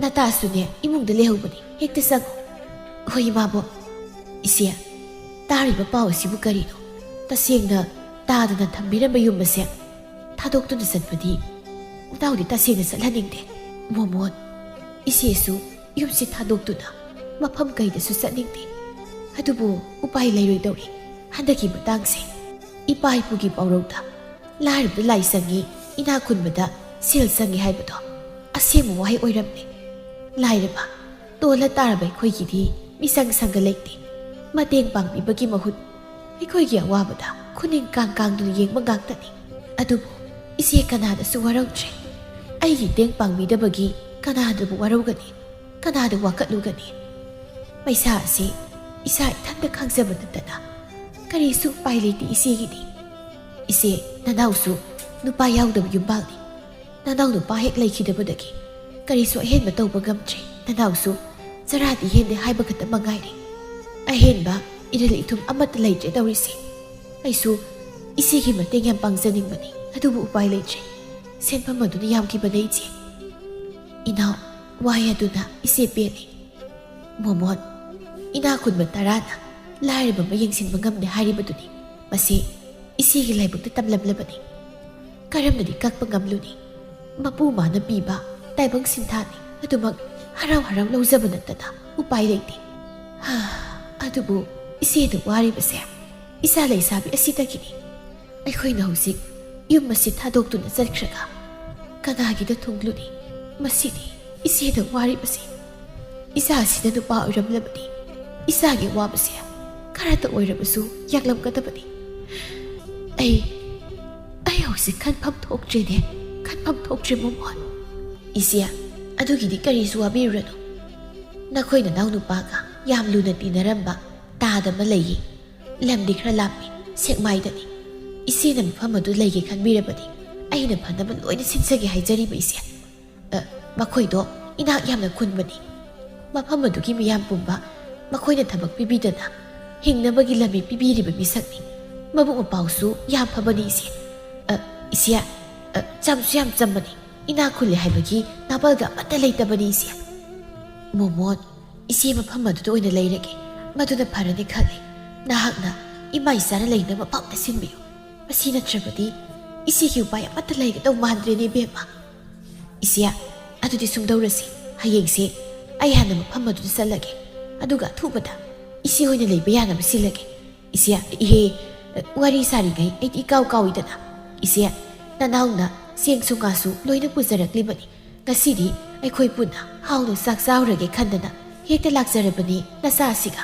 ꯅꯇꯥꯁꯨꯅꯦ, ꯏꯃꯨꯡꯗ ꯂꯩꯍꯧꯕꯅꯤ, ꯍꯦꯛꯇ ꯆꯪꯉꯣ꯫ ꯍꯣꯏ, ꯏꯃꯥꯕꯣꯛ꯫ "ꯏꯆꯦ, ꯇꯥꯔꯤꯕ ꯄꯥꯎ ꯑꯁꯤꯕꯨ ꯀꯔꯤꯅꯣ? ꯇꯁꯦꯡꯅ ꯇꯥꯗꯅ ꯊꯝꯕꯤꯔꯝꯕ ꯌꯨꯝ ꯑꯁꯦ ꯊꯥꯗꯣꯛꯇꯨꯅ ꯆꯠꯄꯗꯤ ꯅꯅꯥꯎꯗꯤ ꯇꯁꯦꯡꯅ ꯆꯠꯍꯟꯅꯤꯡꯗꯦ꯫ ꯃꯣꯃꯣꯟ, ꯏꯆꯦꯁꯨ ꯌꯨꯝꯁꯤ ꯊꯥꯗꯣꯛꯇꯨꯅ ꯃꯐꯝ ꯀꯩꯗꯁꯨ ꯆꯠꯅꯤꯡꯗꯦ꯫ ꯑꯗꯨꯕꯨ ꯎꯄꯥꯏ ꯂꯩꯔꯣꯏꯗꯧꯔꯤ꯫ ꯍꯟꯗꯛꯀꯤ ꯃꯇꯥꯡꯁꯦ ꯏꯄꯥ ꯏꯄꯨꯒꯤ ꯄꯥꯎꯔꯧꯗ ꯂꯥꯏꯔꯕꯗ ꯂꯥꯏ ꯆꯪꯉꯤ, ꯏꯅꯥꯛ ꯈꯨꯟꯕꯗ ꯁꯦꯜ ꯆꯪꯉꯤ ꯍꯥꯏꯕꯗꯣ ꯑꯁꯦꯡꯕ ꯋꯥꯍꯩ ꯑꯣꯏꯔꯝꯂꯦ꯫ ꯂꯥꯏꯔꯕ, ꯇꯣꯜꯂ ꯇꯥꯔꯕ ꯑꯩꯈꯣꯏꯒꯤꯗꯤ ꯃꯤꯆꯪ ꯁꯪꯒ ꯂꯩꯇꯦ꯫ ꯃꯇꯦꯡ ꯄꯥꯡꯕꯤꯕꯒꯤ ꯃꯍꯨꯠ ꯑꯩꯈꯣꯏꯒꯤ ꯑꯋꯥꯕꯗ ꯈꯨꯅꯤꯡ ꯀꯥꯡ ꯀꯥꯡꯗꯨꯅ ꯌꯦꯡꯕ ꯉꯥꯛꯇꯅꯤ꯫ ꯑꯗꯨꯕꯨ ꯏꯆꯦ ꯀꯅꯥꯗꯁꯨ ꯋꯥꯔꯧꯗ꯭ꯔꯦ꯫ ꯑꯩꯒꯤ ꯃꯇꯦꯡ ꯄꯥꯡꯕꯤꯗꯕꯒꯤ ꯀꯅꯥꯗꯕꯨ ꯋꯥꯔꯧꯒꯅꯤ, ꯀꯅꯥꯗ ꯋꯥꯀꯠꯂꯨꯒꯅꯤ? ꯄꯩꯁꯥ ꯑꯁꯤ ꯏꯁꯥ ꯏꯊꯟꯇ ꯈꯪꯖꯕ ꯅꯠꯇꯅ ꯀꯔꯤꯁꯨ ꯎꯄꯥꯏ ꯂꯩꯇꯦ ꯏꯆꯦꯒꯤꯗꯤ꯫ ꯏꯆꯦ, ꯅꯅꯥꯎꯁꯨ ꯅꯨꯄꯥ ꯌꯥꯎꯗꯕ ꯌꯨꯝꯕꯥꯜꯅꯤ꯫ ꯅꯅꯥꯎ ꯅꯨꯄꯥ ꯍꯦꯛ ꯂꯩꯈꯤꯗꯕꯗꯒꯤ ꯀꯔꯤꯁꯨ ꯑꯍꯦꯟꯕ ꯇꯧꯕ ꯉꯝꯗ꯭ꯔꯦ꯫ ꯅꯅꯥꯎꯁꯨ ꯆꯔꯥꯗꯤ ꯍꯦꯟꯗꯦ ꯍꯥꯏꯕ ꯈꯛꯇ ꯃꯉꯥꯏꯔꯦ꯫ ꯑꯍꯦꯟꯕ ꯏꯔꯤꯜ ꯏꯊꯨꯝ ꯑꯃꯠꯇ ꯂꯩꯇ꯭ꯔꯦ ꯇꯧꯔꯤꯁꯦ꯫ ꯑꯩꯁꯨ ꯏꯆꯦꯒꯤ ꯃꯇꯦꯡ ꯌꯥꯝ ꯄꯥꯡꯖꯅꯤꯡꯕꯅꯤ, ꯑꯗꯨꯕꯨ ꯎꯄꯥꯏ ꯂꯩꯇ꯭ꯔꯦ꯫ ꯁꯦꯟꯐꯝ ꯑꯗꯨꯅ ꯌꯥꯝꯈꯤꯕꯅꯦ ꯏꯆꯦ꯫ ꯏꯅꯥꯎ, ꯋꯥꯍꯩ ꯑꯗꯨꯅ ꯏꯆꯦ ꯄꯦꯜꯂꯦ꯫ ꯃꯣꯃꯣꯟ, ꯏꯅꯥꯛ ꯈꯨꯟꯕ ꯇꯔꯥꯅ ꯂꯥꯏꯔꯕ ꯑꯃ ꯌꯦꯡꯁꯤꯟꯕ ꯉꯝꯗꯦ ꯍꯥꯏꯔꯤꯕꯗꯨꯅꯤ꯫ ꯃꯁꯤ ꯏꯆꯦꯒꯤ ꯂꯥꯏꯕꯛꯇ ꯇꯝꯂꯝꯂꯕꯅꯤ꯫ ꯀꯔꯝꯅꯗꯤ ꯀꯛꯄ ꯉꯝꯂꯨꯅꯤ? ꯃꯄꯨ ꯃꯥꯅ ꯄꯤꯕ ꯇꯥꯏꯕꯪ ꯁꯤꯟꯊꯥꯅꯤ꯫ ꯑꯗꯨꯃꯛ ꯍꯔꯥꯎ ꯍꯔꯥꯎ ꯂꯧꯖꯕ ꯅꯠꯇꯅ ꯎꯄꯥꯏ ꯂꯩꯇꯦ꯫ ꯍꯥ, ꯑꯗꯨꯕꯨ ꯏꯆꯦꯗ ꯋꯥꯔꯤꯕꯁꯦ ꯏꯆꯥ ꯂꯩꯁꯥꯕꯤ ꯑꯁꯤꯗꯒꯤꯅꯤ꯫ ꯑꯩꯈꯣꯏꯅ ꯍꯧꯖꯤꯛ ꯌꯨꯝ ꯑꯁꯤ ꯊꯥꯗꯣꯛꯇꯨꯅ ꯆꯠꯈ꯭ꯔꯒ ꯀꯅꯥꯒꯤꯗ ꯊꯨꯡꯂꯨꯅꯤ? ꯃꯁꯤꯅꯤ ꯏꯆꯦꯗ ꯋꯥꯔꯤꯕꯁꯤ꯫ ꯏꯆꯥꯁꯤꯗ ꯅꯨꯄꯥ ꯑꯣꯏꯔꯝꯂꯕꯗꯤ ꯏꯆꯥꯒꯤ ꯑꯋꯥꯕꯁꯦ ꯈꯔꯇ ꯑꯣꯏꯔꯕꯁꯨ ꯌꯥꯡꯂꯝꯒꯗꯕꯅꯤ꯫ ꯑꯩ, ꯑꯩ ꯍꯧꯖꯤꯛ ꯈꯟꯐꯝ ꯊꯣꯛꯇ꯭ꯔꯦꯅꯦ, ꯈꯟꯐꯝ ꯊꯣꯛꯇ꯭ꯔꯦ ꯃꯣꯃꯣꯟ꯫ ꯏꯆꯦ, ꯑꯗꯨꯒꯤꯗꯤ ꯀꯔꯤꯁꯨ ꯋꯥꯕꯤꯔꯨꯔꯅꯨ꯫ ꯅꯈꯣꯏ ꯅꯅꯥꯎ ꯅꯨꯄꯥꯒ ꯌꯥꯝ ꯂꯨꯅ ꯇꯤꯟꯅꯔꯝꯕ ꯇꯥꯗ ꯑꯃ ꯂꯩꯌꯦ꯫ ꯂꯝꯗꯤ ꯈꯔ ꯂꯥꯞꯄꯤ, ꯁꯦꯛꯃꯥꯏꯗꯅꯤ꯫ ꯏꯆꯦꯅ ꯃꯐꯝ ꯑꯗꯨ ꯂꯩꯒꯦ ꯈꯟꯕꯤꯔꯕꯗꯤ ꯑꯩꯅ ꯐꯅꯕ ꯂꯣꯏꯅ ꯁꯤꯟꯖꯒꯦ ꯍꯥꯏꯖꯔꯤꯕ ꯏꯆꯦ꯫ ꯑ, ꯃꯈꯣꯏꯗꯣ ꯏꯅꯥꯛ ꯌꯥꯝꯅ ꯈꯨꯟꯕꯅꯤ꯫ ꯃꯐꯝ ꯑꯗꯨꯒꯤ ꯃꯤꯌꯥꯝ ꯄꯨꯝꯕ ꯃꯈꯣꯏꯅ ꯊꯕꯛ ꯄꯤꯕꯤꯗꯅ ꯍꯤꯡꯅꯕꯒꯤ ꯂꯝꯕꯤ ꯄꯤꯕꯤꯔꯤꯕ ꯃꯤꯁꯛꯅꯤ꯫ ꯃꯕꯨꯛ ꯃꯄꯥꯎꯁꯨ ꯌꯥꯝ ꯐꯕꯅꯤ ꯏꯆꯦ꯫ ꯑ, ꯏꯆꯦ, ꯑ, ꯆꯝꯁꯨ ꯌꯥꯝ ꯆꯝꯕꯅꯤ꯫ ꯏꯅꯥꯛ ꯈꯨꯜꯂꯦ ꯍꯥꯏꯕꯒꯤ ꯅꯥꯄꯜꯒ ꯑꯃꯠꯇ ꯂꯩꯇꯕꯅꯤ ꯏꯆꯦ꯫ ꯃꯣꯃꯣꯟ, ꯏꯆꯦ ꯃꯐꯝ ꯑꯗꯨꯗ ꯑꯣꯏꯅ ꯂꯩꯔꯒꯦ꯫ "ꯃꯗꯨꯅ ꯐꯔꯅꯤ ꯈꯜꯂꯤ꯫ ꯅꯍꯥꯛꯅ ꯏꯃꯥ ꯏꯆꯥꯅ ꯂꯩꯅꯕ ꯃꯐꯝꯗ ꯁꯤꯟꯕꯤꯌꯨ꯫ ꯃꯁꯤ ꯅꯠꯇ꯭ꯔꯕꯗꯤ ꯏꯆꯦꯒꯤ ꯎꯄꯥꯏ ꯑꯃꯠꯇ ꯂꯩꯒꯗꯧ ꯃꯥꯟꯗ꯭ꯔꯦꯅꯦ, ꯏꯕꯦꯝꯃ꯫" "ꯏꯆꯦ, ꯑꯗꯨꯗꯤ ꯁꯨꯝꯗꯧꯔꯁꯤ꯫ ꯍꯌꯦꯡꯁꯦ ꯑꯩ ꯍꯥꯟꯅ ꯃꯐꯝ ꯑꯗꯨꯗ ꯆꯠꯂꯒꯦ, ꯑꯗꯨꯒ ꯑꯊꯨꯕꯗ ꯏꯆꯦ ꯍꯣꯏꯅ ꯂꯩꯕ ꯌꯥꯅꯕ ꯁꯤꯜꯂꯒꯦ꯫" "ꯏꯆꯦ, ꯏꯍꯦ, ꯋꯥꯔꯤ ꯁꯥꯔꯤꯉꯩ ꯑꯩꯗꯤ ꯏꯀꯥꯎ ꯀꯥꯎꯏꯗꯅ꯫ ꯏꯆꯦ, ꯅꯅꯥꯎꯅ ꯆꯦꯡꯁꯨ ꯉꯥꯁꯨ ꯂꯣꯏꯅ ꯄꯨꯖꯔꯛꯂꯤꯕꯅꯤ꯫ ꯉꯁꯤꯗꯤ ꯑꯩꯈꯣꯏ ꯄꯨꯟꯅ ꯍꯥꯎꯅ ꯆꯥꯛ ꯆꯥꯎꯔꯒꯦ ꯈꯟꯗꯅ ꯍꯦꯛꯇ ꯂꯥꯛꯆꯔꯕꯅꯤ ꯅꯆꯥꯁꯤꯒ꯫"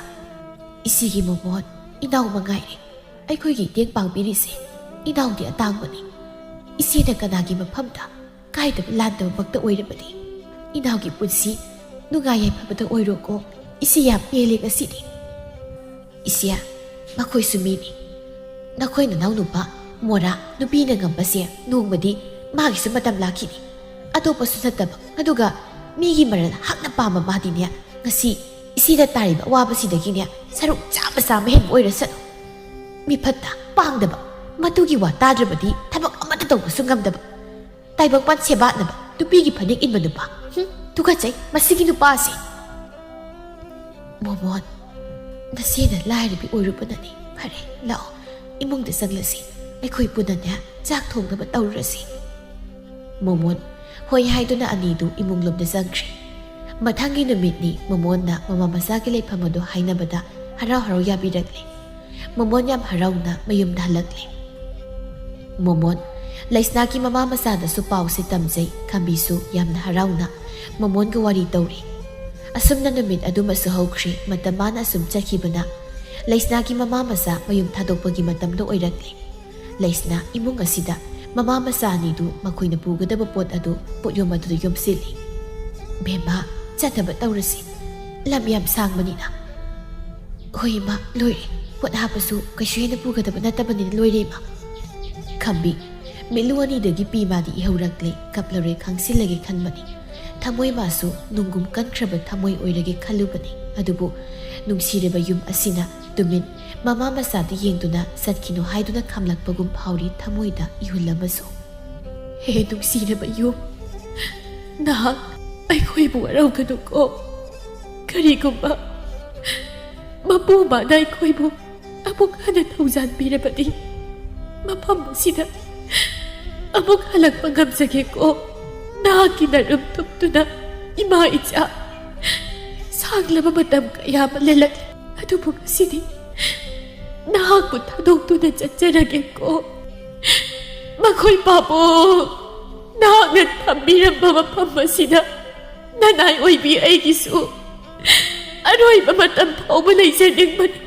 "ꯏꯆꯦꯒꯤ ꯃꯣꯃꯣꯟ, ꯏꯅꯥꯎ ꯃꯉꯥꯏꯔꯦ꯫ ꯑꯩꯈꯣꯏꯒꯤ ꯏꯇꯦꯡ ꯄꯥꯡꯕꯤꯔꯤꯁꯦ ꯏꯅꯥꯎꯗꯤ ꯑꯇꯥꯡꯕꯅꯤ꯫ ꯏꯆꯦꯅ ꯀꯅꯥꯒꯤ ꯃꯐꯝꯗ ꯀꯥꯏꯗꯕ ꯂꯥꯟꯗꯕꯃꯛꯇ ꯑꯣꯏꯔꯕꯗꯤ꯫ ꯏꯅꯥꯎꯒꯤ ꯄꯨꯟꯁꯤ ꯅꯨꯡꯉꯥꯏ ꯌꯥꯏꯐꯕꯗ ꯑꯣꯏꯔꯣꯀꯣ꯫ ꯏꯆꯦ ꯌꯥꯝ ꯄꯦꯜꯂꯦ ꯉꯁꯤꯗꯤ꯫" "ꯏꯆꯦ, ꯃꯈꯣꯏꯁꯨ ꯃꯤꯅꯤ꯫ ꯅꯈꯣꯏ ꯅꯅꯥꯎ ꯅꯨꯄꯥ ꯃꯣꯔꯥ ꯅꯨꯄꯤꯅ ꯉꯝꯕꯁꯦ ꯅꯣꯡꯃꯗꯤ ꯃꯥꯒꯤꯁꯨ ꯃꯇꯝ ꯂꯥꯛꯈꯤꯅꯤ꯫ ꯑꯇꯣꯞꯄꯁꯨ ꯅꯠꯇꯕ, ꯑꯗꯨꯒ ꯃꯤꯒꯤ ꯃꯔꯜ ꯍꯛꯅ ꯄꯥꯝꯕ ꯃꯥꯗꯤꯅꯦ, ꯉꯁꯤ ꯏꯆꯦꯗ ꯇꯥꯔꯤꯕ ꯑꯋꯥꯕꯁꯤꯗꯒꯤꯅꯦ ꯁꯔꯨꯛ ꯆꯥꯝꯃ ꯆꯥꯝꯃ ꯍꯦꯟꯕ ꯑꯣꯏꯔꯁꯅꯨ꯫ ꯃꯤꯐꯠꯇ ꯄꯥꯡꯗꯕ, ꯃꯇꯨꯒꯤ ꯋꯥ ꯇꯥꯗ꯭ꯔꯕꯗꯤ ꯊꯕꯛ ꯑꯃꯠꯇ ꯇꯧꯕꯁꯨ ꯉꯝꯗꯕ, ꯇꯥꯏꯕꯪꯄꯥꯟ ꯁꯦꯕꯥꯠꯅꯕ ꯅꯨꯄꯤꯒꯤ ꯐꯅꯦꯛ ꯏꯟꯕ ꯅꯨꯄꯥ꯫ ꯍꯨꯝ, ꯇꯨꯀꯠꯆꯩ ꯃꯁꯤꯒꯤ ꯅꯨꯄꯥꯁꯦ꯫" "ꯃꯣꯃꯣꯟ, ꯅꯆꯦꯅ ꯂꯥꯏꯔꯕꯤ ꯑꯣꯏꯔꯨꯕꯅꯅꯤ꯫ ꯐꯔꯦ, ꯂꯥꯛꯑꯣ, ꯏꯃꯨꯡꯗ ꯆꯪꯂꯁꯤ꯫ ꯑꯩꯈꯣꯏ ꯄꯨꯟꯅꯅꯦ ꯆꯥꯛ ꯊꯣꯡꯅꯕ ꯇꯧꯔꯨꯔꯁꯤ꯫" ꯃꯣꯃꯣꯟ ꯍꯣꯏ ꯍꯥꯏꯗꯨꯅ ꯑꯅꯤꯗꯨ ꯏꯃꯨꯡꯂꯣꯝꯗ ꯆꯪꯈ꯭ꯔꯦ꯫ ꯃꯊꯪꯒꯤ ꯅꯨꯃꯤꯠꯅꯤ ꯃꯣꯃꯣꯟꯅ ꯃꯃꯥ ꯃꯆꯥꯒꯤ ꯂꯩꯐꯝ ꯑꯗꯨ ꯍꯥꯏꯅꯕꯗ ꯍꯔꯥꯎ ꯍꯔꯥꯎ ꯌꯥꯕꯤꯔꯛꯂꯦ꯫ ꯃꯣꯃꯣꯟ ꯌꯥꯝ ꯍꯔꯥꯎꯅ ꯃꯌꯨꯝꯗ ꯍꯜꯂꯛꯂꯦ꯫ ꯃꯣꯃꯣꯟ ꯂꯩꯁꯅꯥꯒꯤ ꯃꯃꯥ ꯃꯆꯥꯗꯁꯨ ꯄꯥꯎꯁꯤ ꯇꯝꯖꯩ꯫ ꯈꯝꯕꯤꯁꯨ ꯌꯥꯝꯅ ꯍꯔꯥꯎꯅ ꯃꯣꯃꯣꯟꯒ ꯋꯥꯔꯤ ꯇꯧꯔꯤ꯫ ꯑꯁꯨꯝꯅ ꯅꯨꯃꯤꯠ ꯑꯗꯨꯃꯁꯨ ꯍꯧꯈ꯭ꯔꯦ꯫ ꯃꯇꯝ ꯃꯥꯅ ꯑꯁꯨꯝ ꯆꯠꯈꯤꯕꯅ ꯂꯩꯁꯅꯥꯒꯤ ꯃꯃꯥ ꯃꯆꯥ ꯃꯌꯨꯝ ꯊꯥꯗꯣꯛꯄꯒꯤ ꯃꯇꯝꯗꯣ ꯑꯣꯏꯔꯛꯂꯦ꯫ ꯂꯩꯁꯅꯥ ꯏꯃꯨꯡ ꯑꯁꯤꯗ ꯃꯃꯥ ꯃꯆꯥ ꯑꯅꯤꯗꯨ ꯃꯈꯣꯏꯅ ꯄꯨꯒꯗꯕ ꯄꯣꯠ ꯑꯗꯨ ꯄꯣꯠꯌꯣꯝ ꯑꯗꯨꯗ ꯌꯣꯝꯁꯤꯜꯂꯤ꯫ "ꯕꯦꯝꯃ, ꯆꯠꯅꯕ ꯇꯧꯔꯁꯤ꯫ ꯂꯝ ꯌꯥꯝ ꯁꯥꯡꯕꯅꯤꯅ꯫" "ꯍꯣꯏ ꯏꯃꯥ, ꯂꯣꯏꯔꯦ꯫ ꯄꯣꯠ ꯍꯥꯞꯄꯁꯨ ꯀꯩꯁꯨ ꯍꯦꯟꯅ ꯄꯨꯒꯗꯕ ꯅꯠꯇꯕꯅꯤꯅ ꯂꯣꯏꯔꯦ ꯏꯃꯥ꯫" ꯈꯝꯕꯤ ꯃꯤꯠꯂꯨ ꯑꯅꯤꯗꯒꯤ ꯄꯤ ꯃꯥꯗꯤ ꯏꯍꯧꯔꯛꯂꯦ꯫ ꯀꯞꯂꯔꯣꯏ ꯈꯪꯁꯤꯜꯂꯒꯦ ꯈꯟꯕꯅꯤ꯫ ꯊꯃꯣꯏ ꯃꯥꯁꯨ ꯅꯨꯡꯒꯨꯝ ꯀꯟꯈ꯭ꯔꯕ ꯊꯃꯣꯏ ꯑꯣꯏꯔꯒꯦ ꯈꯜꯂꯨꯕꯅꯤ꯫ ꯑꯗꯨꯕꯨ ꯅꯨꯡꯁꯤꯔꯕ ꯌꯨꯝ ꯑꯁꯤꯅ ꯇꯨꯃꯤꯟ ꯃꯃꯥ ꯃꯆꯥꯗ ꯌꯦꯡꯗꯨꯅ ꯆꯠꯈꯤꯅꯨ ꯍꯥꯏꯗꯨꯅ ꯈꯥꯝꯂꯛꯄꯒꯨꯝ ꯐꯥꯎꯔꯤ ꯊꯃꯣꯏꯗ ꯏꯍꯨꯜ ꯑꯃꯁꯨ꯫ "ꯍꯦ ꯅꯨꯡꯁꯤꯔꯕ ꯌꯨꯝ, ꯅꯍꯥꯛ ꯑꯩꯈꯣꯏꯕꯨ ꯋꯥꯔꯧꯒꯅꯨꯀꯣ꯫ ꯀꯔꯤꯒꯨꯝꯕ ꯃꯄꯨ ꯃꯥꯅ ꯑꯩꯈꯣꯏꯕꯨ ꯑꯃꯨꯛ ꯍꯟꯅ ꯊꯧꯖꯥꯟꯕꯤꯔꯕꯗꯤ ꯃꯐꯝ ꯑꯁꯤꯗ ꯑꯃꯨꯛ ꯍꯜꯂꯛꯄ ꯉꯝꯖꯒꯦꯀꯣ꯫ ꯅꯍꯥꯛꯀꯤ ꯅꯔꯨꯝ ꯊꯨꯞꯇꯨꯅ ꯏꯃꯥ ꯏꯆꯥ ꯁꯥꯡꯂꯕ ꯃꯇꯝ ꯀꯌꯥ ꯑꯃ ꯂꯦꯜꯂꯛꯂꯦ꯫ ꯑꯗꯨꯕꯨ ꯉꯁꯤꯗꯤ ꯅꯍꯥꯛꯄꯨ ꯊꯥꯗꯣꯛꯇꯨꯅ ꯆꯠꯆꯔꯒꯦꯀꯣ꯫ ꯃꯈꯣꯏ ꯄꯥꯕꯨꯡ, ꯅꯍꯥꯛꯅ ꯊꯝꯕꯤꯔꯝꯕ ꯃꯐꯝ ꯑꯁꯤꯗ ꯅꯅꯥꯏ ꯑꯣꯏꯕꯤ ꯑꯩꯒꯤꯁꯨ ꯑꯔꯣꯏꯕ ꯃꯇꯝ ꯐꯥꯎꯕ ꯂꯩꯖꯅꯤꯡꯕꯅꯤ꯫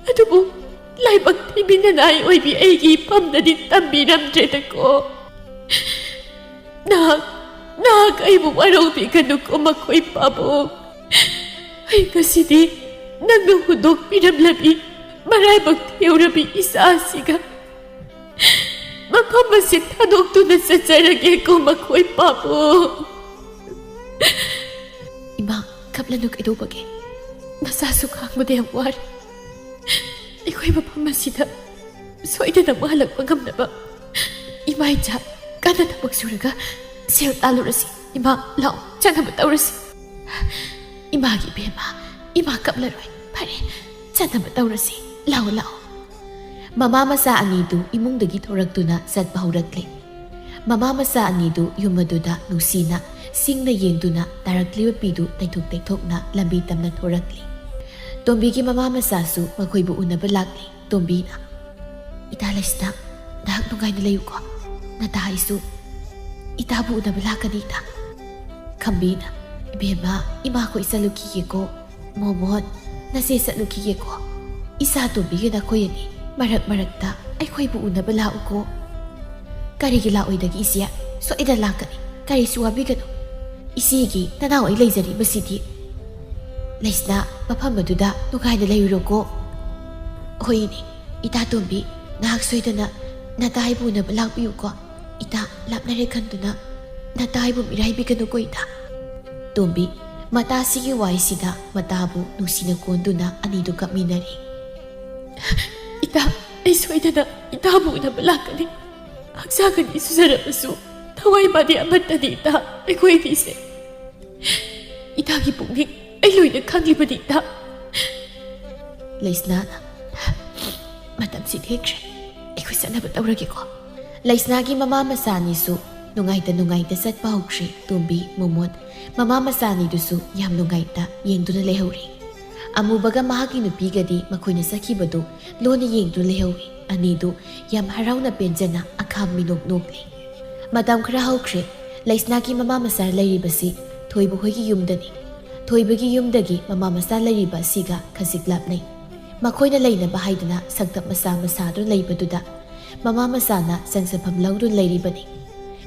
ꯑꯗꯨꯕꯨ ꯂꯥꯏꯕꯛ ꯊꯤꯕꯤ ꯅꯅꯥꯏ ꯑꯣꯏꯕꯤ ꯑꯩꯒꯤ ꯏꯐꯝꯗꯗꯤ ꯇꯝꯕꯤꯔꯝꯗ꯭ꯔꯦꯗꯀꯣ꯫ ꯅꯍꯥꯛ, ꯅꯍꯥꯛ ꯑꯩꯕꯨ ꯋꯥꯔꯧꯕꯤꯒꯅꯨꯀꯣ ꯃꯈꯣꯏ ꯄꯥꯕꯨꯡ꯫ ꯑꯩ ꯉꯁꯤꯗꯤ ꯅꯪꯅ ꯍꯨꯟꯗꯣꯛꯄꯤꯔꯝꯂꯕꯤ ꯃꯔꯥꯏꯕꯛ ꯊꯤꯍꯧꯔꯕꯤ ꯏꯆꯥꯁꯤꯒ ꯃꯐꯝ ꯑꯁꯤ ꯊꯥꯗꯣꯛꯇꯨꯅ ꯆꯠꯆꯔꯒꯦꯀꯣ ꯃꯈꯣꯏ ꯄꯥꯕꯨꯡ꯫ ꯏꯃꯥ, ꯀꯞꯂꯅꯨ, ꯀꯩꯗꯧꯕꯒꯦ? ꯃꯆꯥꯁꯨ ꯈꯥꯡꯕꯗ ꯌꯥꯝ ꯋꯥꯔꯦ꯫ ꯑꯩꯈꯣꯏ ꯃꯐꯝ ꯑꯁꯤꯗ ꯁꯣꯏꯗꯅ ꯑꯃꯨꯛ ꯍꯜꯂꯛꯄ ꯉꯝꯅꯕ ꯏꯃꯥ ꯏꯆꯥ ꯀꯟꯅ ꯊꯕꯛ ꯁꯨꯔꯒ ꯁꯦꯜ ꯇꯥꯜꯂꯨꯔꯁꯤ꯫ ꯏꯃꯥ, ꯂꯥꯛꯑꯣ, ꯆꯥꯅꯕ ꯇꯧꯔꯁꯤ꯫ ꯏꯃꯥꯒꯤ ꯏꯕꯦꯝꯃ, ꯏꯃꯥ ꯀꯞꯂꯔꯣꯏ꯫ ꯐꯔꯦ, ꯆꯥꯅꯕ ꯇꯧꯔꯁꯤ꯫ ꯂꯥꯛꯑꯣ, ꯂꯥꯛꯑꯣ꯫ ꯃꯃꯥ ꯃꯆꯥ ꯑꯅꯤꯗꯨ ꯏꯃꯨꯡꯗꯒꯤ ꯊꯣꯔꯛꯇꯨꯅ ꯆꯠꯄ ꯍꯧꯔꯛꯂꯦ꯫ ꯃꯃꯥ ꯃꯆꯥ ꯑꯅꯤꯗꯨ ꯌꯨꯝ ꯑꯗꯨꯗ ꯅꯨꯡꯁꯤꯅ ꯁꯤꯡꯅ ꯌꯦꯡꯗꯨꯅ ꯇꯥꯔꯛꯂꯤꯕ ꯄꯤꯗꯨ ꯇꯩꯊꯣꯛ ꯇꯩꯊꯣꯛꯅ ꯂꯝꯕꯤ ꯇꯝꯅ ꯊꯣꯔꯛꯂꯤ꯫ ꯇꯣꯝꯕꯤꯒꯤ ꯃꯃꯥ ꯃꯆꯥꯁꯨ ꯃꯈꯣꯏꯕꯨ ꯎꯅꯕ ꯂꯥꯛꯂꯤ꯫ ꯇꯣꯝꯕꯤꯅ, "ꯏꯇꯥ ꯂꯩꯁꯅꯥ, ꯅꯍꯥꯛ ꯅꯨꯡꯉꯥꯏꯅ ꯂꯩꯌꯨꯀꯣ꯫ ꯅꯇꯥ ꯑꯩꯁꯨ ꯏꯇꯥꯕꯨ ꯎꯅꯕ ꯂꯥꯛꯀꯅꯤ, ꯏꯇꯥ꯫" ꯈꯝꯕꯤꯅ, "ꯏꯕꯦꯝꯃ, ꯏꯃꯥꯈꯣꯏ ꯆꯠꯂꯨꯈꯤꯒꯦꯀꯣ꯫ ꯃꯣꯃꯣꯟ, ꯅꯆꯦ ꯆꯠꯂꯨꯈꯤꯒꯦꯀꯣ꯫ ꯏꯆꯥ ꯇꯣꯝꯕꯤꯒ ꯅꯈꯣꯏ ꯑꯅꯤ ꯃꯔꯛ ꯃꯔꯛꯇ ꯑꯩꯈꯣꯏꯕꯨ ꯎꯅꯕ ꯂꯥꯛꯎꯀꯣ꯫" "ꯀꯔꯤꯒꯤ ꯂꯥꯛꯑꯣꯏꯗꯒꯦ ꯏꯆꯦ? ꯁꯣꯏꯗꯅ ꯂꯥꯛꯀꯅꯤ꯫ ꯀꯔꯤꯁꯨ ꯋꯥꯕꯤꯒꯅꯨ꯫ ꯏꯆꯦꯒꯤ ꯅꯅꯥꯎ ꯑꯩ ꯂꯩꯖꯔꯤꯕꯁꯤꯗꯤ꯫" "ꯂꯩꯁꯅꯥ, ꯃꯐꯝ ꯑꯗꯨꯗ ꯅꯨꯡꯉꯥꯏꯅ ꯂꯩꯔꯨꯔꯣꯀꯣ꯫" "ꯍꯣꯏ ꯏꯅꯦ꯫ ꯏꯇꯥ ꯇꯣꯝꯕꯤ, ꯅꯍꯥꯛ ꯁꯣꯏꯗꯅ ꯅꯇꯥ ꯑꯩꯕꯨ ꯎꯅꯕ ꯂꯥꯛꯄꯤꯌꯨꯀꯣ꯫ ꯏꯇꯥ, ꯂꯥꯞꯅꯔꯦ ꯈꯟꯗꯨꯅ ꯅꯇꯥ ꯑꯩꯕꯨ ꯃꯤꯔꯥꯏꯕꯤꯒꯅꯨꯀꯣ ꯏꯇꯥ꯫" ꯇꯣꯝꯕꯤ, ꯃꯇꯥꯁꯤꯒꯤ ꯋꯥꯍꯩꯁꯤꯗ ꯃꯇꯥꯕꯨ ꯅꯨꯡꯁꯤꯅ ꯀꯣꯟꯗꯨꯅ ꯑꯅꯤꯗꯨ ꯀꯞꯃꯤꯟꯅꯔꯤ꯫ "ꯏꯇꯥ, ꯑꯩ ꯁꯣꯏꯗꯅ ꯏꯇꯥꯕꯨ ꯎꯅꯕ ꯂꯥꯛꯀꯅꯤ꯫ ꯍꯛꯆꯥꯡ ꯑꯅꯤ ꯁꯨꯖꯔꯕꯁꯨ ꯊꯋꯥꯏ ꯃꯥꯗꯤ ꯑꯃꯠꯇꯅꯤ ꯏꯇꯥ, ꯑꯩꯈꯣꯏ ꯑꯅꯤꯁꯦ꯫ ꯏꯇꯥꯒꯤ ꯄꯨꯛꯅꯤꯡ ꯑꯩ ꯂꯣꯏꯅ ꯈꯪꯂꯤꯕꯅꯤ ꯏꯇꯥ꯫ ꯂꯩꯁꯅꯥꯅ, "ꯃꯇꯝꯁꯤ ꯊꯦꯡꯈ꯭ꯔꯦ, ꯑꯩꯈꯣꯏ ꯆꯠꯅꯕ ꯇꯧꯔꯒꯦꯀꯣ?" ꯂꯩꯁꯅꯥꯒꯤ ꯃꯃꯥ ꯃꯆꯥ ꯑꯅꯤꯁꯨ ꯅꯨꯡꯉꯥꯏꯇ ꯅꯨꯡꯉꯥꯏꯇ ꯆꯠꯄ ꯍꯧꯈ꯭ꯔꯦ꯫ ꯇꯣꯝꯕꯤ, ꯃꯣꯃꯣꯟ, ꯃꯃꯥ ꯃꯆꯥ ꯑꯅꯤꯗꯨꯁꯨ ꯌꯥꯝ ꯅꯨꯡꯉꯥꯏꯇ ꯌꯦꯡꯗꯨꯅ ꯂꯩꯍꯧꯔꯤ꯫ ꯑꯃꯨꯕꯒ ꯃꯍꯥꯛꯀꯤ ꯅꯨꯄꯤꯒꯗꯤ ꯃꯈꯣꯏꯅ ꯆꯠꯈꯤꯕꯗꯨ ꯂꯣꯟꯅ ꯌꯦꯡꯗꯨꯅ ꯂꯩꯍꯧꯏ꯫ ꯑꯅꯤꯗꯨ ꯌꯥꯝ ꯍꯔꯥꯎꯅ ꯄꯦꯟꯖꯅ ꯑꯈꯥꯝ ꯃꯤꯅꯣꯛ ꯅꯣꯛꯂꯤ꯫ ꯃꯇꯝ ꯈꯔ ꯍꯧꯈ꯭ꯔꯦ꯫ ꯂꯩꯁꯅꯥꯒꯤ ꯃꯃꯥ ꯃꯆꯥ ꯂꯩꯔꯤꯕꯁꯤ ꯊꯣꯏꯕ ꯍꯣꯏꯒꯤ ꯌꯨꯝꯗꯅꯤ꯫ ꯊꯣꯏꯕꯒꯤ ꯌꯨꯝꯗꯒꯤ ꯃꯃꯥ ꯃꯆꯥ ꯂꯩꯔꯤꯕ ꯑꯁꯤꯒ ꯈꯖꯤꯛ ꯂꯥꯞꯅꯩ꯫ ꯃꯈꯣꯏꯅ ꯂꯩꯅꯕ ꯍꯥꯏꯗꯨꯅ ꯁꯛꯇꯞ ꯃꯆꯥ ꯃꯆꯥꯗꯨ ꯂꯩꯕꯗꯨꯗ ꯃꯃꯥ ꯃꯆꯥꯅ ꯆꯪꯖꯐꯝ ꯂꯧꯗꯨꯅ ꯂꯩꯔꯤꯕꯅꯤ꯫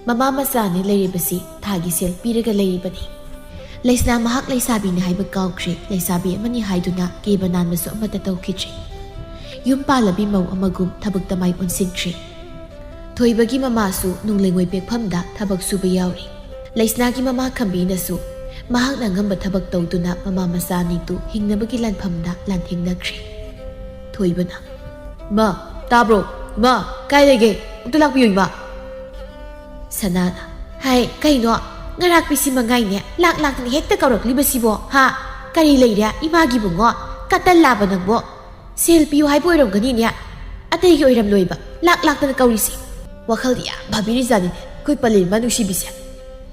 ꯃꯃꯥ ꯃꯆꯥꯅꯤ ꯂꯩꯔꯤꯕꯁꯤ ꯊꯥꯒꯤ ꯁꯦꯜ ꯄꯤꯔꯒ ꯂꯩꯔꯤꯕꯅꯤ꯫ ꯂꯩꯁꯅꯥ ꯃꯍꯥꯛ ꯂꯩꯁꯥꯕꯤꯅꯤ ꯍꯥꯏꯕ ꯀꯥꯎꯈ꯭ꯔꯦ꯫ ꯂꯩꯁꯥꯕꯤ ꯑꯃꯅꯤ ꯍꯥꯏꯗꯨꯅ ꯀꯦꯕ ꯅꯥꯟꯕꯁꯨ ꯑꯃꯠꯇ ꯇꯧꯈꯤꯗ꯭ꯔꯦ꯫ ꯌꯨꯝ ꯄꯥꯜꯂꯕꯤ ꯃꯧ ꯑꯃꯒꯨꯝ ꯊꯕꯛꯇ ꯃꯥꯏ ꯑꯣꯟꯁꯤꯟꯈ꯭ꯔꯦ꯫ ꯊꯣꯏꯕꯒꯤ ꯃꯃꯥꯁꯨ ꯅꯨꯡꯂꯩꯉꯣꯏ ꯄꯦꯛꯐꯝꯗ ꯊꯕꯛ ꯁꯨꯕ ꯌꯥꯎꯔꯤ꯫ ꯂꯩꯁꯅꯥꯒꯤ ꯃꯃꯥ ꯈꯝꯕꯤꯅꯁꯨ ꯃꯍꯥꯛꯅ ꯑꯉꯝꯕ ꯊꯕꯛ ꯇꯧꯗꯨꯅ ꯃꯃꯥ ꯃꯆꯥ ꯑꯅꯤꯗꯨ ꯍꯤꯡꯅꯕꯒꯤ ꯂꯥꯟꯐꯝꯗ ꯂꯥꯟꯊꯦꯡꯅꯈ꯭ꯔꯦ꯫ ꯊꯣꯏꯕꯅ, "ꯏꯃꯥ, ꯇꯥꯕ꯭ꯔꯣ? ꯏꯃꯥ, ꯀꯥꯏ ꯂꯩꯒꯦ? ꯑꯝꯇ ꯂꯥꯛꯄꯤꯌꯨ, ꯏꯃꯥ!" ꯁꯅꯥꯅ, "ꯍꯥꯏ, ꯀꯩꯅꯣ? ꯉꯔꯥꯛꯄꯤꯁꯤ ꯃꯉꯥꯏꯅꯦ, ꯂꯥꯛ ꯂꯥꯛꯇꯅ ꯍꯦꯛꯇ ꯀꯧꯔꯛꯂꯤꯕꯁꯤꯕꯣ, ꯍꯥ? ꯀꯔꯤ ꯂꯩꯔꯦ, ꯏꯃꯥꯒꯤꯕꯨꯉꯣ? ꯀꯇꯜ ꯂꯥꯕ ꯅꯪꯕꯣ? ꯁꯦꯜ ꯄꯤꯌꯨ ꯍꯥꯏꯕ ꯑꯣꯏꯔꯝꯒꯅꯤꯅꯦ꯫ ꯑꯇꯩꯒꯤ ꯑꯣꯏꯔꯝꯂꯣꯏꯕ, ꯂꯥꯛ ꯂꯥꯛꯇꯅ ꯀꯧꯔꯤꯁꯦ꯫ ꯋꯥꯈꯜꯗꯤ ꯌꯥꯝ ꯐꯕꯤꯔꯤꯖꯥꯠꯅꯤꯅꯦ, ꯑꯩꯈꯣꯏ ꯄꯂꯦꯟꯃ ꯅꯨꯡꯁꯤꯕꯤꯁꯦ꯫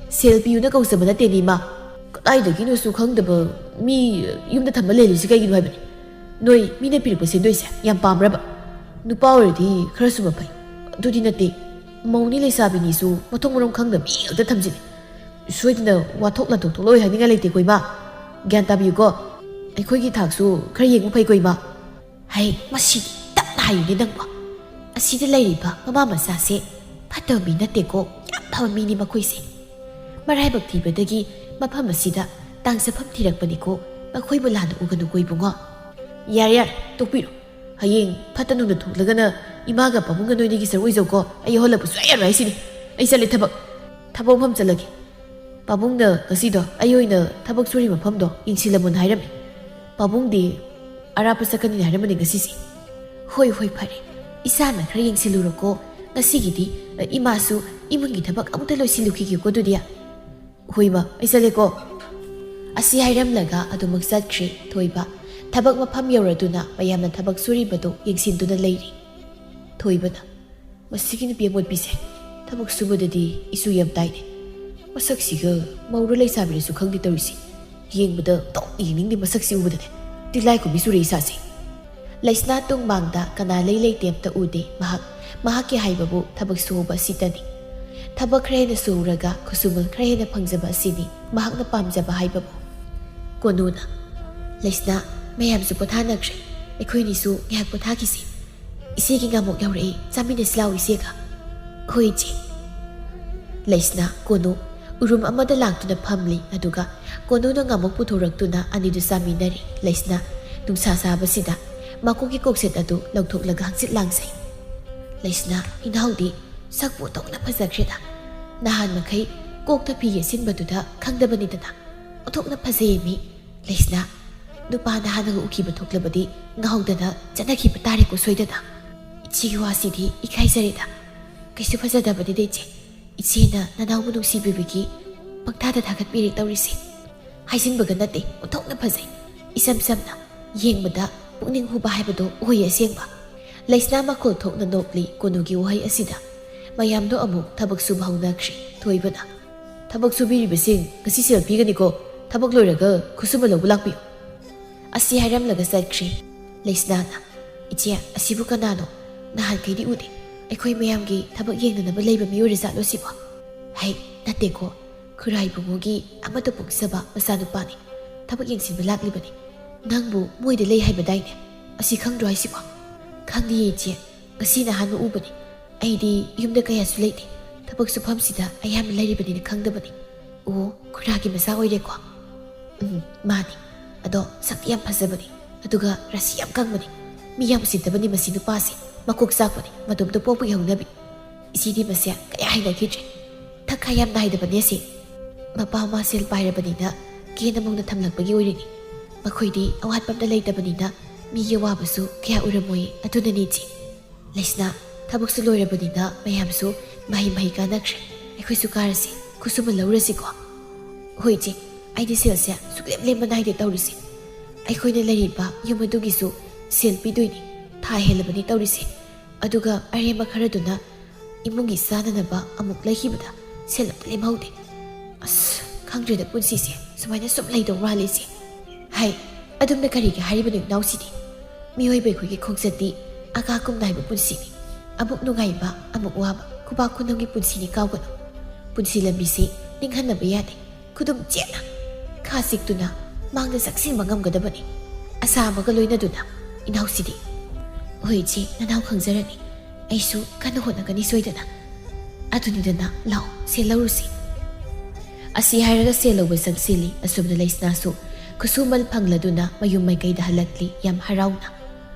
ꯁꯦꯜ ꯄꯤꯌꯨꯅ ꯀꯧꯖꯕ ꯅꯠꯇꯦꯅꯦ, ꯏꯃꯥ꯫ ꯀꯗꯥꯏꯗꯒꯤꯅꯣꯁꯨ ꯈꯪꯗꯕ ꯃꯤ ꯌꯨꯝꯗ ꯊꯝꯕ ꯂꯩꯔꯤꯁꯤ ꯀꯩꯒꯤꯅꯣ ꯍꯥꯏꯕꯅꯤ꯫ ꯅꯣꯏ ꯃꯤꯅ ꯄꯤꯔꯛꯄ ꯁꯦꯟꯗꯣꯏꯁꯦ ꯌꯥꯝ ꯄꯥꯝꯕ꯭ꯔꯕ? ꯅꯨꯄꯥ ꯑꯣꯏꯔꯗꯤ ꯈꯔꯁꯨ ꯃꯐꯩ꯫ ꯑꯗꯨꯗꯤ ꯅꯠꯇꯦ, ꯃꯧꯅꯤ ꯂꯩꯁꯥꯕꯤꯅꯤꯁꯨ ꯃꯊꯣꯡ ꯃꯔꯝ ꯈꯪꯗꯕ ꯃꯤ ꯉꯥꯛꯇ ꯊꯝꯖꯤꯜꯂꯤ꯫ ꯁꯣꯏꯗꯅ ꯋꯥꯊꯣꯛ ꯂꯥꯟꯊꯣꯛ ꯊꯣꯛꯂꯛꯑꯣꯏ ꯍꯥꯏꯅꯤꯡꯉꯥꯏ ꯂꯩꯇꯦꯀꯣ, ꯏꯃꯥ꯫ ꯒ꯭ꯌꯥꯟ ꯇꯥꯕꯤꯌꯨꯀꯣ꯫ ꯑꯩꯈꯣꯏꯒꯤ ꯊꯥꯛꯁꯨ ꯈꯔ ꯌꯦꯡꯕ ꯐꯩꯀꯣ, ꯏꯃꯥ꯫ ꯍꯩ, ꯃꯁꯤꯗꯤ ꯇꯞꯅ ꯍꯥꯏꯌꯨꯅꯦ ꯅꯪꯕꯣ꯫ ꯑꯁꯤꯗ ꯂꯩꯔꯤꯕ ꯃꯃꯥ ꯃꯆꯥꯁꯦ ꯐꯠꯇꯕ ꯃꯤ ꯅꯠꯇꯦꯀꯣ, ꯌꯥꯝ ꯐꯕ ꯃꯤꯅꯤ ꯃꯈꯣꯏꯁꯦ꯫ ꯃꯔꯥꯏꯕꯛ ꯊꯤꯕꯗꯒꯤ ꯃꯐꯝ ꯑꯁꯤꯗ ꯇꯥꯡꯖꯐꯝ ꯊꯤꯔꯛꯄꯅꯤꯀꯣ, ꯃꯈꯣꯏꯕꯨ ꯂꯥꯟꯅ ꯎꯒꯅꯨꯀꯣ, ꯏꯕꯨꯡꯉꯣ꯫ ꯌꯥꯔꯦ, ꯌꯥꯔꯦ, ꯇꯣꯛꯄꯤꯔꯣ꯫ ꯍꯌꯦꯡ ꯐꯠꯇ ꯅꯨꯡꯗ ꯊꯣꯛꯂꯒꯅ ꯏꯃꯥꯒ ꯄꯥꯕꯨꯡꯒ ꯅꯣꯏꯅꯤꯒꯤ ꯁꯔꯨꯛ ꯑꯣꯏꯖꯧꯀꯣ꯫ ꯑꯩ ꯌꯥꯎꯍꯜꯂꯛꯄ ꯁꯨꯡꯌꯥ ꯌꯥꯔꯣꯏ ꯍꯥꯏꯁꯤꯅꯤ꯫ ꯑꯩ ꯆꯠꯂꯦ ꯊꯕꯛ꯫ ꯊꯕꯛ ꯃꯐꯝ ꯆꯠꯂꯒꯦ꯫ ꯄꯥꯕꯨꯡꯅ ꯉꯁꯤꯗꯣ ꯑꯩ ꯑꯣꯏꯅ ꯊꯕꯛ ꯁꯨꯔꯤ ꯃꯐꯝꯗꯣ ꯌꯦꯡꯁꯤꯜꯂꯝꯃꯣꯅ ꯍꯥꯏꯔꯝꯃꯤ꯫ ꯄꯥꯕꯨꯡꯗꯤ ꯑꯔꯥꯞꯄ ꯆꯠꯀꯅꯤꯅ ꯍꯥꯏꯔꯝꯕꯅꯤ ꯉꯁꯤꯁꯦ꯫ ꯍꯣꯏ, ꯍꯣꯏ, ꯐꯔꯦ꯫ ꯏꯆꯥꯅ ꯈꯔ ꯌꯦꯡꯁꯤꯜꯂꯨꯔꯣꯀꯣ꯫ ꯉꯁꯤꯒꯤꯗꯤ, ꯑ, ꯏꯃꯥꯁꯨ ꯏꯃꯨꯡꯒꯤ ꯊꯕꯛ ꯑꯃꯨꯛꯇ ꯂꯣꯏꯁꯤꯜꯂꯨꯈꯤꯒꯦꯀꯣ ꯑꯗꯨꯗꯤ꯫ ꯍꯣꯏ, ꯏꯃꯥ, ꯑꯩ ꯆꯠꯂꯦꯀꯣ꯫ ꯑꯁꯤ ꯍꯥꯏꯔꯝꯂꯒ ꯑꯗꯨꯃꯛ ꯆꯠꯈ꯭ꯔꯦ ꯊꯣꯏꯕ꯫ ꯊꯕꯛ ꯃꯐꯝ ꯌꯧꯔꯗꯨꯅ ꯃꯌꯥꯝꯅ ꯊꯕꯛ ꯁꯨꯔꯤꯕꯗꯨ ꯌꯦꯡꯁꯤꯟꯗꯨꯅ ꯂꯩꯔꯤ꯫ ꯊꯣꯏꯕꯅ, "ꯃꯁꯤꯒꯤ ꯅꯨꯄꯤ ꯑꯃꯣꯠꯄꯤꯁꯦ ꯊꯕꯛ ꯁꯨꯕꯗꯗꯤ ꯏꯁꯨ ꯌꯥꯝ ꯇꯥꯏꯅꯦ꯫ ꯃꯁꯛꯁꯤꯒ ꯃꯧꯔ ꯂꯩꯁꯥꯕꯤꯔꯁꯨ ꯈꯪꯗꯦ ꯇꯧꯔꯤꯁꯤ꯫ ꯌꯦꯡꯕꯗ ꯇꯣꯛ ꯌꯦꯡꯅꯤꯡꯗꯦ ꯃꯁꯛꯁꯤ ꯎꯕꯗꯅꯦ꯫ ꯇꯤꯜꯂꯥꯏꯈꯨꯝꯕꯤ ꯆꯨꯔꯦ ꯏꯁꯥꯁꯦ꯫" ꯂꯩꯁꯅꯥ ꯇꯨꯡ ꯃꯥꯡꯗ ꯀꯅꯥ ꯂꯩ ꯂꯩꯇꯦ ꯑꯝꯇ ꯎꯗꯦ꯫ ꯃꯍꯥꯛ, ꯃꯍꯥꯛꯀꯤ ꯍꯥꯏꯕꯕꯨ ꯊꯕꯛ ꯁꯨꯕ ꯑꯁꯤꯇꯅꯤ꯫ ꯊꯕꯛ ꯈꯔ ꯍꯦꯟꯅ ꯁꯨꯔꯒ ꯈꯨꯠꯁꯨꯃꯜ ꯈꯔ ꯍꯦꯟꯅ ꯐꯪꯖꯕ ꯑꯁꯤꯅꯤ ꯃꯍꯥꯛꯅ ꯄꯥꯝꯖꯕ ꯍꯥꯏꯕꯕꯨ꯫ ꯀꯣꯅꯨꯅ, "ꯂꯩꯁꯅꯥ, ꯃꯌꯥꯝꯁꯨ ꯄꯣꯊꯥꯅꯈ꯭ꯔꯦ꯫ ꯑꯩꯈꯣꯏꯅꯤꯁꯨ ꯉꯥꯏꯍꯥꯛ ꯄꯣꯊꯥꯈꯤꯁꯤ꯫ ꯏꯆꯦꯒꯤ ꯉꯥꯃꯣꯛ ꯌꯧꯔꯛꯏ, ꯆꯥꯃꯤꯟꯅꯁꯤ ꯂꯥꯎ ꯏꯆꯦꯒ꯫" "ꯍꯣꯏ ꯏꯆꯦ꯫" ꯂꯩꯁꯅꯥ, ꯀꯣꯅꯨ ꯎꯔꯨꯝ ꯑꯃꯗ ꯂꯥꯛꯇꯨꯅ ꯐꯝꯂꯤ꯫ ꯑꯗꯨꯒ ꯀꯣꯅꯨꯅ ꯉꯥꯃꯣꯛ ꯄꯨꯊꯣꯔꯛꯇꯨꯅ ꯑꯅꯤꯗꯨ ꯆꯥꯃꯤꯟꯅꯔꯤ꯫ ꯂꯩꯁꯅꯥ ꯅꯨꯡꯁꯥ ꯁꯥꯕꯁꯤꯗ ꯃꯀꯣꯛꯀꯤ ꯀꯣꯛꯁꯦꯠ ꯑꯗꯨ ꯂꯧꯊꯣꯛꯂꯒ ꯍꯪꯆꯤꯠ ꯂꯥꯡꯖꯩ꯫ "ꯂꯩꯁꯅꯥ, ꯏꯅꯥꯎꯗꯤ ꯁꯛꯄꯨ ꯑꯣꯟꯊꯣꯛꯅ ꯐꯖꯈ꯭ꯔꯦꯗ꯫ ꯅꯍꯥꯟ ꯃꯈꯩ ꯀꯣꯛꯇ ꯐꯤ ꯌꯦꯠꯁꯤꯟꯕꯗꯨꯗ ꯈꯪꯗꯕꯅꯤꯗꯅ꯫ ꯑꯣꯟꯊꯣꯛꯅ ꯐꯖꯩꯌꯦ ꯃꯤ꯫ ꯂꯩꯁꯅꯥ, ꯅꯨꯄꯥꯅ ꯍꯥꯟꯅꯒ ꯎꯈꯤꯕ ꯊꯣꯛꯂꯕꯗꯤ ꯉꯥꯎꯗꯅ ꯆꯠꯅꯈꯤꯕ ꯇꯥꯔꯦꯀꯣ ꯁꯣꯏꯗꯅ꯫ ꯏꯆꯦꯒꯤ ꯋꯥꯁꯤꯗꯤ ꯏꯀꯥꯏꯖꯔꯦꯗ꯫ ꯀꯩꯁꯨ ꯐꯖꯗꯕꯅꯤꯗ ꯏꯆꯦ꯫ ꯏꯆꯦꯅ ꯅꯅꯥꯎꯕꯨ ꯅꯨꯡꯁꯤꯕꯤꯕꯒꯤ ꯄꯪꯊꯥꯗ ꯊꯥꯒꯠꯄꯤꯔꯦ ꯇꯧꯔꯤꯁꯦ꯫ ꯍꯥꯏꯖꯤꯟꯕꯒ ꯅꯠꯇꯦ, ꯑꯣꯟꯊꯣꯛꯅ ꯐꯖꯩ꯫ ꯏꯁꯝ ꯁꯝꯅ ꯌꯦꯡꯕꯗ ꯄꯨꯛꯅꯤꯡ ꯍꯨꯕ ꯍꯥꯏꯕꯗꯣ ꯑꯣꯏꯌꯦ ꯑꯁꯦꯡꯕ꯫" ꯂꯩꯁꯅꯥ ꯃꯈꯣꯜ ꯊꯣꯛꯅ ꯅꯣꯛꯂꯤ꯫ ꯀꯣꯅꯨꯒꯤ ꯋꯥꯍꯩ ꯑꯁꯤꯗ ꯃꯌꯥꯝꯗꯣ ꯑꯃꯨꯛ ꯊꯕꯛ ꯁꯨꯕ ꯍꯧꯅꯈ꯭ꯔꯤ꯫ ꯊꯣꯏꯕꯅ, "ꯊꯕꯛ ꯁꯨꯕꯤꯔꯤꯕꯁꯤꯡ ꯉꯁꯤ ꯁꯦꯜ ꯄꯤꯒꯅꯤꯀꯣ꯫ ꯊꯕꯛ ꯂꯣꯏꯔꯒ ꯈꯨꯠꯁꯨꯃ ꯂꯧꯕ ꯂꯥꯛꯄꯤꯌꯨ꯫" ꯑꯁꯤ ꯍꯥꯏꯔꯝꯂꯒ ꯆꯠꯈ꯭ꯔꯤ꯫ ꯂꯩꯁꯅꯥꯅ, "ꯏꯆꯦ, ꯑꯁꯤꯕꯨ ꯀꯅꯥꯅꯣ? ꯅꯍꯥꯟꯈꯩꯗꯤ ꯎꯗꯦ꯫ ꯑꯩꯈꯣꯏ ꯃꯌꯥꯝꯒꯤ ꯊꯕꯛ ꯌꯦꯡꯅꯅꯕ ꯂꯩꯕ ꯃꯤꯑꯣꯏꯔ ꯖꯥꯠꯂꯣ ꯁꯤꯕꯣ?" "ꯍꯩ, ꯅꯠꯇꯦꯀꯣ꯫ ꯈꯨꯔꯥꯏ ꯏꯕꯨꯡꯉꯣꯒꯤ ꯑꯃꯠꯇ ꯄꯣꯛꯆꯕ ꯃꯆꯥꯅꯨꯄꯥꯅꯤ꯫ ꯊꯕꯛ ꯌꯦꯡꯁꯤꯟꯕ ꯂꯥꯛꯂꯤꯕꯅꯤ꯫ ꯅꯪꯕꯨ ꯃꯣꯏꯗ ꯂꯩ ꯍꯥꯏꯕꯗꯥꯏꯅꯦ? ꯑꯁꯤ ꯈꯪꯗ꯭ꯔꯣ ꯍꯥꯏꯁꯤꯕꯣ?" "ꯈꯪꯗꯤꯌꯦ ꯏꯆꯦ꯫ ꯉꯁꯤꯅ ꯑꯍꯥꯟꯕ ꯎꯕꯅꯤ꯫ ꯑꯩꯗꯤ ꯌꯨꯝꯗ ꯀꯌꯥꯁꯨ ꯂꯩꯇꯦ꯫ ꯊꯕꯛ ꯁꯨꯐꯝꯁꯤꯗ ꯑꯌꯥꯝꯕ ꯂꯩꯔꯤꯕꯅꯤꯅ ꯈꯪꯗꯕꯅꯤ꯫" "ꯑꯣ, ꯈꯨꯔꯥꯒꯤ ꯃꯆꯥ ꯑꯣꯏꯔꯦꯀꯣ?" "ꯎꯝ, ꯃꯥꯅꯤ꯫ ꯑꯗꯣ ꯁꯛꯇꯤ ꯌꯥꯝ ꯐꯖꯕꯅꯤ꯫ ꯑꯗꯨꯒ ꯔꯥꯁꯤ ꯌꯥꯝ ꯀꯪꯕꯅꯤ꯫ ꯃꯤ ꯌꯥꯝ ꯎꯁꯤꯠꯇꯕꯅꯤ ꯃꯁꯤ ꯅꯨꯄꯥꯁꯦ꯫ ꯃꯀꯣꯛ ꯆꯥꯛꯄꯅꯤ꯫ ꯃꯇꯣꯝꯇ ꯄꯣꯛꯄꯒꯤ ꯍꯧꯅꯕꯤ꯫ ꯏꯆꯦꯗꯤ ꯃꯁꯦ ꯀꯌꯥ ꯍꯩꯅꯈꯤꯗ꯭ꯔꯦ꯫ ꯊꯛ ꯈꯥ ꯌꯥꯝ ꯅꯥꯏꯗꯕꯅꯦ ꯑꯁꯤ꯫ ꯃꯄꯥ ꯃꯃꯥ ꯁꯦꯜ ꯄꯥꯏꯔꯕꯅꯤꯅ ꯀꯦꯅ ꯃꯧꯅ ꯊꯝꯂꯛꯄꯒꯤ ꯑꯣꯏꯔꯤꯅꯤ꯫ ꯃꯈꯣꯏꯗꯤ ꯑꯋꯥꯠꯄ ꯑꯝꯇ ꯂꯩꯇꯕꯅꯤꯅ ꯃꯤꯒꯤ ꯑꯋꯥꯕꯁꯨ ꯀꯌꯥ ꯎꯔꯝꯃꯣꯏ꯫ ꯑꯗꯨꯅꯅꯤ ꯏꯆꯦ꯫ ꯂꯩꯁꯅꯥ, ꯊꯕꯛꯁꯨ ꯂꯣꯏꯔꯕꯅꯤꯅ ꯃꯌꯥꯝꯁꯨ ꯃꯍꯩ ꯃꯍꯩ ꯀꯥꯟꯅꯈ꯭ꯔꯦ꯫ ꯑꯩꯈꯣꯏꯁꯨ ꯀꯥꯔꯁꯤ, ꯈꯨꯠꯁꯨꯃ ꯂꯧꯔꯁꯤꯀꯣ?" "ꯍꯣꯏ ꯏꯆꯦ, ꯑꯩꯗꯤ ꯁꯦꯜꯁꯦ ꯁꯨꯛꯂꯦꯝ ꯂꯦꯝꯕ ꯅꯥꯏꯗꯦ ꯇꯧꯔꯤꯁꯦ꯫ ꯑꯩꯈꯣꯏꯅ ꯂꯩꯔꯤꯕ ꯌꯨꯝ ꯑꯗꯨꯒꯤꯁꯨ ꯁꯦꯜ ꯄꯤꯗꯣꯏꯅꯤ꯫ ꯊꯥ ꯍꯦꯜꯂꯕꯅꯤ ꯇꯧꯔꯤꯁꯦ꯫ ꯑꯗꯨꯒ ꯑꯔꯦꯝꯕ ꯈꯔꯗꯨꯅ ꯏꯃꯨꯡꯒꯤ ꯆꯥꯅꯅꯕ ꯑꯃꯨꯛ ꯂꯩꯈꯤꯕꯗ ꯁꯦꯜ ꯑꯝꯇ ꯂꯦꯝꯍꯧꯗꯦ꯫ ꯑꯁ, ꯈꯪꯗ꯭ꯔꯦꯗ ꯄꯨꯟꯁꯤꯁꯦ, ꯁꯨꯃꯥꯏꯅ ꯁꯨꯝ ꯂꯩꯗꯧ ꯃꯥꯜꯂꯤꯁꯦ꯫ ꯍꯥꯏ, ꯑꯗꯨꯝꯅ ꯀꯔꯤꯒꯤ ꯍꯥꯏꯔꯤꯕꯅꯣ ꯏꯅꯥꯎꯁꯤꯗꯤ? ꯃꯤꯑꯣꯏꯕ ꯑꯩꯈꯣꯏꯒꯤ ꯈꯣꯡꯆꯠꯇꯤ ꯑꯀꯥ ꯀꯨꯝ ꯅꯥꯏꯕ ꯄꯨꯟꯁꯤꯅꯤ꯫ ꯑꯃꯨꯛ ꯅꯨꯡꯉꯥꯏꯕ, ꯑꯃꯨꯛ ꯋꯥꯕ, ꯈꯨꯕꯥꯛ ꯈꯨꯅꯝꯒꯤ ꯄꯨꯟꯁꯤꯅꯤ ꯀꯥꯎꯒꯅꯨ꯫ ꯄꯨꯟꯁꯤ ꯂꯝꯕꯤꯁꯤ ꯅꯤꯡꯍꯟꯅꯕ ꯌꯥꯗꯦ꯫ ꯈꯨꯗꯨꯝ ꯆꯦꯠꯅ ꯈꯥ ꯆꯤꯛꯇꯨꯅ ꯃꯥꯡꯗ ꯆꯪꯁꯤꯟꯕ ꯉꯝꯒꯗꯕꯅꯤ꯫ ꯑꯁꯥ ꯑꯃꯒ ꯂꯣꯏꯅꯗꯨꯅ ꯏꯅꯥꯎꯁꯤꯗꯤ꯫ ꯍꯣꯏ ꯏꯆꯦ, ꯅꯅꯥꯎ ꯈꯪꯖꯔꯅꯤ꯫ ꯑꯩꯁꯨ ꯀꯟꯅ ꯍꯣꯠꯅꯒꯅꯤ ꯁꯣꯏꯗꯅ꯫ ꯑꯗꯨꯅꯤꯗꯅ, ꯂꯥꯛꯑꯣ, ꯁꯦꯜ ꯂꯧꯔꯨꯁꯤ꯫ ꯑꯁꯤ ꯍꯥꯏꯔꯒ ꯁꯦꯜ ꯂꯧꯕ ꯆꯪꯁꯤꯜꯂꯤ꯫ ꯑꯁꯨꯝꯅ ꯂꯩꯁꯅꯥꯁꯨ ꯈꯨꯠꯁꯨꯃꯜ ꯐꯪꯂꯗꯨꯅ ꯃꯌꯨꯝ ꯃꯥꯏꯀꯩꯗ ꯍꯜꯂꯛꯂꯤ ꯌꯥꯝ ꯍꯔꯥꯎꯅ꯫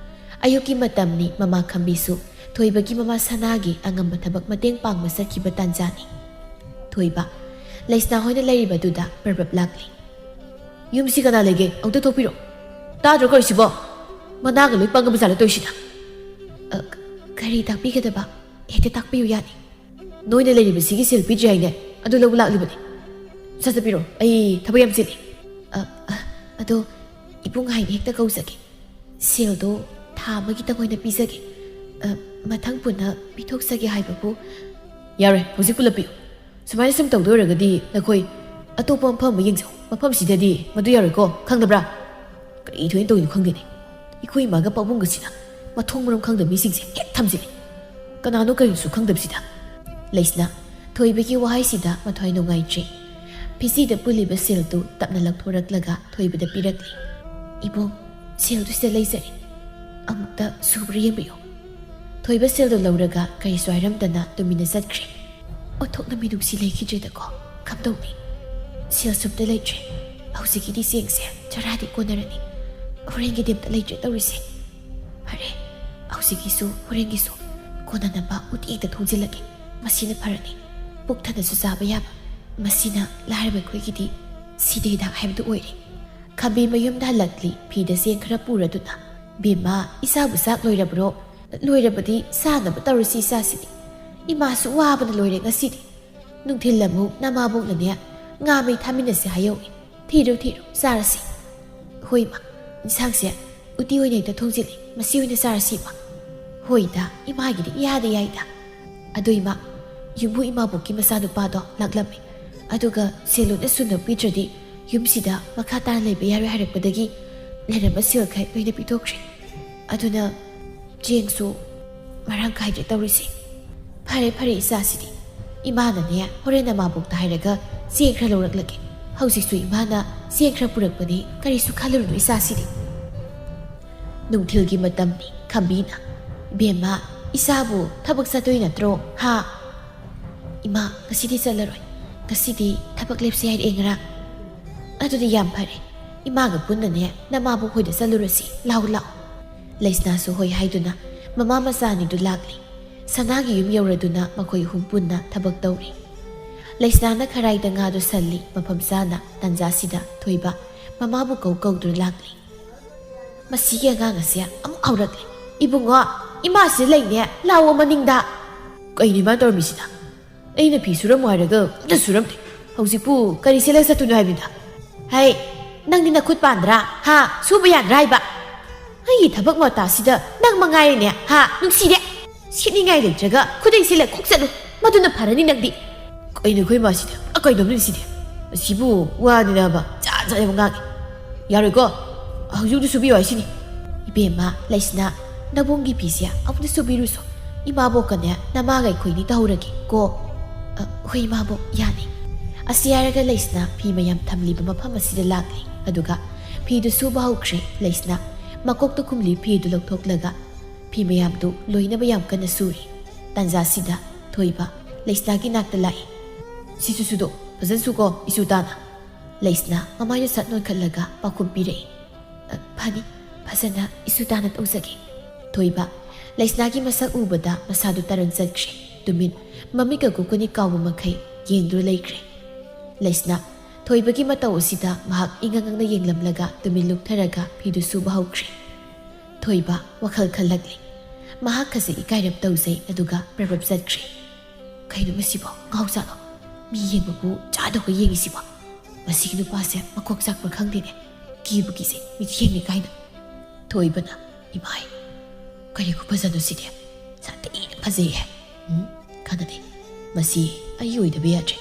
ꯑꯌꯨꯛꯀꯤ ꯃꯇꯝꯅꯤ꯫ ꯃꯃꯥ ꯈꯝꯕꯤꯁꯨ ꯊꯣꯏꯕꯒꯤ ꯃꯃꯥ ꯁꯅꯥꯒꯤ ꯑꯉꯝꯕ ꯊꯕꯛ ꯃꯇꯦꯡ ꯄꯥꯡꯕ ꯆꯠꯈꯤꯕ ꯇꯥꯟꯖꯥꯅꯤ꯫ ꯊꯣꯏꯕ, ꯂꯩꯁꯅꯥ ꯍꯣꯏꯅ ꯂꯩꯔꯤꯕꯗꯨꯗ ꯄ꯭ꯔꯕꯞ ꯂꯥꯛꯂꯤ꯫ "ꯌꯨꯝꯁꯤ ꯀꯅꯥ ꯂꯩꯒꯦ? ꯑꯃꯨꯛꯇ ꯊꯣꯛꯄꯤꯔꯣ꯫ ꯇꯥꯗ꯭ꯔꯣ ꯀꯧꯔꯤꯁꯤꯕꯣ? ꯃꯅꯥꯒ ꯂꯣꯏ ꯄꯪꯉꯕ ꯖꯥꯠꯂ ꯇꯧꯔꯤꯁꯤꯅ?" "ꯑ, ꯀ-, ꯀꯔꯤ ꯇꯥꯛꯄꯤꯒꯗꯕ? ꯍꯦꯛꯇ ꯇꯥꯛꯄꯤꯌꯨ ꯌꯥꯅꯤ꯫" "ꯅꯣꯏꯅ ꯂꯩꯔꯤꯕꯁꯤꯒꯤ ꯁꯦꯜ ꯄꯤꯗ꯭ꯔꯤ ꯍꯥꯏꯅꯦ? ꯑꯗꯨ ꯂꯧꯕ ꯂꯥꯛꯂꯤꯕꯅꯤ꯫ ꯁꯠ ꯆꯠꯄꯤꯔꯣ, ꯑꯩ ꯊꯕꯛ ꯌꯥꯝ ꯆꯤꯜꯂꯤ꯫" "ꯑ, ꯑ, ꯑꯗꯣ ꯏꯕꯨꯡ ꯍꯥꯏꯅ ꯍꯦꯛꯇ ꯀꯧꯖꯒꯦ꯫ ꯁꯦꯜꯗꯣ ꯊꯥ ꯑꯃꯒꯤꯇꯪ ꯑꯣꯏꯅ ꯄꯤꯖꯒꯦ꯫ ꯑ, ꯃꯊꯪ ꯄꯨꯟꯅ ꯄꯤꯊꯣꯛꯆꯒꯦ ꯍꯥꯏꯕꯕꯨ꯫" "ꯌꯥꯔꯣꯏ, ꯍꯧꯖꯤꯛ ꯄꯨꯂꯞ ꯄꯤꯌꯨ꯫ ꯁꯨꯃꯥꯏꯅ ꯁꯨꯝ ꯇꯧꯗꯣꯏ ꯑꯣꯏꯔꯒꯗꯤ ꯅꯈꯣꯏ ꯑꯇꯣꯞꯄ ꯃꯐꯝ ꯑꯃ ꯌꯦꯡꯖꯧ꯫ ꯃꯐꯝꯁꯤꯗꯗꯤ ꯃꯗꯨ ꯌꯥꯔꯣꯏꯀꯣ, ꯈꯪꯗꯕ꯭ꯔꯥ?" "ꯀꯔꯤ ꯊꯣꯏꯅ ꯇꯧꯔꯤꯅꯣ ꯈꯪꯗꯦꯅꯦ꯫ ꯑꯩꯈꯣꯏ ꯏꯃꯥꯒ ꯄꯥꯕꯨꯡꯒꯁꯤꯅ ꯃꯊꯣꯡ ꯃꯔꯝ ꯈꯪꯗꯕ ꯃꯤꯁꯤꯡꯁꯦ ꯍꯦꯛ ꯊꯝꯖꯤꯜꯂꯤ꯫ ꯀꯅꯥꯅꯣ ꯀꯔꯤꯅꯣꯁꯨ ꯈꯪꯗꯕꯁꯤꯗ꯫" ꯂꯩꯁꯅꯥ ꯊꯣꯏꯕꯒꯤ ꯋꯥꯍꯩꯁꯤꯗ ꯃꯊ꯭ꯋꯥꯏ ꯅꯨꯡꯉꯥꯏꯇ꯭ꯔꯦ꯫ ꯐꯤꯖꯤꯗ ꯄꯨꯜꯂꯤꯕ ꯁꯦꯜꯗꯨ ꯇꯞꯅ ꯂꯧꯊꯣꯔꯛꯂꯒ ꯊꯣꯏꯕꯗ ꯄꯤꯔꯛꯂꯤ꯫ "ꯏꯕꯨꯡ, ꯁꯦꯜꯗꯨ ꯁꯤꯗ ꯂꯩꯖꯔꯦ꯫ ꯑꯃꯨꯛꯇ ꯁꯨꯕ꯭ꯔꯥ ꯌꯦꯡꯕꯤꯌꯨ꯫" ꯊꯣꯏꯕ ꯁꯦꯜꯗꯨ ꯂꯧꯔꯒ ꯀꯔꯤꯁꯨ ꯍꯥꯏꯔꯝꯗꯅ ꯇꯨꯃꯤꯟꯅ ꯆꯠꯈ꯭ꯔꯦ꯫ ꯑꯣꯟꯊꯣꯛꯅ ꯃꯤꯅꯨꯡꯁꯤ ꯂꯩꯈꯤꯗ꯭ꯔꯦꯗꯀꯣ꯫ ꯀꯝꯗꯧꯅꯤ? ꯁꯦꯜ ꯁꯨꯝꯇ ꯂꯩꯇ꯭ꯔꯦ꯫ ꯍꯧꯖꯤꯛꯀꯤꯗꯤ ꯆꯦꯡꯁꯦ ꯆꯔꯥꯗꯤ ꯀꯣꯟꯅꯔꯅꯤ꯫ ꯍꯣꯔꯦꯟꯒꯤꯗꯤ ꯑꯝꯇ ꯂꯩꯇ꯭ꯔꯦ ꯇꯧꯔꯤꯁꯦ꯫ ꯐꯔꯦ, ꯍꯧꯖꯤꯛꯀꯤꯁꯨ ꯍꯣꯔꯦꯟꯒꯤꯁꯨ ꯀꯣꯟꯅꯅꯕ ꯎꯇꯤ ꯍꯦꯛꯇ ꯊꯣꯡꯖꯤꯜꯂꯒꯦ꯫ ꯃꯁꯤꯅ ꯐꯔꯅꯤ꯫ ꯄꯨꯛ ꯊꯟꯅꯁꯨ ꯆꯥꯕ ꯌꯥꯕ꯫ ꯃꯁꯤꯅ ꯂꯥꯏꯔꯕ ꯑꯩꯈꯣꯏꯒꯤꯗꯤ ꯁꯤꯗ ꯍꯤꯗꯥꯛ ꯍꯥꯏꯕꯗꯨ ꯑꯣꯏꯔꯦ꯫ ꯈꯝꯕꯤ ꯃꯌꯨꯝꯗ ꯍꯜꯂꯛꯂꯤ꯫ ꯐꯤꯗ ꯆꯦꯡ ꯈꯔ ꯄꯨꯔꯗꯨꯅ, "ꯕꯦꯝꯃ, ꯏꯆꯥꯕꯨ ꯆꯥꯛ ꯂꯣꯏꯔꯕ꯭ꯔꯣ?" "ꯂꯣꯏꯔꯕꯗꯤ ꯆꯥꯅꯕ ꯇꯧꯔꯁꯤ ꯏꯆꯥꯁꯤꯗꯤ꯫ ꯏꯃꯥꯁꯨ ꯋꯥꯕꯅ ꯂꯣꯏꯔꯦ ꯉꯁꯤꯗꯤ꯫ ꯅꯨꯡꯊꯤꯜ ꯑꯃꯨꯛ ꯅꯃꯥꯕꯣꯛꯅꯅꯦ ꯉꯥ ꯃꯩ ꯊꯥꯃꯤꯟꯅꯁꯦ ꯍꯥꯏꯍꯧꯏ꯫ ꯊꯤꯔꯨ, ꯊꯤꯔꯨ, ꯆꯥꯔꯁꯤ꯫" "ꯍꯣꯏ, ꯏꯃꯥ꯫ ꯏꯟꯁꯥꯡꯁꯦ ꯎꯇꯤ ꯑꯣꯏꯅ ꯍꯦꯛꯇ ꯊꯣꯡꯖꯤꯜꯂꯤ, ꯃꯁꯤ ꯑꯣꯏꯅ ꯆꯥꯔꯁꯤꯕ꯫ ꯍꯣꯏꯗ, ꯏꯃꯥꯒꯤꯗꯤ ꯏꯌꯥꯗ ꯌꯥꯏꯗ꯫ ꯑꯗꯣ ꯏꯃꯥ, ꯌꯨꯝꯕꯨ ꯏꯃꯥꯕꯣꯛꯀꯤ ꯃꯆꯥꯅꯨꯄꯥꯗꯣ ꯂꯥꯛꯂꯝꯃꯦ꯫ ꯑꯗꯨꯒ ꯁꯦꯜ ꯂꯣꯏꯅ ꯁꯨꯅ ꯄꯤꯗ꯭ꯔꯗꯤ ꯌꯨꯝꯁꯤꯗ ꯃꯈꯥ ꯇꯥꯅ ꯂꯩꯕ ꯌꯥꯔꯣꯏ ꯍꯥꯏꯔꯛꯄꯗꯒꯤ ꯂꯩꯔꯝꯕ ꯁꯦꯜꯈꯩ ꯂꯣꯏꯅ ꯄꯤꯊꯣꯛꯈ꯭ꯔꯦ꯫ ꯑꯗꯨꯅ ꯆꯦꯡꯁꯨ ꯃꯔꯥꯡ ꯀꯥꯏꯗ꯭ꯔꯦ ꯇꯧꯔꯤꯁꯦ꯫ ꯐꯔꯦ, ꯐꯔꯦ, ꯏꯆꯥꯁꯤꯗꯤ꯫ ꯏꯃꯥꯅꯅꯦ, ꯍꯣꯔꯦꯟ ꯅꯃꯥꯕꯣꯛꯇ ꯍꯥꯏꯔꯒ ꯆꯦꯡ ꯈꯔ ꯂꯧꯔꯛꯂꯒꯦ꯫ ꯍꯧꯖꯤꯛꯁꯨ ꯏꯃꯥꯅ ꯆꯦꯡ ꯈꯔ ꯄꯨꯔꯛꯄꯅꯤ, ꯀꯔꯤꯁꯨ ꯈꯜꯂꯨꯔꯨꯅꯨ ꯏꯆꯥꯁꯤꯗꯤ꯫ ꯅꯨꯡꯊꯤꯜꯒꯤ ꯃꯇꯝꯅꯤ꯫ ꯈꯝꯕꯤꯅ, "ꯏꯕꯦꯝꯃ, ꯏꯆꯥꯕꯨ ꯊꯕꯛ ꯆꯠꯇꯣꯏ ꯅꯠꯇ꯭ꯔꯣ? ꯍꯥ?" "ꯏꯃꯥ, ꯉꯁꯤꯗꯤ ꯆꯠꯂꯔꯣꯏ꯫ ꯉꯁꯤꯗꯤ ꯊꯕꯛ ꯂꯦꯞꯁꯦ ꯍꯥꯏꯔꯛꯑꯦ ꯉꯔꯥꯡ꯫" "ꯑꯗꯨꯗꯤ ꯌꯥꯝ ꯐꯔꯦ꯫ ꯏꯃꯥꯒ ꯄꯨꯟꯅꯅꯦ ꯅꯃꯥꯕꯣꯛ ꯍꯣꯏꯗ ꯆꯠꯂꯨꯔꯁꯤ꯫ ꯂꯥꯎ, ꯂꯥꯎ꯫" ꯂꯩꯁꯅꯥꯁꯨ ꯍꯣꯏ ꯍꯥꯏꯗꯨꯅ ꯃꯃꯥ ꯃꯆꯥ ꯑꯅꯤꯗꯨ ꯂꯥꯛꯂꯤ꯫ ꯁꯅꯥꯒꯤ ꯌꯨꯝ ꯌꯧꯔꯗꯨꯅ ꯃꯈꯣꯏ ꯑꯍꯨꯝ ꯄꯨꯟꯅ ꯊꯕꯛ ꯇꯧꯔꯤ꯫ ꯂꯩꯁꯅꯥꯅ ꯈꯔꯥꯏꯗ ꯉꯥꯗꯨ ꯁꯜꯂꯤ꯫ ꯃꯐꯝ ꯆꯥꯅ ꯇꯥꯟꯖꯥꯁꯤꯗ ꯊꯣꯏꯕ ꯃꯃꯥꯕꯨ ꯀꯧ ꯀꯧꯗꯨꯅ ꯂꯥꯛꯂꯤ꯫ "ꯃꯁꯤꯒꯤ ꯑꯉꯥꯡ ꯑꯁꯦ ꯑꯃꯨꯛ ꯍꯧꯔꯛꯂꯦ꯫ ꯏꯕꯨꯡꯉꯣ, ꯏꯃꯥꯁꯤꯗ ꯂꯩꯅꯦ, ꯂꯥꯛꯑꯣ ꯃꯅꯤꯡꯗ꯫" "ꯀꯩꯅꯣ ꯏꯃꯥ ꯇꯧꯔꯝꯃꯤꯁꯤꯅ? ꯑꯩꯅ ꯐꯤ ꯁꯨꯔꯝꯃꯣ ꯍꯥꯏꯔꯒ ꯑꯝꯇ ꯁꯨꯔꯝꯗꯦ꯫ ꯍꯧꯖꯤꯛꯄꯨ ꯀꯔꯤ ꯁꯦꯠꯂꯒ ꯆꯠꯇꯣꯏꯅꯣ ꯍꯥꯏꯕꯅꯤꯗ?" "ꯍꯩ, ꯅꯪꯗꯤ ꯅꯈꯨꯠ ꯄꯥꯟꯗ꯭ꯔꯥ? ꯍꯥ? ꯁꯨꯕ ꯌꯥꯗ꯭ꯔꯥ ꯍꯥꯏꯕ? ꯑꯩꯒꯤ ꯊꯕꯛ ꯃꯇꯥꯁꯤꯗ ꯅꯪ ꯃꯉꯥꯏꯔꯦꯅꯦ, ꯍꯥ? ꯅꯨꯡꯁꯤꯔꯦ꯫ ꯁꯦꯠꯅꯤꯡꯉꯥꯏ ꯂꯩꯇ꯭ꯔꯒ ꯈꯨꯗꯩ ꯁꯦꯠꯂ ꯈꯣꯛ ꯆꯠꯂꯨ꯫ ꯃꯗꯨꯅ ꯐꯔꯅꯤ ꯅꯪꯗꯤ꯫" "ꯀꯩꯅꯣ ꯑꯩꯈꯣꯏ ꯃꯥꯁꯤꯗꯤ? ꯑ, ꯀꯩꯅꯣꯝꯅꯤ ꯁꯤꯗꯤ꯫ ꯑꯁꯤꯕꯨ ꯋꯥꯅꯤꯅꯕ ꯖꯥꯠ ꯖꯥꯠ ꯌꯥꯝ ꯉꯥꯡꯉꯤ꯫ ꯌꯥꯔꯣꯏꯀꯣ꯫ ꯍꯧꯖꯤꯛ ꯑꯝꯇ ꯁꯨꯕꯤꯌꯨ ꯍꯥꯏꯁꯤꯅꯤ꯫" "ꯏꯕꯦꯝꯃ, ꯂꯩꯁꯅꯥ, ꯅꯕꯨꯡꯒꯤ ꯐꯤꯁꯦ ꯑꯃꯨꯛꯇ ꯁꯨꯕꯤꯔꯨꯁꯣ꯫ ꯏꯃꯥꯕꯣꯛꯀꯅꯦ ꯅꯃꯥꯒ ꯑꯩꯈꯣꯏꯅꯤ ꯇꯧꯍꯧꯔꯒꯦ ꯀꯣ꯫" "ꯑ, ꯍꯣꯏ ꯏꯃꯥꯕꯣꯛ, ꯌꯥꯅꯤ꯫" ꯑꯁꯤ ꯍꯥꯏꯔꯒ ꯂꯩꯁꯅꯥ ꯐꯤ ꯃꯌꯥꯝ ꯊꯝꯂꯤꯕ ꯃꯐꯝ ꯑꯁꯤꯗ ꯂꯥꯛꯂꯤ꯫ ꯑꯗꯨꯒ ꯐꯤꯗꯨ ꯁꯨꯕ ꯍꯧꯈ꯭ꯔꯦ꯫ ꯂꯩꯁꯅꯥ ꯃꯀꯣꯛꯇ ꯈꯨꯝꯂꯤ ꯐꯤꯗꯨ ꯂꯧꯊꯣꯛꯂꯒ ꯐꯤ ꯃꯌꯥꯝꯗꯨ ꯂꯣꯏꯅꯕ ꯌꯥꯝ ꯀꯟꯅ ꯁꯨꯔꯤ꯫ ꯇꯥꯟꯖꯥꯁꯤꯗ ꯊꯣꯏꯕ ꯂꯩꯁꯅꯥꯒꯤ ꯅꯥꯛꯇ ꯂꯥꯛꯏ꯫ "ꯁꯤꯁꯨ ꯁꯨꯗꯣ, ꯐꯖꯅ ꯁꯨꯀꯣ, ꯏꯁꯨ ꯇꯥꯅ꯫" ꯂꯩꯁꯅꯥ ꯃꯃꯥꯏꯗꯨ ꯁꯠ ꯅꯣꯏꯈꯠꯂꯒ ꯄꯥꯎꯈꯨꯝ ꯄꯤꯔꯛꯏ꯫ "ꯑ, ꯐꯅꯤ, ꯐꯖꯅ ꯏꯁꯨ ꯇꯥꯅ ꯇꯧꯖꯒꯦ꯫" ꯊꯣꯏꯕ ꯂꯩꯁꯅꯥꯒꯤ ꯃꯁꯛ ꯎꯕꯗ ꯃꯁꯥꯗꯨ ꯇꯔꯪ ꯆꯠꯈ꯭ꯔꯦ꯫ ꯇꯨꯃꯤꯟ ꯃꯃꯤꯠꯀ ꯀꯨꯞꯀꯅꯤ ꯀꯥꯎꯕ ꯃꯈꯩ ꯌꯦꯡꯗꯨꯅ ꯂꯩꯈ꯭ꯔꯦ꯫ ꯂꯩꯁꯅꯥ ꯊꯣꯏꯕꯒꯤ ꯃꯇꯧ ꯑꯁꯤꯗ ꯃꯍꯥꯛ ꯏꯉꯛ ꯉꯛꯅ ꯌꯦꯡꯂꯝꯂꯒ ꯇꯨꯃꯤꯟ ꯂꯨꯞꯊꯔꯒ ꯐꯤꯗꯨ ꯁꯨꯕ ꯍꯧꯈ꯭ꯔꯦ꯫ ꯊꯣꯏꯕ ꯋꯥꯈꯜ ꯈꯜꯂꯛꯂꯤ꯫ ꯃꯍꯥꯛ ꯈꯖꯤꯛ ꯏꯀꯥꯏꯔꯞ ꯇꯧꯖꯩ, ꯑꯗꯨꯒ ꯄ꯭ꯔꯞ ꯄ꯭ꯔꯞ ꯆꯠꯈ꯭ꯔꯦ꯫ "ꯀꯩꯅꯣ ꯃꯁꯤꯕꯣ? ꯉꯥꯎꯖꯥꯠꯂꯣ? ꯃꯤ ꯌꯦꯡꯕꯕꯨ ꯆꯥꯗꯧꯒ ꯌꯦꯡꯉꯤꯁꯤꯕꯣ? ꯃꯁꯤꯒꯤ ꯅꯨꯄꯥꯁꯦ ꯃꯀꯣꯛ ꯆꯥꯛꯄ꯭ꯔꯥ ꯈꯪꯗꯦꯅꯦ꯫" ꯀꯤꯕꯨ ꯀꯤꯖꯩ, ꯃꯤꯠꯌꯦꯡꯅꯤ ꯀꯥꯏꯅ꯫ ꯊꯣꯏꯕꯅ, "ꯏꯃꯥꯏ, ꯀꯔꯤ ꯈꯨꯐꯖꯅꯣ ꯁꯤꯗꯤ? ꯁꯥꯊꯤꯅ ꯐꯖꯩꯍꯦ꯫ ꯎꯝ, ꯀꯥꯟꯅꯗꯦ꯫ ꯃꯁꯤ ꯑꯩ ꯑꯣꯏꯗꯕ ꯌꯥꯗ꯭ꯔꯦ꯫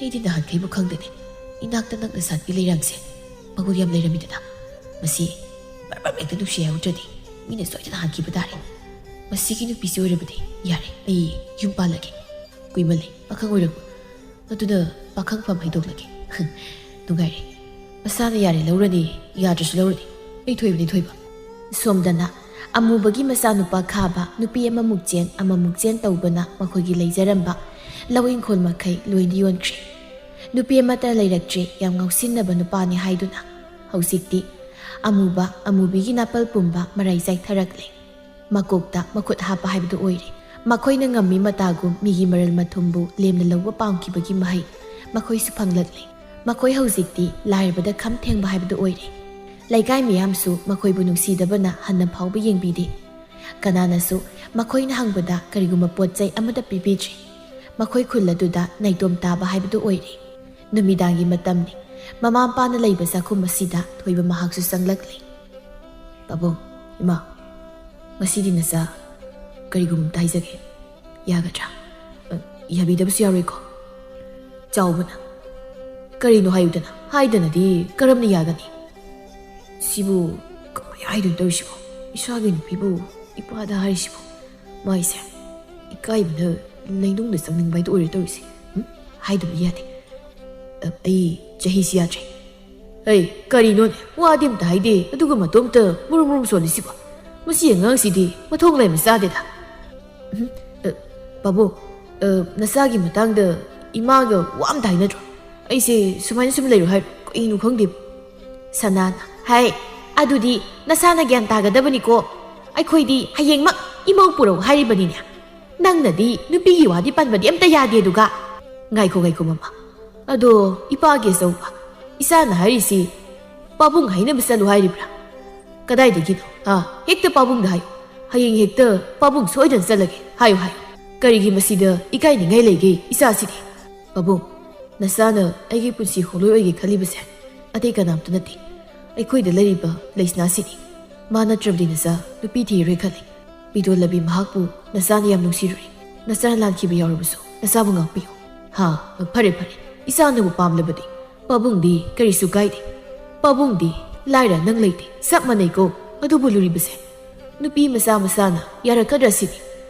ꯑꯩꯗꯤ ꯅꯍꯥꯟꯈꯩꯕꯨ ꯈꯪꯗꯦꯅꯦ꯫ ꯏꯅꯥꯛꯇ ꯅꯛꯅ ꯁꯥꯠꯄꯤ ꯂꯩꯔꯥꯡꯁꯦ ꯃꯒꯨꯟ ꯌꯥꯝ ꯂꯩꯔꯝꯃꯤꯗꯅ꯫ ꯃꯁꯤ ꯕꯔ ꯕꯔ ꯍꯦꯛꯇ ꯅꯨꯡꯁꯤ ꯍꯥꯏꯍꯧꯗ꯭ꯔꯗꯤ ꯃꯤꯅ ꯁꯣꯏꯗꯅ ꯍꯥꯠꯈꯤꯕ ꯇꯥꯔꯦ꯫ ꯃꯁꯤꯒꯤ ꯅꯨꯄꯤꯁꯤ ꯑꯣꯏꯔꯕꯗꯤ ꯌꯥꯔꯦ, ꯑꯩ ꯌꯨꯝ ꯄꯥꯜꯂꯒꯦ꯫ ꯀꯨꯏꯃꯜꯂꯦ ꯄꯥꯈꯪ ꯑꯣꯏꯔꯛꯄ꯫ ꯑꯗꯨꯅ ꯄꯥꯈꯪꯐꯝ ꯍꯩꯗꯣꯛꯂꯒꯦ꯫" ꯅꯨꯡꯉꯥꯏꯔꯦ꯫ ꯃꯁꯥꯅ ꯌꯥꯔꯦ ꯂꯧꯔꯅꯤ, ꯌꯥꯗ꯭ꯔꯁꯨ ꯂꯧꯔꯅꯤ꯫ ꯑꯩ ꯊꯣꯏꯕꯅꯤ ꯊꯣꯏꯕ꯫ ꯁꯣꯝꯗꯅ ꯑꯃꯨꯕꯒꯤ ꯃꯆꯥꯅꯨꯄꯥ ꯈꯥꯕ ꯅꯨꯄꯤ ꯑꯃꯃꯨꯛ ꯆꯦꯟ ꯑꯃꯃꯨꯛ ꯆꯦꯟ ꯇꯧꯕꯅ ꯃꯈꯣꯏꯒꯤ ꯂꯩꯖꯔꯝꯕ ꯂꯧ ꯏꯪꯈꯣꯜ ꯃꯈꯩ ꯂꯣꯏꯅ ꯌꯣꯟꯈ꯭ꯔꯦ꯫ ꯅꯨꯄꯤ ꯑꯃꯠꯇ ꯂꯩꯔꯛꯇ꯭ꯔꯦ ꯌꯥꯝ ꯉꯥꯎꯁꯤꯟꯅꯕ ꯅꯨꯄꯥꯅꯤ ꯍꯥꯏꯗꯨꯅ꯫ ꯍꯧꯖꯤꯛꯇꯤ ꯑꯃꯨꯕ ꯑꯃꯨꯕꯤꯒꯤ ꯅꯥꯄꯜ ꯄꯨꯝꯕ ꯃꯔꯥꯏ ꯆꯥꯏꯊꯔꯛꯂꯦ꯫ ꯃꯀꯣꯛꯇ ꯃꯈꯨꯠ ꯍꯥꯞꯄ ꯍꯥꯏꯕꯗꯨ ꯑꯣꯏꯔꯦ꯫ ꯃꯈꯣꯏꯅ ꯉꯝꯃꯤ ꯃꯇꯥꯒꯨꯝ ꯃꯤꯒꯤ ꯃꯔꯜ ꯃꯊꯨꯝꯕꯨ ꯂꯦꯝꯅ ꯂꯧꯕ ꯄꯥꯝꯈꯤꯕꯒꯤ ꯃꯍꯩ ꯃꯈꯣꯏꯁꯨ ꯐꯪꯂꯛꯂꯦ꯫ ꯃꯈꯣꯏ ꯍꯧꯖꯤꯛꯇꯤ ꯂꯥꯏꯔꯕꯗ ꯈꯝ ꯊꯦꯡꯕ ꯍꯥꯏꯕꯗꯨ ꯑꯣꯏꯔꯦ꯫ ꯂꯩꯀꯥꯏ ꯃꯤꯌꯥꯝꯁꯨ ꯃꯈꯣꯏꯕꯨ ꯅꯨꯡꯁꯤꯗꯕꯅ ꯍꯟꯅ ꯐꯥꯎꯕ ꯌꯦꯡꯕꯤꯗꯦ꯫ ꯀꯅꯥꯅꯁꯨ ꯃꯈꯣꯏꯅ ꯍꯪꯕꯗ ꯀꯔꯤꯒꯨꯝꯕ ꯄꯣꯠ ꯆꯩ ꯑꯃꯠꯇ ꯄꯤꯕꯤꯗ꯭ꯔꯦ꯫ ꯃꯈꯣꯏ ꯈꯨꯜ ꯑꯗꯨꯗ ꯅꯥꯏꯇꯣꯝ ꯇꯥꯕ ꯍꯥꯏꯕꯗꯨ ꯑꯣꯏꯔꯦ꯫ ꯅꯨꯃꯤꯗꯥꯡꯒꯤ ꯃꯇꯝꯅꯤ꯫ ꯃꯃꯥ ꯃꯄꯥꯅ ꯂꯩꯕ ꯆꯥꯛꯈꯨꯝ ꯑꯁꯤꯗ ꯊꯣꯏꯕ ꯃꯍꯥꯛꯁꯨ ꯆꯪꯂꯛꯂꯦ꯫ "ꯄꯥꯕꯨꯡ, ꯏꯃꯥ, ꯉꯁꯤꯗꯤ ꯅꯆꯥ ꯀꯔꯤꯒꯨꯝꯕ ꯑꯝꯇ ꯍꯥꯏꯖꯒꯦ꯫ ꯌꯥꯒꯗ꯭ꯔꯥ? ꯑ, ꯌꯥꯕꯤꯗꯕꯁꯨ ꯌꯥꯔꯣꯏꯀꯣ?" ꯆꯥꯎꯕꯅ, "ꯀꯔꯤꯅꯣ ꯍꯥꯏꯌꯨꯗꯅ, ꯍꯥꯏꯗꯅꯗꯤ ꯀꯔꯝꯅ ꯌꯥꯒꯅꯤ? ꯁꯤꯕꯨ ꯀꯃꯥꯏ ꯍꯥꯏꯗꯣꯏꯅꯣ ꯇꯧꯔꯤꯁꯤꯕꯣ? ꯏꯁꯥꯒꯤ ꯅꯨꯄꯤꯕꯨ ꯏꯄꯥꯗ ꯍꯥꯏꯔꯤꯁꯤꯕꯣ? ꯃꯥꯏꯁꯦ ꯏꯀꯥꯏꯕꯅ ꯂꯩꯅꯨꯡꯗ ꯆꯪꯅꯤꯡꯕ ꯍꯥꯏꯗꯣ ꯑꯣꯏꯔꯦ ꯇꯧꯔꯤꯁꯦ꯫ ꯎꯝ? ꯍꯥꯏꯗꯕ ꯌꯥꯗꯦ꯫ ꯑ, ꯑꯩ ꯆꯍꯤꯁꯤ ꯌꯥꯗ꯭ꯔꯦ꯫" "ꯑꯩ ꯀꯔꯤꯅꯣꯅꯦ? ꯋꯥꯗꯤ ꯑꯝꯇ ꯍꯥꯏꯗꯦ, ꯑꯗꯨꯒ ꯃꯇꯣꯝꯇ ꯃꯨꯔꯨꯝ ꯃꯨꯔꯨꯝ ꯁꯣꯜꯂꯤꯁꯤꯕꯣ? ꯃꯁꯤ ꯑꯉꯥꯡꯁꯤꯗꯤ ꯃꯊꯣꯡ ꯂꯩꯕ ꯆꯥꯗꯦꯗ꯫" "ꯎꯝ, ꯑ, ꯄꯥꯕꯨꯡ, ꯑ, ꯅꯆꯥꯒꯤ ꯃꯇꯥꯡꯗ ꯏꯃꯥꯒ ꯋꯥ ꯑꯝꯇ ꯍꯥꯏꯅꯗ꯭ꯔꯣ? ꯑꯩꯁꯦ ꯁꯨꯃꯥꯏꯅ ꯁꯨꯝ ꯂꯩꯔꯣ ꯍꯥꯏꯔꯣ? ꯀꯩꯅꯣ ꯈꯪꯗꯦ꯫" ꯁꯅꯥꯅ, "ꯍꯥꯏ, ꯑꯗꯨꯗꯤ ꯅꯁꯥꯅ ꯒ꯭ꯌꯥꯟ ꯇꯥꯒꯗꯕꯅꯤꯀꯣ꯫ ꯑꯩꯈꯣꯏꯗꯤ ꯍꯌꯦꯡꯃꯛ ꯏꯃꯧ ꯄꯨꯔꯛꯎ ꯍꯥꯏꯔꯤꯕꯅꯤꯅꯦ꯫ ꯅꯪꯅꯗꯤ ꯅꯨꯄꯤꯒꯤ ꯋꯥꯗꯤ ꯄꯟꯕꯗꯤ ꯑꯝꯇ ꯌꯥꯗꯦ ꯑꯗꯨꯒ꯫" "ꯉꯥꯏꯈꯣ, ꯉꯥꯏꯈꯣ, ꯃꯃꯥ꯫ ꯑꯗꯣ ꯏꯄꯥꯒꯤ ꯑꯆꯧꯕ, ꯏꯆꯥꯅ ꯍꯥꯏꯔꯤꯁꯤ ꯄꯥꯕꯨꯡ ꯍꯥꯏꯅꯕ ꯆꯠꯂꯨ ꯍꯥꯏꯔꯤꯕ꯭ꯔꯥ? ꯀꯗꯥꯏꯗꯒꯤꯅꯣ? ꯑꯥ, ꯍꯦꯛꯇ ꯄꯥꯕꯨꯡꯗ ꯍꯥꯏꯌꯨ꯫ ꯍꯌꯦꯡ ꯍꯦꯛꯇ ꯄꯥꯕꯨꯡ ꯁꯣꯏꯗꯅ ꯆꯠꯂꯒꯦ꯫ ꯍꯥꯏꯌꯨ, ꯍꯥꯏꯌꯨ꯫ ꯀꯔꯤꯒꯤ ꯃꯁꯤꯗ ꯏꯀꯥꯏꯅꯤꯡꯉꯥꯏ ꯂꯩꯒꯦ ꯏꯆꯥꯁꯤꯗꯤ? ꯄꯥꯕꯨꯡ, ꯅꯆꯥꯅ ꯑꯩꯒꯤ ꯄꯨꯟꯁꯤ ꯍꯣꯂꯣꯏ ꯑꯣꯏꯒꯦ ꯈꯜꯂꯤꯕꯁꯦ ꯑꯇꯩ ꯀꯅꯥꯝꯇ ꯅꯠꯇꯦ꯫ ꯑꯩꯈꯣꯏꯗ ꯂꯩꯔꯤꯕ ꯂꯩꯁꯅꯥꯁꯤꯅꯤ꯫ ꯃꯥ ꯅꯠꯇ꯭ꯔꯕꯗꯤ ꯅꯆꯥ ꯅꯨꯄꯤ ꯊꯤꯔꯣꯏ ꯈꯜꯂꯤ꯫ ꯄꯤꯗꯣꯜꯂꯕꯤ ꯃꯍꯥꯛꯄꯨ ꯅꯆꯥꯅ ꯌꯥꯝ ꯅꯨꯡꯁꯤꯔꯨꯔꯦ꯫ ꯅꯆꯥꯅ ꯂꯥꯟꯈꯤꯕ ꯌꯥꯎꯔꯕꯁꯨ ꯅꯆꯥꯕꯨ ꯉꯥꯛꯄꯤꯌꯨ꯫ ꯍꯥ, ꯐꯔꯦ ꯐꯔꯦ, ꯏꯆꯥꯅꯕꯨ ꯄꯥꯝꯂꯕꯗꯤ ꯄꯥꯕꯨꯡꯗꯤ ꯀꯔꯤꯁꯨ ꯀꯥꯏꯗꯦ꯫ ꯄꯥꯕꯨꯡꯗꯤ ꯂꯥꯏꯔ ꯅꯪ ꯂꯩꯇꯦ, ꯆꯞ ꯃꯥꯟꯅꯩꯀꯣ꯫ ꯑꯗꯨꯕꯨ ꯂꯨꯔꯤꯕꯁꯦ ꯅꯨꯄꯤ ꯃꯆꯥ ꯃꯆꯥꯅ ꯌꯥꯔꯛꯀꯗ꯭ꯔꯥ ꯁꯤꯅꯤ꯫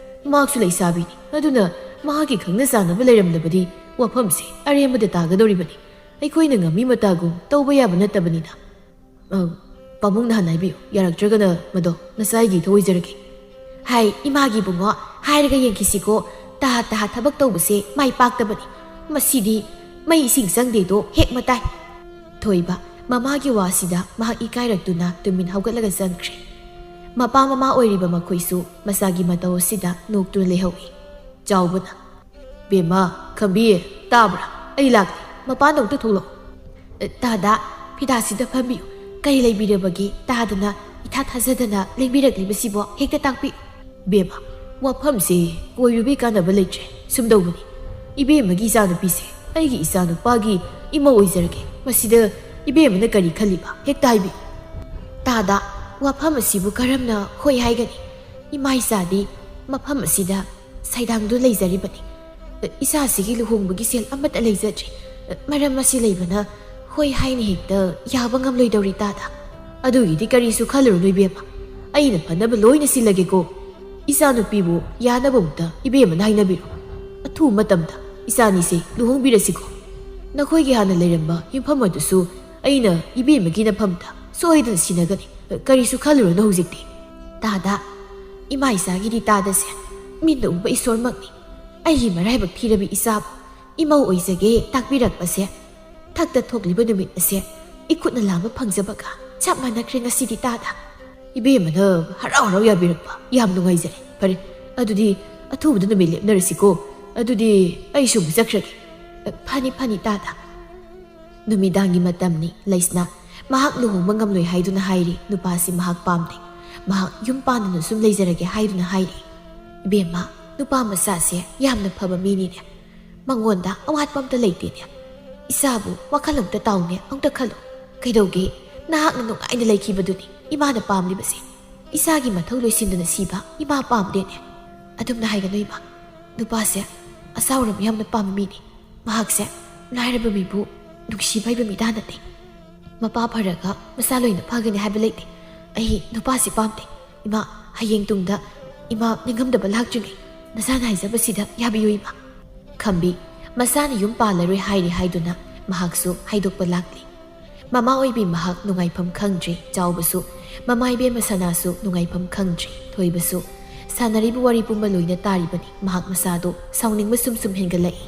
ꯃꯍꯥꯛꯁꯨ ꯂꯩꯁꯥꯕꯤꯅꯤ, ꯑꯗꯨꯅ ꯃꯍꯥꯛꯀꯤ ꯈꯪꯅ ꯆꯥꯟꯅꯕ ꯂꯩꯔꯝꯂꯕꯗꯤ ꯋꯥꯐꯝꯁꯦ ꯑꯔꯦꯝꯕꯗ ꯇꯥꯒꯗꯧꯔꯤꯕꯅꯤ꯫ ꯑꯩꯈꯣꯏꯅ ꯉꯝꯃꯤ ꯃꯇꯥꯒꯨꯝ ꯇꯧꯕ ꯌꯥꯕ ꯅꯠꯇꯕꯅꯤꯅ꯫ ꯑ, ꯄꯥꯕꯨꯡꯅ ꯍꯥꯟꯅ ꯍꯥꯏꯕꯤꯌꯨ, ꯌꯥꯔꯛꯇ꯭ꯔꯒꯅ ꯃꯗꯣ ꯅꯆꯥꯒꯤ ꯊꯧꯑꯣꯏꯖꯔꯒꯦ꯫ ꯍꯥꯏ, ꯏꯃꯥꯒꯤ ꯏꯕꯨꯡꯉꯣ, ꯍꯥꯏꯔꯒ ꯌꯦꯡꯈꯤꯁꯤꯀꯣ꯫ ꯇꯥ ꯇꯥ ꯊꯕꯛ ꯇꯧꯕꯁꯦ ꯃꯥꯏ ꯄꯥꯛꯇꯕꯅꯤ꯫ ꯃꯁꯤꯗꯤ ꯃꯩ ꯏꯁꯤꯡ ꯆꯪꯗꯦꯗꯣ ꯍꯦꯛ ꯃꯇꯥꯏ꯫ ꯊꯣꯏꯕ ꯃꯃꯥꯒꯤ ꯋꯥꯁꯤꯗ ꯃꯍꯥꯛ ꯏꯀꯥꯏꯔꯛꯇꯨꯅ ꯇꯨꯃꯤꯟ ꯍꯧꯒꯠꯂꯒ ꯆꯪꯈ꯭ꯔꯦ꯫ ꯃꯄꯥ ꯃꯃꯥ ꯑꯣꯏꯔꯤꯕ ꯃꯈꯣꯏꯁꯨ ꯃꯆꯥꯒꯤ ꯃꯇꯧ ꯑꯁꯤꯗ ꯅꯣꯛꯇꯨꯅ ꯂꯩꯍꯧꯏ꯫ ꯆꯥꯎꯕꯅ, "ꯕꯦꯝꯃ, ꯈꯝꯕꯤ, ꯇꯥꯕ꯭ꯔꯥ? ꯑꯩ ꯂꯥꯛꯂꯦ, ꯃꯄꯥꯟꯗ ꯑꯃꯨꯛꯇ ꯊꯣꯛꯂꯛꯑꯣ꯫" "ꯇꯥꯗ, ꯐꯤꯗꯥꯁꯤꯗ ꯐꯝꯕꯤꯌꯨ꯫ ꯀꯔꯤ ꯂꯩꯕꯤꯔꯕꯒꯦ? ꯇꯥꯗꯅ, ꯏꯊꯥ ꯊꯥꯖꯗꯅ ꯂꯦꯡꯕꯤꯔꯛꯂꯤꯕꯁꯤꯕꯣ? ꯍꯦꯛꯇ ꯇꯥꯛꯄꯤꯌꯨ꯫" "ꯕꯦꯝꯃ, ꯋꯥꯐꯝꯁꯦ ꯀꯣꯏꯔꯨꯕꯩ ꯀꯥꯟꯅꯕ ꯂꯩꯇ꯭ꯔꯦ꯫ ꯁꯨꯝꯗꯧꯕꯅꯤ, ꯏꯕꯦꯝꯃꯒꯤ ꯏꯆꯥꯅꯨꯄꯤꯁꯦ ꯑꯩꯒꯤ ꯏꯆꯥꯅꯨꯄꯥꯒꯤ ꯏꯃꯧ ꯑꯣꯏꯖꯔꯒꯦ꯫ ꯃꯁꯤꯗ ꯏꯕꯦꯝꯃꯅ ꯀꯔꯤ ꯈꯜꯂꯤꯕ? ꯍꯦꯛꯇ ꯍꯥꯏꯕꯤꯌꯨ꯫" "ꯇꯥꯗ, ꯋꯥꯐꯝ ꯑꯁꯤꯕꯨ ꯀꯔꯝꯅ ꯍꯣꯏ ꯍꯥꯏꯒꯅꯤ? ꯏꯃꯥ ꯏꯆꯥꯗꯤ ꯃꯐꯝ ꯑꯁꯤꯗ ꯁꯩꯗꯥꯡꯗꯨ ꯂꯩꯖꯔꯤꯕꯅꯤ꯫ ꯏꯆꯥꯁꯤꯒꯤ ꯂꯨꯍꯣꯡꯕꯒꯤ ꯁꯦꯜ ꯑꯃꯠꯇ ꯂꯩꯖꯗ꯭ꯔꯤ꯫ ꯃꯔꯝ ꯑꯁꯤ ꯂꯩꯕꯅ ꯍꯣꯏ ꯍꯥꯏꯅ ꯍꯦꯛꯇ ꯌꯥꯕ ꯉꯝꯂꯣꯏꯗꯧꯔꯤ ꯇꯥꯗ꯫" "ꯑꯗꯨꯒꯤꯗꯤ ꯀꯔꯤꯁꯨ ꯈꯜꯂꯨꯔꯅꯨ ꯏꯕꯦꯝꯃ, ꯑꯩꯅ ꯐꯅꯕ ꯂꯣꯏꯅ ꯁꯤꯜꯂꯒꯦꯀꯣ꯫ ꯏꯆꯥꯅꯨꯄꯤꯕꯨ ꯌꯥꯅꯕ ꯑꯃꯨꯛꯇ ꯏꯕꯦꯝꯃꯅ ꯍꯥꯏꯅꯕꯤꯔꯣ꯫ ꯑꯊꯨꯕ ꯃꯇꯝꯗ ꯏꯆꯥꯅꯤꯁꯦ ꯂꯨꯍꯣꯡꯕꯤꯔꯁꯤꯀꯣ꯫ ꯅꯈꯣꯏꯒꯤ ꯍꯥꯟꯅ ꯂꯩꯔꯝꯕ ꯌꯨꯝꯐꯝ ꯑꯗꯨꯁꯨ ꯑꯩꯅ ꯏꯕꯦꯝꯃꯒꯤ ꯅꯐꯝꯗ ꯁꯣꯏꯗꯅ ꯁꯤꯟꯅꯒꯅꯤ꯫ ꯀꯔꯤꯁꯨ ꯈꯜꯂꯨꯔꯅꯨ ꯍꯧꯖꯤꯛꯇꯤ꯫" "ꯇꯥꯗ, ꯏꯃꯥ ꯏꯆꯥꯒꯤꯗꯤ ꯇꯥꯗꯁꯦ꯫ ꯃꯤꯠꯅ ꯎꯕ ꯏꯁꯣꯔꯃꯛꯅꯤ꯫ ꯑꯩꯒꯤ ꯃꯔꯥꯏꯕꯛ ꯊꯤꯔꯕꯤ ꯏꯆꯥꯕꯨ ꯏꯃꯧ ꯑꯣꯏꯖꯒꯦ ꯇꯥꯛꯄꯤꯔꯛꯄꯁꯦ, ꯊꯛꯇ ꯊꯣꯛꯂꯤꯕ ꯅꯨꯃꯤꯠ ꯑꯁꯦ ꯏꯈꯨꯠꯅ ꯂꯥꯝꯕ ꯐꯪꯖꯕꯒ ꯆꯞ ꯃꯥꯟꯅꯈ꯭ꯔꯦ ꯉꯁꯤꯗꯤ ꯇꯥꯗ꯫" ꯏꯕꯦꯝꯃꯅ ꯍꯔꯥꯎ ꯍꯔꯥꯎ ꯌꯥꯕꯤꯔꯛꯄ ꯌꯥꯝ ꯅꯨꯡꯉꯥꯏꯖꯔꯦ꯫ "ꯐꯔꯦ, ꯑꯗꯨꯗꯤ ꯑꯊꯨꯕꯗ ꯅꯨꯃꯤꯠ ꯂꯦꯞꯅꯔꯁꯤꯀꯣ꯫ ꯑꯗꯨꯗꯤ ꯑꯩꯁꯨ ꯑꯃꯨꯛ ꯆꯠꯈ꯭ꯔꯒꯦ꯫" "ꯐꯅꯤ, ꯐꯅꯤ ꯇꯥꯗ꯫" ꯅꯨꯃꯤꯗꯥꯡꯒꯤ ꯃꯇꯝꯅꯤ꯫ ꯂꯩꯁꯅꯥ ꯃꯍꯥꯛ ꯂꯨꯍꯣꯡꯕ ꯉꯝꯂꯣꯏ ꯍꯥꯏꯗꯨꯅ ꯍꯥꯏꯔꯤ꯫ ꯅꯨꯄꯥꯁꯤ ꯃꯍꯥꯛ ꯄꯥꯝꯗꯦ꯫ ꯃꯍꯥꯛ ꯌꯨꯝ ꯄꯥꯟꯗꯅ ꯁꯨꯝ ꯂꯩꯖꯔꯒꯦ ꯍꯥꯏꯗꯨꯅ ꯍꯥꯏꯔꯤ꯫ "ꯏꯕꯦꯝꯃ, ꯅꯨꯄꯥ ꯃꯆꯥꯁꯦ ꯌꯥꯝꯅ ꯐꯕ ꯃꯤꯅꯤꯅꯦ꯫ ꯃꯉꯣꯟꯗ ꯑꯋꯥꯠꯄ ꯑꯝꯇ ꯂꯩꯇꯦꯅꯦ꯫ ꯏꯆꯥꯕꯨ ꯋꯥꯈꯜ ꯑꯝꯇ ꯇꯥꯎꯅꯦ, ꯑꯝꯇ ꯈꯜꯂꯨ꯫ ꯀꯩꯗꯧꯒꯦ? ꯅꯍꯥꯛꯅ ꯅꯨꯡꯉꯥꯏꯅ ꯂꯩꯈꯤꯕꯗꯨꯅꯤ ꯏꯃꯥꯅ ꯄꯥꯝꯂꯤꯕꯁꯦ꯫ ꯏꯆꯥꯒꯤ ꯃꯊꯧ ꯂꯣꯏꯁꯤꯟꯗꯅ ꯁꯤꯕ ꯏꯃꯥ ꯄꯥꯝꯗꯦꯅꯦ꯫ ꯑꯗꯨꯝꯅ ꯍꯥꯏꯒꯅꯨ ꯏꯃꯥ꯫ ꯅꯨꯄꯥꯁꯦ ꯑꯆꯥꯎꯔꯝ ꯌꯥꯝꯅ ꯄꯥꯝꯕ ꯃꯤꯅꯤ꯫ ꯃꯍꯥꯛꯁꯦ ꯂꯥꯏꯔꯕ ꯃꯤꯕꯨ ꯅꯨꯡꯁꯤꯕ ꯍꯩꯕ ꯃꯤꯗꯥ ꯅꯠꯇꯦ꯫ ꯃꯄꯥ ꯐꯔꯒ ꯃꯆꯥ ꯂꯣꯏꯅ ꯐꯒꯅꯤ ꯍꯥꯏꯕ ꯂꯩꯇꯦ꯫ ꯑꯩ ꯅꯨꯄꯥꯁꯤ ꯄꯥꯝꯗꯦ꯫ ꯏꯃꯥ, ꯍꯌꯦꯡ ꯇꯨꯡꯗ ꯏꯃꯥ ꯅꯤꯡꯉꯝꯗꯕ ꯂꯥꯛꯇ꯭ꯔꯤꯉꯩ ꯅꯆꯥꯅ ꯍꯥꯏꯖꯕꯁꯤꯗ ꯌꯥꯕꯤꯌꯨ ꯏꯃꯥ꯫ ꯈꯝꯕꯤ ꯃꯆꯥꯅ ꯌꯨꯝ ꯄꯥꯜꯂꯔꯣꯏ ꯍꯥꯏꯔꯤ ꯍꯥꯏꯗꯨꯅ ꯃꯍꯥꯛꯁꯨ ꯍꯥꯏꯗꯣꯛꯄ ꯂꯥꯛꯂꯤ꯫ ꯃꯃꯥ ꯑꯣꯏꯕꯤ ꯃꯍꯥꯛ ꯅꯨꯡꯉꯥꯏꯐꯝ ꯈꯪꯗ꯭ꯔꯤ꯫ ꯆꯥꯎꯕꯁꯨ, ꯃꯃꯥ ꯏꯕꯦꯝꯃ ꯁꯅꯥꯁꯨ ꯅꯨꯡꯉꯥꯏꯐꯝ ꯈꯪꯗ꯭ꯔꯤ꯫ ꯊꯣꯏꯕꯁꯨ ꯁꯥꯟꯅꯔꯤꯕ ꯋꯥꯔꯤ ꯄꯨꯝꯕ ꯂꯣꯏꯅ ꯇꯥꯔꯤꯕꯅꯤ꯫ ꯃꯍꯥꯛ ꯃꯁꯥꯗꯣ ꯁꯥꯎꯅꯤꯡꯕ ꯁꯨꯝ ꯁꯨꯝ ꯍꯦꯟꯒꯠꯂꯛꯏ꯫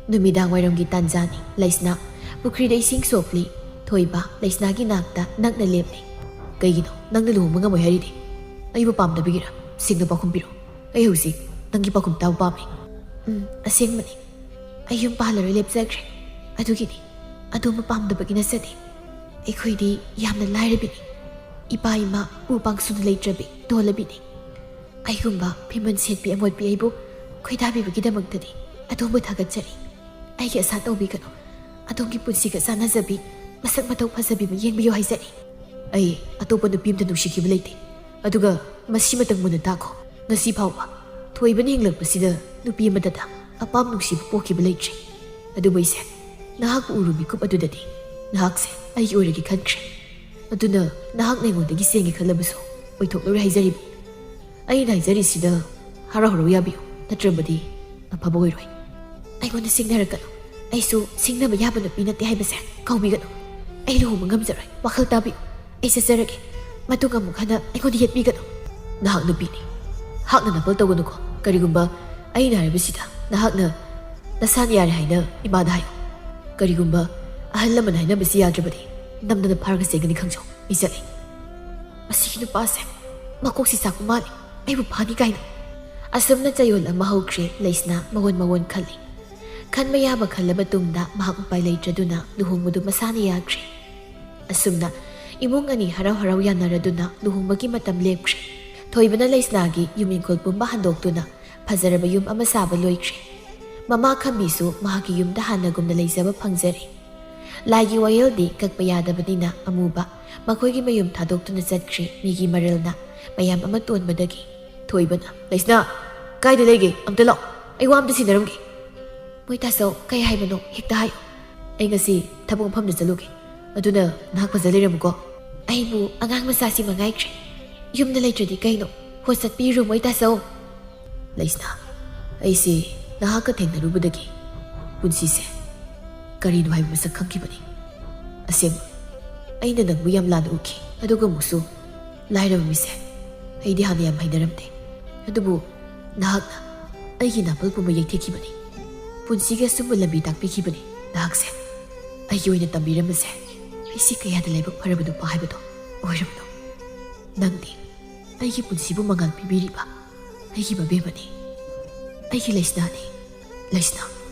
ꯅꯨꯃꯤꯗꯥꯡ ꯋꯥꯏꯔꯝꯒꯤ ꯇꯥꯟꯖꯥꯅꯤ꯫ ꯂꯩꯁꯅꯥ ꯄꯨꯈ꯭ꯔꯤꯗ ꯏꯁꯤꯡ ꯁꯣꯛꯂꯤ꯫ ꯊꯣꯏꯕ ꯂꯩꯁꯅꯥꯒꯤ ꯅꯥꯛꯇ ꯅꯛꯅ ꯂꯦꯞꯂꯤ꯫ "ꯀꯩꯒꯤꯅꯣ ꯅꯪꯅ ꯂꯨꯍꯣꯡꯕ ꯉꯝꯃꯣꯏ ꯍꯥꯏꯔꯤꯗꯤ? ꯑꯩꯕꯨ ꯄꯥꯝꯗꯕꯤꯒꯤꯔ? ꯁꯦꯡꯅ ꯄꯥꯎꯈꯨꯝ ꯄꯤꯔꯣ꯫ ꯑꯩ ꯍꯧꯖꯤꯛ ꯅꯪꯒꯤ ꯄꯥꯎꯈꯨꯝ ꯇꯥꯕ ꯄꯥꯝꯃꯤ꯫" "ꯎꯝ, ꯑꯁꯦꯡꯕꯅꯤ꯫ ꯑꯩ ꯌꯨꯝ ꯄꯥꯜꯂꯔꯣꯏ ꯂꯦꯞꯆꯈ꯭ꯔꯦ꯫ ꯑꯗꯨꯒꯤꯅꯤ꯫ ꯑꯗꯣꯝꯕꯨ ꯄꯥꯝꯗꯕꯒꯤ ꯅꯠꯆꯗꯦ꯫ ꯑꯩꯈꯣꯏꯗꯤ ꯌꯥꯝꯅ ꯂꯥꯏꯔꯕꯤꯅꯤ꯫ ꯏꯄꯥ ꯏꯃꯥ ꯎ ꯄꯥꯡꯁꯨꯅ ꯂꯩꯇ꯭ꯔꯕꯤ ꯇꯣꯜꯂꯕꯤꯅꯤ꯫ ꯑꯩꯒꯨꯝꯕ ꯐꯤꯃꯟ ꯁꯦꯠꯄꯤ ꯑꯃꯣꯠꯄꯤ ꯑꯩꯕꯨ ꯈꯣꯏꯗꯥꯕꯤꯕꯒꯤꯗꯃꯛꯇꯗꯤ ꯑꯗꯣꯝꯕꯨ ꯊꯥꯒꯠꯆꯔꯤ꯫ ꯑꯩꯒꯤ ꯑꯁꯥ ꯇꯧꯕꯤꯒꯅꯨ꯫ ꯑꯗꯣꯝꯒꯤ ꯄꯨꯟꯁꯤꯒ ꯆꯥꯟꯅꯖꯕꯤ, ꯃꯁꯛ ꯃꯇꯧ ꯐꯖꯕꯤ ꯑꯃ ꯌꯦꯡꯕꯤꯌꯨ ꯍꯥꯏꯖꯔꯤ꯫" "ꯑꯩ ꯑꯇꯣꯞꯄ ꯅꯨꯄꯤ ꯑꯃꯇ ꯅꯨꯡꯁꯤꯈꯤꯕ ꯂꯩꯇꯦ꯫ ꯑꯗꯨꯒ ꯃꯁꯤꯃꯇꯪ ꯃꯨꯟꯅ ꯇꯥꯈꯣ꯫ ꯉꯁꯤ ꯐꯥꯎꯕ ꯊꯣꯏꯕꯅ ꯍꯤꯡꯂꯛꯄꯁꯤꯗ ꯅꯨꯄꯤ ꯑꯃꯗꯇ ꯑꯄꯥꯝ ꯅꯨꯡꯁꯤꯕ ꯄꯣꯛꯈꯤꯕ ꯂꯩꯇ꯭ꯔꯤ꯫ ꯑꯗꯨꯕꯨ ꯑꯩꯁꯦ ꯅꯍꯥꯛꯄꯨ ꯎꯔꯨ ꯃꯤꯀꯨꯞ ꯑꯗꯨꯗꯗꯤ ꯅꯍꯥꯛꯁꯦ ꯑꯩꯒꯤ ꯑꯣꯏꯔꯒꯦ ꯈꯟꯈ꯭ꯔꯦ꯫ ꯑꯗꯨꯅ ꯅꯍꯥꯛꯅ ꯑꯩꯉꯣꯟꯗꯒꯤ ꯆꯦꯟꯒꯦ ꯈꯜꯂꯕꯁꯨ ꯑꯣꯏꯊꯣꯛꯂꯔꯣꯏ ꯍꯥꯏꯖꯔꯤꯕꯅꯤ꯫ ꯑꯩꯅ ꯍꯥꯏꯖꯔꯤꯁꯤꯗ ꯍꯔꯥꯎ ꯍꯔꯥꯎ ꯌꯥꯕꯤꯌꯨ, ꯅꯠꯇ꯭ꯔꯕꯗꯤ ꯑꯐꯕ ꯑꯣꯏꯔꯣꯏ꯫" "ꯑꯩꯉꯣꯟꯗ ꯁꯤꯡꯅꯔꯛꯀꯅꯨ꯫ ꯑꯩꯁꯨ ꯁꯤꯡꯅꯕ ꯌꯥꯕ ꯅꯨꯄꯤ ꯅꯠꯇꯦ ꯍꯥꯏꯕꯁꯦ ꯀꯥꯎꯕꯤꯒꯅꯨ꯫ ꯑꯩ ꯂꯨꯍꯣꯡꯕ ꯉꯝꯖꯔꯣꯏ꯫ ꯋꯥꯈꯜ ꯇꯥꯕꯤꯌꯨ꯫ ꯑꯩ ꯆꯠꯆꯔꯒꯦ꯫ ꯃꯇꯨꯡ ꯑꯃꯨꯛ ꯍꯟꯅ ꯑꯩꯉꯣꯟꯗ ꯌꯦꯠꯄꯤꯒꯅꯨ꯫" "ꯅꯍꯥꯛ ꯅꯨꯄꯤꯅꯤ꯫ ꯍꯥꯛꯅ ꯅꯄꯜ ꯇꯧꯒꯅꯨꯀꯣ꯫ ꯀꯔꯤꯒꯨꯝꯕ ꯑꯩꯅ ꯍꯥꯏꯔꯤꯕꯁꯤꯗ ꯅꯍꯥꯛꯅ ꯅꯁꯥꯅ ꯌꯥꯔꯦ ꯍꯥꯏꯅ ꯏꯃꯥꯗ ꯍꯥꯏꯌꯨ꯫ ꯀꯔꯤꯒꯨꯝꯕ ꯑꯍꯜ ꯂꯃꯟ ꯍꯥꯏꯅꯕꯁꯤ ꯌꯥꯗ꯭ꯔꯕꯗꯤ ꯅꯝꯗꯅ ꯐꯥꯔꯒ ꯆꯦꯟꯒꯅꯤ ꯈꯪꯖꯧ꯫ ꯑꯩ ꯆꯠꯂꯤ꯫" "ꯃꯁꯤꯒꯤ ꯅꯨꯄꯥꯁꯦ ꯃꯀꯣꯛꯁꯤ ꯆꯥꯛꯄ ꯃꯥꯜꯂꯤ꯫ ꯑꯩꯕꯨ ꯐꯥꯅꯤ ꯀꯥꯏꯅ꯫" ꯑꯁꯨꯝꯅ ꯆꯌꯣꯜ ꯑꯃ ꯍꯧꯈ꯭ꯔꯦ꯫ ꯂꯩꯁꯅꯥ ꯃꯑꯣꯟ ꯃꯑꯣꯟ ꯈꯜꯂꯤ꯫ ꯈꯟꯕ ꯌꯥꯕ ꯈꯜꯂꯕ ꯇꯨꯡꯗ ꯃꯍꯥꯛ ꯎꯄꯥꯏ ꯂꯩꯇ꯭ꯔꯗꯨꯅ ꯂꯨꯍꯣꯡꯕꯗꯨ ꯃꯁꯥꯅ ꯌꯥꯈ꯭ꯔꯦ꯫ ꯑꯁꯨꯝꯅ ꯏꯃꯨꯡ ꯑꯅꯤ ꯍꯔꯥꯎ ꯍꯔꯥꯎ ꯌꯥꯅꯔꯗꯨꯅ ꯂꯨꯍꯣꯡꯕꯒꯤ ꯃꯇꯝ ꯂꯦꯞꯈ꯭ꯔꯦ꯫ ꯊꯣꯏꯕꯅ ꯂꯩꯁꯅꯥꯒꯤ ꯌꯨꯝ ꯏꯪꯈꯣꯜ ꯄꯨꯝꯕ ꯍꯟꯗꯣꯛꯇꯨꯅ ꯐꯖꯔꯕ ꯌꯨꯝ ꯑꯃ ꯁꯥꯕ ꯂꯣꯏꯈ꯭ꯔꯦ꯫ ꯃꯃꯥ ꯈꯝꯕꯤꯁꯨ ꯃꯍꯥꯛꯀꯤ ꯌꯨꯝꯗ ꯍꯥꯟꯅꯒꯨꯝꯅ ꯂꯩꯖꯕ ꯐꯪꯖꯔꯦ꯫ ꯂꯥꯏꯒꯤ ꯋꯥꯌꯦꯜꯗꯤ ꯀꯛꯄ ꯌꯥꯗꯕꯅꯤꯅ ꯑꯃꯨꯕ ꯃꯈꯣꯏꯒꯤ ꯃꯌꯨꯝ ꯊꯥꯗꯣꯛꯇꯨꯅ ꯆꯠꯈ꯭ꯔꯤ꯫ ꯃꯤꯒꯤ ꯃꯔꯜꯅ ꯃꯌꯥꯝ ꯑꯃ ꯇꯣꯟꯕꯗꯒꯤ ꯊꯣꯏꯕꯅ, "ꯂꯩꯁꯅꯥ, ꯀꯥꯏꯗ ꯂꯩꯒꯦ? ꯑꯝꯇ ꯂꯥꯛꯑꯣ, ꯑꯩ ꯋꯥ ꯑꯝꯇ ꯁꯤꯟꯅꯔꯝꯒꯦ꯫" "ꯃꯣꯏ ꯇꯥꯆꯧ, ꯀꯩ ꯍꯥꯏꯕꯅꯣ? ꯍꯦꯛꯇ ꯍꯥꯏꯌꯨ꯫" "ꯑꯩ ꯉꯁꯤ ꯊꯕꯛ ꯃꯐꯝꯗ ꯆꯠꯂꯨꯒꯦ, ꯑꯗꯨꯅ ꯅꯍꯥꯛ ꯐꯖ ꯂꯩꯔꯝꯃꯨꯀꯣ꯫" "ꯑꯩꯕꯨ ꯑꯉꯥꯡ ꯃꯆꯥꯁꯤ ꯃꯉꯥꯏꯈ꯭ꯔꯦ, ꯌꯨꯝꯗ ꯂꯩꯇ꯭ꯔꯗꯤ ꯀꯩꯅꯣ? ꯍꯣ, ꯆꯠꯄꯤꯔꯨ, ꯃꯣꯏ ꯇꯥꯆꯧ꯫" "ꯂꯩꯁꯅꯥ, ꯑꯩꯁꯦ ꯅꯍꯥꯛꯀ ꯊꯦꯡꯅꯔꯨꯕꯗꯒꯤ ꯄꯨꯟꯁꯤꯁꯦ ꯀꯔꯤꯅꯣ ꯍꯥꯏꯕ ꯃꯁꯛ ꯈꯪꯈꯤꯕꯅꯤ꯫ ꯑꯁꯦꯡꯕ, ꯑꯩꯅ ꯅꯪꯕꯨ ꯌꯥꯝ ꯂꯥꯟꯅ ꯎꯈꯤ꯫ ꯑꯗꯨꯒ ꯑꯃꯨꯛꯁꯨ ꯂꯥꯏꯔꯕ ꯃꯤꯁꯦ ꯑꯩꯗꯤ ꯍꯥꯟꯅ ꯌꯥꯝ ꯍꯩꯅꯔꯝꯗꯦ꯫ ꯑꯗꯨꯕꯨ ꯅꯍꯥꯛꯅ ꯑꯩꯒꯤ ꯅꯥꯄꯜ ꯄꯨꯝꯕ ꯌꯩꯊꯦꯛꯈꯤꯕꯅꯤ꯫ ꯄꯨꯟꯁꯤꯒꯤ ꯑꯆꯨꯝꯕ ꯂꯝꯕꯤ ꯇꯥꯛꯄꯤꯈꯤꯕꯅꯤ ꯅꯍꯥꯛꯁꯦ꯫ ꯑꯩꯒꯤ ꯑꯣꯏꯅ ꯇꯝꯕꯤꯔꯝꯕꯁꯦ, ꯑꯩꯁꯦ ꯀꯌꯥꯗ ꯂꯥꯏꯕꯛ ꯐꯔꯕ ꯅꯨꯄꯥ ꯍꯥꯏꯕꯗꯣ ꯑꯣꯏꯔꯕꯅꯣ꯫ ꯅꯪꯗꯤ ꯑꯩꯒꯤ ꯄꯨꯟꯁꯤꯕꯨ ꯃꯉꯥꯜ ꯄꯤꯕꯤꯔꯤꯕ ꯑꯩꯒꯤ ꯃꯕꯦꯝꯃꯅꯤ, ꯑꯩꯒꯤ ꯂꯩꯁꯅꯥꯅꯤ, ꯂꯩꯁꯅꯥ꯫"